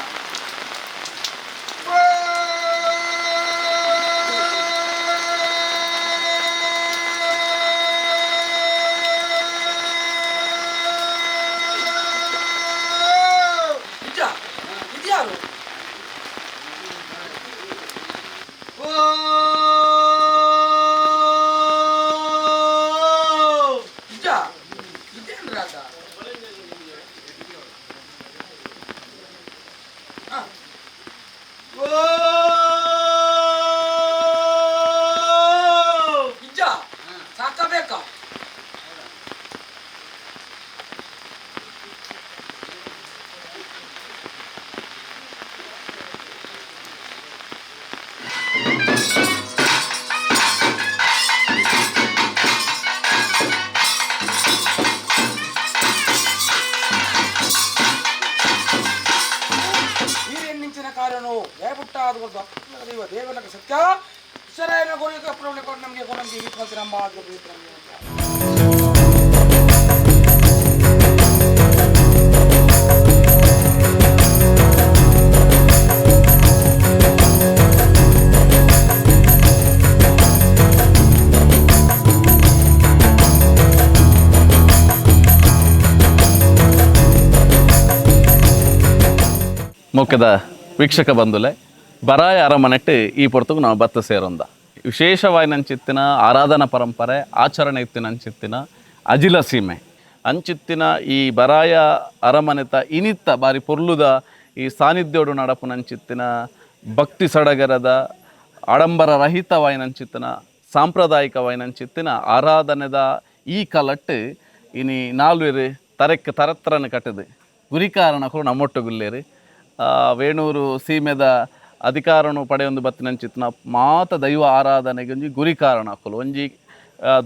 ನಿಜ ಇದ್ಯಾರು? ನಿಜ ಇದೇನು ರಾಗ? ನಿಜ ಸಾಕಬೇಕಾ? ನೀರೆನ್ನಿಂಚಿನ ಕಾರ್ಯನು ದಯಪುಟ್ಟ ದೈವ ದೇವನಕ ಸತ್ಯ ಈಶ್ವರಾಯನ ಗೋರಿಕ ಪ್ರಭು ನಮಗೆ ನಮಗೆ ನಮ್ಮ. ಮೊಕ್ಕದ ವೀಕ್ಷಕ ಬಂಧುಲೆ, ಬರಾಯ ಅರಮನೆಟ್ಟು ಈ ಪೊರ್ತುಗು ನಾವು ಬತ್ತ ಸೇರೊಂದ ವಿಶೇಷವಾಯಿನಂಚಿತ್ತಿನ ಆರಾಧನಾ ಪರಂಪರೆ ಆಚರಣೆ ಇತ್ತಿನಂಚಿತ್ತಿನ ಅಜಿಲ ಸೀಮೆ ಅಂಚಿತ್ತಿನ ಈ ಬರಾಯ ಅರಮನೆತ ಇನಿತ್ತ ಬಾರಿ ಪೊರ್ಲುದ ಈ ಸಾನ್ನಿಧ್ಯೋಡು ನಡಪುನಂಚಿತ್ತಿನ ಭಕ್ತಿ ಸಡಗರದ ಆಡಂಬರ ರಹಿತವಾಯಿನಂಚಿತ್ತಿನ ಸಾಂಪ್ರದಾಯಿಕವಾಯಿನಂಚಿತ್ತಿನ ಆರಾಧನೆದ ಈ ಕಲಟ್ಟು ಇನಿ ನಾಲ್ವೇರು ತರೆಕ್ ತರತ್ರನ ಕಟ್ಟದು ಗುರಿಕಾರಣಕರು ನಮ್ಮೊಟ್ಟುಗುಲ್ಲೇರು. ವೇಣೂರು ಸೀಮೆದ ಅಧಿಕಾರನು ಪಡೆಯೊಂದು ಬತ್ತಿನಂಚಿತ್ತಿನ ಮಾತ ದೈವ ಆರಾಧನೆಗೆ ಒಂಜಿ ಗುರಿ ಕಾರಣಕ್ಕಲು ಒಂಜಿ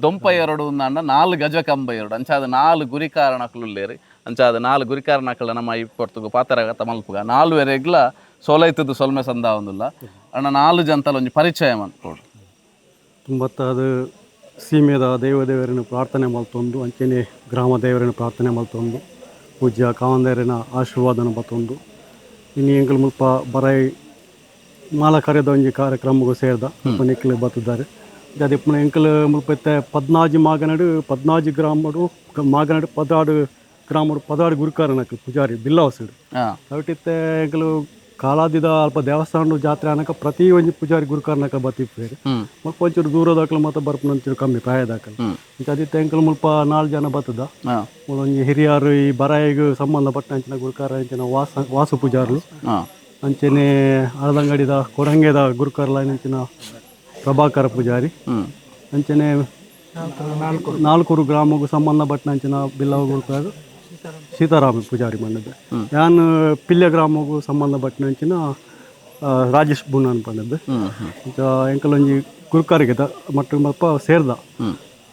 ದೊಂಪ ಎರಡು ಅಂಡ ನಾಲ್ ಗಜ ಕಂಬ ಎರಡು ಅಂಚಾದ ನಾಲ್ ಗುರಿ ಕಾರಣಕ್ಕಲು ಉಲ್ಲೇರು. ಅಂಚಾದ ನಾಲ್ ಗುರಿ ಕಾರಣಕ್ಕಲ ನಮ್ಮ ಈ ಪೊರ್ತುಗು ಪಾತರಗತ ಮಲ್ಪುಗ ನಾಲ್ವೆರೆಗ್ಲ ಸೋಲೈತದ್ದು ಸೊಲ್ಮೆ ಸಂದ ಒಂದುಲ್ಲ ಅಣ್ಣ, ನಾಲ್ ಜಂತಲ ಒಂಜಿ ಪರಿಚಯ ಮನ್ಕೊಡು. ತುಂಬತ್ತಾದ ಸೀಮೆದ ದೈವ ದೇವರನ್ನು ಪ್ರಾರ್ಥನೆ ಮಲ್ತೊಂದು ಅಂಚನೆ ಗ್ರಾಮ ದೇವರನ್ನು ಪ್ರಾರ್ಥನೆ ಮಲ್ತೊಂದು ಪೂಜ್ಯ ಕಾವಂದೇರನ ಆಶೀರ್ವಾದನ ಬತ್ತೊಂದು ಇನ್ನು ಎಂಕಲ್ ಮುಲ್ಪ ಬರೈ ಮಾಲ ಕಾರ್ಯದ ಒಂಜಿ ಕಾರ್ಯಕ್ರಮಗೂ ಸೇರ್ದ ನಿಕ್ಲು ಬತ್ತಿದ್ದಾರೆ. ಅದೇ ಪುನಃ ಎಂಕಲ್ ಮುಲ್ಪ ಇತ್ತೆ ಪದ್ನಾಜಿ ಮಾಗನಡು ಪದ್ನಾಜಿ ಗ್ರಾಮಡು ಮಾಗನಡು ಪದಾಡು ಗ್ರಾಮಡು ಪದಾಡು ಗುರುಕಾರನಕ್ ಪೂಜಾರಿ ಬಿಲ್ಲಾವಸುಡು. ಅವಿಟ್ಟಿತ್ತೆ ಎಂಕಲು ಕಾಲಾದಿದ ಅಲ್ಪ ದೇವಸ್ಥಾನ ಜಾತ್ರೆ ಅನಕ ಪ್ರತಿ ಒಂಜಿ ಪೂಜಾರಿ ಗುರುಕಾರನಕ ಬತ್ತಿಪ್ಪೇರು. ಮುಲ್ಪ ಒಂಚೂರು ದೂರದಾಕಲು ಮಾತ್ರ ಬರ್ಪುನ ಒಂಚೂರು ಕಮ್ಮಿ ಪ್ರಾಯದಾಕಲು. ಇಂಚ ಅದಿತ್ತೆ ಎಂಕಲ್ ಮುಲ್ಪ ನಾಲ್ ಜನ ಬತ್ತದ. ಒಂಜಿ ಹಿರಿಯಾರು ಈ ಬರಾಯಿಗ್ ಸಂಬಂಧಪಟ್ಟ ಅಂಚಿನ ಗುರುಕಾರ ಅಂಚಿನ ವಾಸ ವಾಸು ಪೂಜಾರ್ಲು, ಅಂಚನೆ ಅಳದಂಗಡಿದ ಕೊಡಂಗೆದ ಗುರುಕಾರ್ಲ ಅಂಚಿನ ಪ್ರಭಾಕರ ಪೂಜಾರಿ, ಅಂಚನೆ ನಾಲ್ಕೂರು ಗ್ರಾಮಕ್ಕೂ ಸಂಬಂಧಪಟ್ಟ ಅಂಚಿನ ಬಿಲ್ಲವ ಗುರುಕಾರ ಸೀತಾರಾಮ ಪೂಜಾರಿ ಮಣ್ಣದು, ಯಾನ್ ಪಿಲ್ಯ ಗ್ರಾಮಕ್ಕೂ ಸಂಬಂಧಪಟ್ಟ ಅಂಚಿನ ರಾಜೇಶ್ ಬುಣ್ಣನ್ ಪಂಡದ್ದು. ಎಂಕಲ್ ಒಂಜಿ ಗುರುಕಾರಿಗೆ ಮಟ್ಟ ಮಲ್ಪ ಸೇರ್ದ.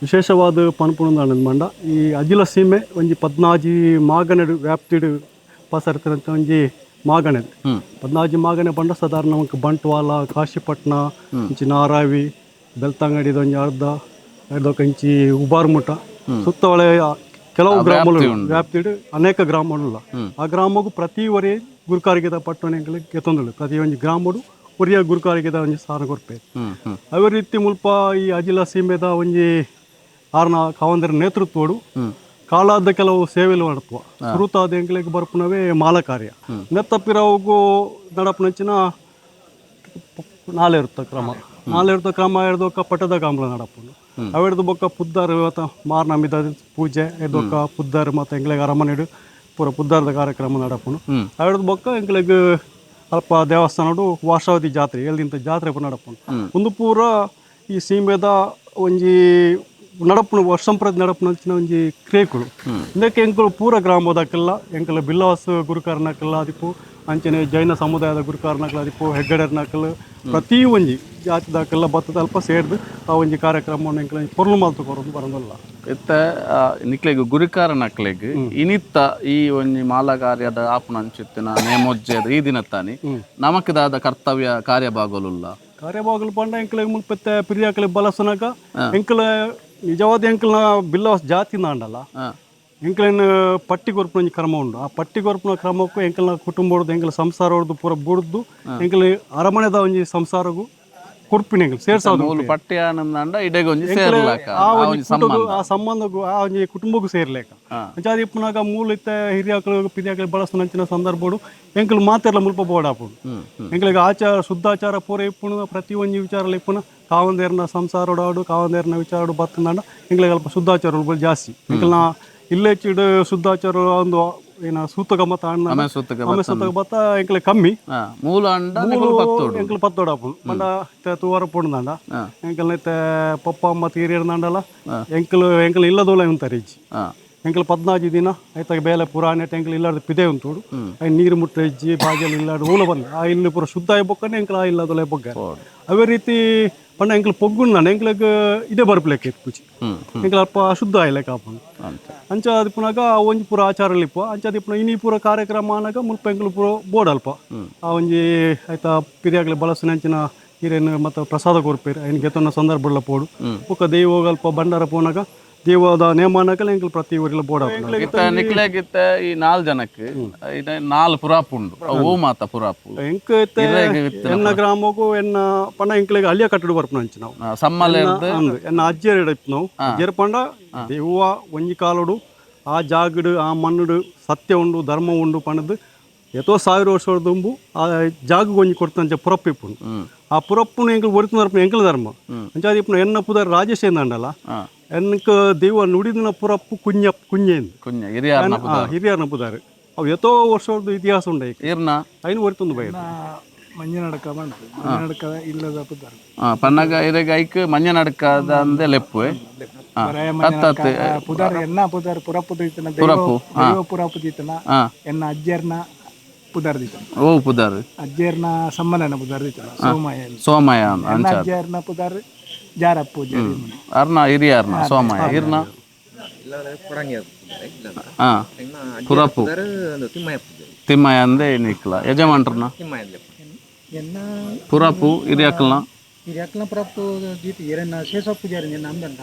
ವಿಶೇಷವಾದ ಪನ್ಪುಣದ ಮಂಡ ಈ ಅಜಿಲ ಸೀಮೆ ಒಂಜಿ ಪದ್ನಾಜಿ ಮಾಗನಡು ವ್ಯಾಪ್ತಿಡು ಪಸರ್ತಂತ ಒಂಜಿ ಮಾಗಣೆ ಪದ್ನಾಜಿ ಮಾಗಣೆ ಪಂಡ ಸಾಧಾರಣ ನಮಕ್ ಬಂಟ್ವಾಳ, ಕಾಶಿಪಟ್ನ, ಇಂಚಿ ನಾರಾವಿ, ಬೆಳ್ತಂಗಡಿದ ಒಂಜಿ ಅರ್ಧ ಅರ್ಧಕ್ಕೆ ಇಂಚಿ ಉಬಾರ್ಮುಠ ಸುತ್ತ ಒಳ ಕೆಲವು ಗ್ರಾಮಗಳು ವ್ಯಾಪ್ತಿಡು ಅನೇಕ ಗ್ರಾಮಗಳು. ಆ ಗ್ರಾಮಗೂ ಪ್ರತಿ ಒರೇ ಗುರುಕಾರಿಗೆದ ಪಟ್ಟಣಗಳಿಗೆ ಎತ್ತೊಂದುಳ್ಳು. ಪ್ರತಿ ಒಂಜಿ ಗ್ರಾಮಡು ಒರಿಯ ಗುರುಕಾರಿಗೆದ ಒಂಜಿ ಸ್ಥಾನ ಕೊರ್ಪೆ. ಅವೇ ರೀತಿ ಮುಲ್ಪ ಈ ಅಜಿಲ ಸೀಮೆದ ಒಂಜಿ ಆರ್ನ ಕಾವಂದರ ನೇತೃತ್ವಡು ಕಾಲಾದ ಕೆಲವು ಸೇವೆలు ನಡಪುವ. ಸುರುತಾದ ಎಂಕ್ಲೆಗ್ ಬರ್ಪುನವೇ ಮಾಲಕಾರ್ಯ ನೆತ್ತಪ್ಪಿರವುಗು ನಡಪುನಂಚಿನ ನಾಲೆರುತ್ತ ಕ್ರಮ ನಾಲೆರುತ್ತ ಕ್ರಮ ಎರ್ದೊಕ್ಕ ಪಟ್ಟದ ಕಾಂಬ್ಲ ನಡಪುಂಡು. ಅವೆಡ್ದು ಬೊಕ್ಕ ಪುದ್ದಾರು ಇವತ್ತ ಮಾರ್ನಮಿದ ಪೂಜೆ ಎರ್ದೊಕ್ಕ ಪುದ್ದಾರು ಮತ್ತು ಎಂಕ್ಲೆಗ್ ಅರಮನೆಡು ಪೂರ ಪುದ್ದಾರದ ಕಾರ್ಯಕ್ರಮ ನಡಪುಂಡು. ಅವೆಡ್ದು ಬೊಕ್ಕ ಎಂಕ್ಲೆಗ್ ಅಲ್ಪ ದೇವಸ್ಥಾನಡು ವಾರ್ಷಾವಧಿ ಜಾತ್ರೆ ಎಲ್ದಿಂತ ಜಾತ್ರೆ ಪೂರ ನಡಪುಂಡು. ಒಂದು ಪೂರ ಈ ಸೀಮೆದ ಒಂಜಿ ನಡಪುನ ವರ್ಷಂಪ್ರತಿ ನಡಪುನಂಚಿನ ಒಂಜಿ ಕ್ರಿಯೆಗಳು. ಇಂದಕ್ಕೆ ಎಂಕುಲು ಪೂರ ಗ್ರಾಮದಕ್ಕೆಲ್ಲ ಎಂಕಲ ಬಿಲ್ಲವಾಸ ಗುರುಕಾರನಕ್ಕೆಲ್ಲ ಅದಿಪ್ಪು ಅಂಚನೆ ಜೈನ ಸಮುದಾಯದ ಗುರುಕಾರನಕುಲು ಅದಿಪ್ಪು, ಹೆಗ್ಗಡೆರ್ನಕುಲು, ಪ್ರತಿ ಒಂಜಿ ಜಾತಿದಕಲ್ಲ ಬತ್ತದ ಅಲ್ಪ ಸೇರ್ದು ಆ ಒಂಜಿ ಕಾರ್ಯಕ್ರಮವನ್ನು ಎಂಕುಲು ಪೊರ್ಲು ಮಲ್ತು ಕೊರೊಂದು ಬರೊಂದುಲ್ಲ. ಇತ್ತೆ ನಿಕ್ಲೆಗ್ ಗುರಿಕಾರನಕ್ಲೆಗ್ ಇನಿತ್ತ ಈ ಒಂಜಿ ಮಾಲ ಕಾರ್ಯದ ಆಪುನಂಚಿತ್ತಿನ ನೇಮೋಜ್ಜೆದ ಈ ದಿನತ್ತಾನಿ ನಮಕ್ ದಾದ ಕರ್ತವ್ಯ ಕಾರ್ಯಭಾಗಲುಲ್ಲ? ಕಾರ್ಯಭಾಗಲು ಪಂಡ ಎಂಕಲೆಗ್ ಮುಲ್ಪತ್ತೆ ಪಿರಿಯಾಕಲೆ ಬಲಸನಗ ಎಂಕಲ ನಿಜವಾದ ಎಂಕಲ್ನ ಬಿಲ್ಲವ ಜಾತಿ ನಾಂಡಲ್ಲ, ಎಂಕಲೆನ್ ಪಟ್ಟಿ ಕೊರ್ಪುನ ಒಂಜಿ ಕ್ರಮ ಉಂಡು. ಆ ಪಟ್ಟಿ ಕೊರ್ಪುನ ಕ್ರಮಕ್ಕೂ ಎಂಕಲ್ನ ಕುಟುಂಬೊಡ್ದು, ಎಂಕಲ ಸಂಸಾರೊಡ್ದು ಪೂರ ಬುಡ್ದು ಎಂಕಲ ಅರಮನೆದ ಒಂಜಿ ಸಂಸಾರಗು ಕೊರ್ಪಿನ ಎಂಕಲ್ ಸೇರ್ಸಾದು. ಮೂಲು ಪಟ್ಟಿ ಆನಂದಾಂಡ ಇಡೆಗ್ ಒಂಜಿ ಸೇರ್ಲಾಕ ಆ ಆ ಒಂಜಿ ಒಂಜಿ ಕೂಟೊಗು, ಸಂಬಂಧ, ಆ ಸಂಬಂಧಗೂ ಆ ಒಂಜಿ ಕುಟುಂಬಕ್ಕೂ ಸೇರ್ಲೇಕ. ಅಂಚಾದ್ ಇಪ್ಪುನಾಗ ಮೂಲು ಇತ್ತೆ ಹಿರಿಯಾಕಲು ಪಿರಿಯಾಕಲು ಬಳಸುನಂಚಿನ ಸಂದರ್ಭಡು ಎಂಕುಲು ಮಾತೆರ್ಲ ಮುಲ್ಪ ಬೋಡಾಪುಂಡು. ಎಂಕಲೆಗ್ ಆಚಾರ ಶುದ್ಧಾಚಾರ ಪೂರ ಇಪ್ಪುನು, ಪ್ರತಿ ಒಂಜಿ ವಿಚಾರಲ ಇಪ್ಪುನ ಕಾವಂದೇರ್ನ ಸಂಸಾರೊಡಾಡು ಕಾವಂದೇರ್ನ ವಿಚಾರಡು ಬತ್ತಂದಾಂಡ ಎಂಕಲೆಗ್ ಅಲ್ಪ ಶುದ್ಧಾಚಾರ ಜಾಸ್ತಿ. ಎಂಕಲ್ನ ಇಲ್ಲೆಚ್ಚಿಡ್ ಶುದ್ಧಾಚಾರ ಒಂದು ಏನ ಸೂತಕ ಮತ ಅಣ್ಣ ಆಮೆ ಸೂತಕ. ಆಮೆ ಸೂತಕ ಬತ್ತ ಎಂಕಲೆ ಕಮ್ಮಿ. ಮೂಲ ಅಂಡ ನಿಕುಲು ಪತ್ತೋಡು. ಎಂಕಲ್ ಪತ್ತೋಡಾಪುಂಡು ಪಂಡ ಇತ್ತೆ ತೂವರ ಪೋಂಡಾಂಡ ಎಂಕಲ್ನ ಇತ್ತೆ ಪಪ್ಪ ಅಮ್ಮ ತೀರಿರ್ದಾಂಡಲ ಎಂಕಲ್ ಎಂಕಲ್ ಇಲ್ಲದೋಲ ಉಂತಾರೆ ಇಜ್ಜಿ. ಎಂಕಲ್ 14 ದಿನ ಐತಾಗ ಬೇಲೆ ಪೂರ ಆನೆಟ್ ಎಂಕಲ್ ಇಲ್ಲಾರ್ದ ಪಿದೆ ಉಂಟುಡು, ಐನ್ ನೀರು ಮುಟ್ಟ ಇಜ್ಜಿ, ಬಾಜಲ್ ಇಲ್ಲಾರ್ದ ಊಲ ಬಂದು ಆ ಇಲ್ಲು ಪೂರ ಶುದ್ಧ ಆಯಿ ಬೊಕ್ಕನೆ ಎಂಕಲ್ ಆ ಇಲ್ಲದೋಲೆ ಬೊಗ್ಗ. ಅವೇ ರೀತಿ ಪಂಡ ಎಂಕಲ್ ಪೊಗ್ಗುಂದಾಂಡ ಎಂಕ್ಲೆಗ್ ಇದೇ ಬರ್ಪುಲೆಕ್ಕ ಇಪ್ಪುಜಿ, ಎಂಕಲ್ ಅಲ್ಪ ಅಶುದ್ಧ ಆಯ್ಲೆಕ್ಕ ಆಪುಂಡು. ಅಂಚ ಅದಿಪ್ಪುನಾಗ ಆ ಒಂಜಿ ಪೂರ ಆಚಾರలు ಇಪ್ಪ. ಅಂಚ ಅದಿಪ್ಪುನ ಇನಿ ಪೂರ ಕಾರ್ಯಕ್ರಮ ಆನಾಗ ಮುಲ್ಪ ಎಂಕುಲು ಪೂರ ಬೋರ್ಡ್ ಅಲ್ಪ ಆ ಒಂಜಿ ಆಯ್ತಾ ಪಿರಿಯಾಗ್ಲೆ ಬಳಸುನಂಚಿನ ಹಿರಿಯನ್ ಮತ್ತು ಪ್ರಸಾದ ಕೊರ್ಪೇರು, ಐನ್ ಗೆತೊನ್ನ ಸಂದರ್ಭ ಪೋಡು. ಬೊಕ್ಕ ದೈವಗ್ ಅಲ್ಪ ಭಂಡಾರ ಪೋನಾಗ ದೈವದ ನೇಮ ಆನಾಗಲ ಎಂಕುಲು ಪ್ರತಿ ಊರಿಲ ಬೋರ್ಡ್ ಆಪುಂಡು. ಇತ್ತೆ ನಿಕ್ಲೆಗ್ ಇತ್ತೆ ಈ ನಾಲ್ ಜನಕ್ ಇತ್ತೆ ನಾಲ್ ಪುರಾಪು ಉಂಡು, ಅವು ಓ ಮಾತ ಪುರಾಪು? ಎಂಕ್ ಇತ್ತೆ ಇರೆಗ್ ಇತ್ತಿನ ಎನ್ನ ಗ್ರಾಮಗು ಎನ್ನ ಪಂಡ ಎಂಕ್ಲೆಗ್ ಅಳಿಯ ಕಟ್ಟಡ ಬರ್ಪುನ ಅಂಚ ನಾವು ಸಮ್ಮಲೆರ್ದ್. ಅಂದ್, ಎನ್ನ ಅಜ್ಜೆರ್ ಇಪ್ಪುನವು. ಅಜ್ಜೆರ್ ಪಂಡ ದೆವ್ವ ಒಂಜಿ ಕಾಲೊಡು ಆ ಜಾಗಡ್ ಆ ಮಣ್ಣುಡು ಸತ್ಯ ಉಂಡು, ಧರ್ಮ ಉಂಡು ಪಂಡ್ದ್ ಏತೋ ಸಾವಿರ ವರ್ಷದ ದುಂಬು ಆ ಜಾಗಗ್ ಒಂಜಿ ಕೊರ್ತಂಚ ಪುರಪ್ಪು ಇಪ್ಪುಂಡು. ಆ ಪುರಪ್ಪುನು ಎಂಕುಲು ಒರಿತು ನರ್ಪುನ ಎಂಕಲ್ ಧರ್ಮ. ಅಂಚಾದ್ ಇಪ್ಪುನ ಎನ್ನ ಪುದರ್ ರಾಜೇಶ್ ಎಂದಾಂಡಲ ಎನ್ಕ ದೈವ ನುಡಿದಿನ ಪುರಪ್ಪು ಕುಂಜ ಕುಂಜೆಂದು. ಕುಂಜ ಹಿರಿಯಾರ್ನ? ಹಿರಿಯರ್ನ ಪುದರ್. ಅವು ಏತೋ ವರ್ಷದ ಇತಿಹಾಸ ಉಂಡು ಐಕ್. ಈರ್ನ? ಐನು ಒರಿತೊಂದು ಬೈದು. ಮಂಜನಡಕ ಬಂತು, ಮಂಜನಡಕ ಇಲ್ಲದ ಪುದರ್. ಪನ್ನಗ ಇರೆಗ್ ಐಕ್ ಮಂಜನಡ್ಕದ ಅಂದೆ ಲೆಪ್ಪು? ಬರಾಯ ಮಂಜನಡ್ಕ ಪುದರ್. ಎನ್ನ ಪುದರ್ ಪುರಪ್ಪು ದೀತನ ದೈವ. ಪುರಪ್ಪು, ದೈವ ಪುರಪ್ಪು ದೀತನ. ಎನ್ನ ಅಜ್ಜರ್ನ ಪುದರ್ ದೀತನ. ಓ ಪುದರ್? ಅಜ್ಜರ್ನ ಸಮ್ಮಲನ ಪುದರ್ ದೀತನ, ಸೋಮಯ್ಯ. ಸೋಮಯ್ಯ. ಎನ್ನ ಅಂಚ ಅಜ್ಜರ್ನ ಪುದರ್ ಜಾರಪ್ಪ ಪೂಜಾರಿ. ಅರ್ನ ಹಿರಿಯಾರ್ನ ಸೋಮಯ್ಯ, ಈರ್ನ ಪುರಪ್ಪು ತಿಮ್ಮಯ್ಯ ಅಂದೆ ನಿಕ್ಲ ಯಜಮಾನ್ರನ ಎನ್ನ ಪುರಪ್ಪು ಹಿರಿಯಕ್ಲನ? ಹಿರಿಯಕ್ಲನ ಪುರಪ್ಪು ದೀತಿ ಎರೆನ್ನ ಶೇಷ ಪೂಜಾರಿ ನಮ್ದನ್ನ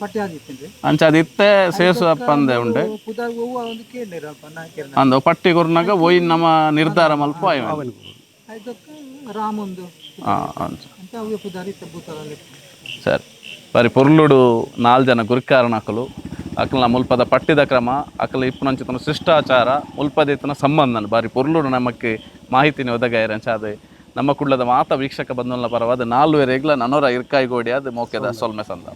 ಪಟ್ಟಿ ಆಗಿತ್ತೇನ್ರಿ. ಅಂಚ ಅದಿತ್ತೆ ಸೇಸು ಅಪ್ಪಂದೆ ಉಂಡೆ. ಪುದರ್ ಹೂವು ಒಂದು ಕೇಳಿರ ಅಲ್ಪ ನಾ ಕೇಳಿನ. ಅಂದ ಪಟ್ಟಿ ಕೊರ್ನಾಗ ಒಯ್ ನಮ್ಮ ನಿರ್ಧಾರ ಮಲ್ಪ. ಆಯ್ತಕ್ಕ ರಾಮಂದು ಅಂಚ ಅಂತ ಅವೇ ಪುದರ್ ಇತ್ತ ಭೂತರಲ್ಲಿ. ಸರಿ, ಬರಿ ಪೊರ್ಲುಡು ನಾಲ್ ಜನ ಗುರಿಕಾರನಕಲು ಅಕಲ್ನ ಮುಲ್ಪದ ಪಟ್ಟಿದ ಕ್ರಮ, ಅಕಲ ಇಪ್ಪುನಂಚಿತನ ಶಿಷ್ಟಾಚಾರ, ಮುಲ್ಪದ ಇತ್ತನ ಸಂಬಂಧನ ಬಾರಿ ಪೊರ್ಲುಡು ನಮಕ್ ಮಾಹಿತಿನ ಒದಗಾಯರ. ಅಂಚಾದ ನಮ್ಮ ಕುಳ್ಳದ ಮಾತ ವೀಕ್ಷಕ ಬಂಧುಗಳ ಪರವಾದ ನಾಲ್ವೇರೆಗ್ಲ ನನೊರ ಇರ್ಕಾಯಿ ಗೋಡಿ ಅದು ಮೋಕೆದ ಸೊಲ್ಮೆ ಸಂದ.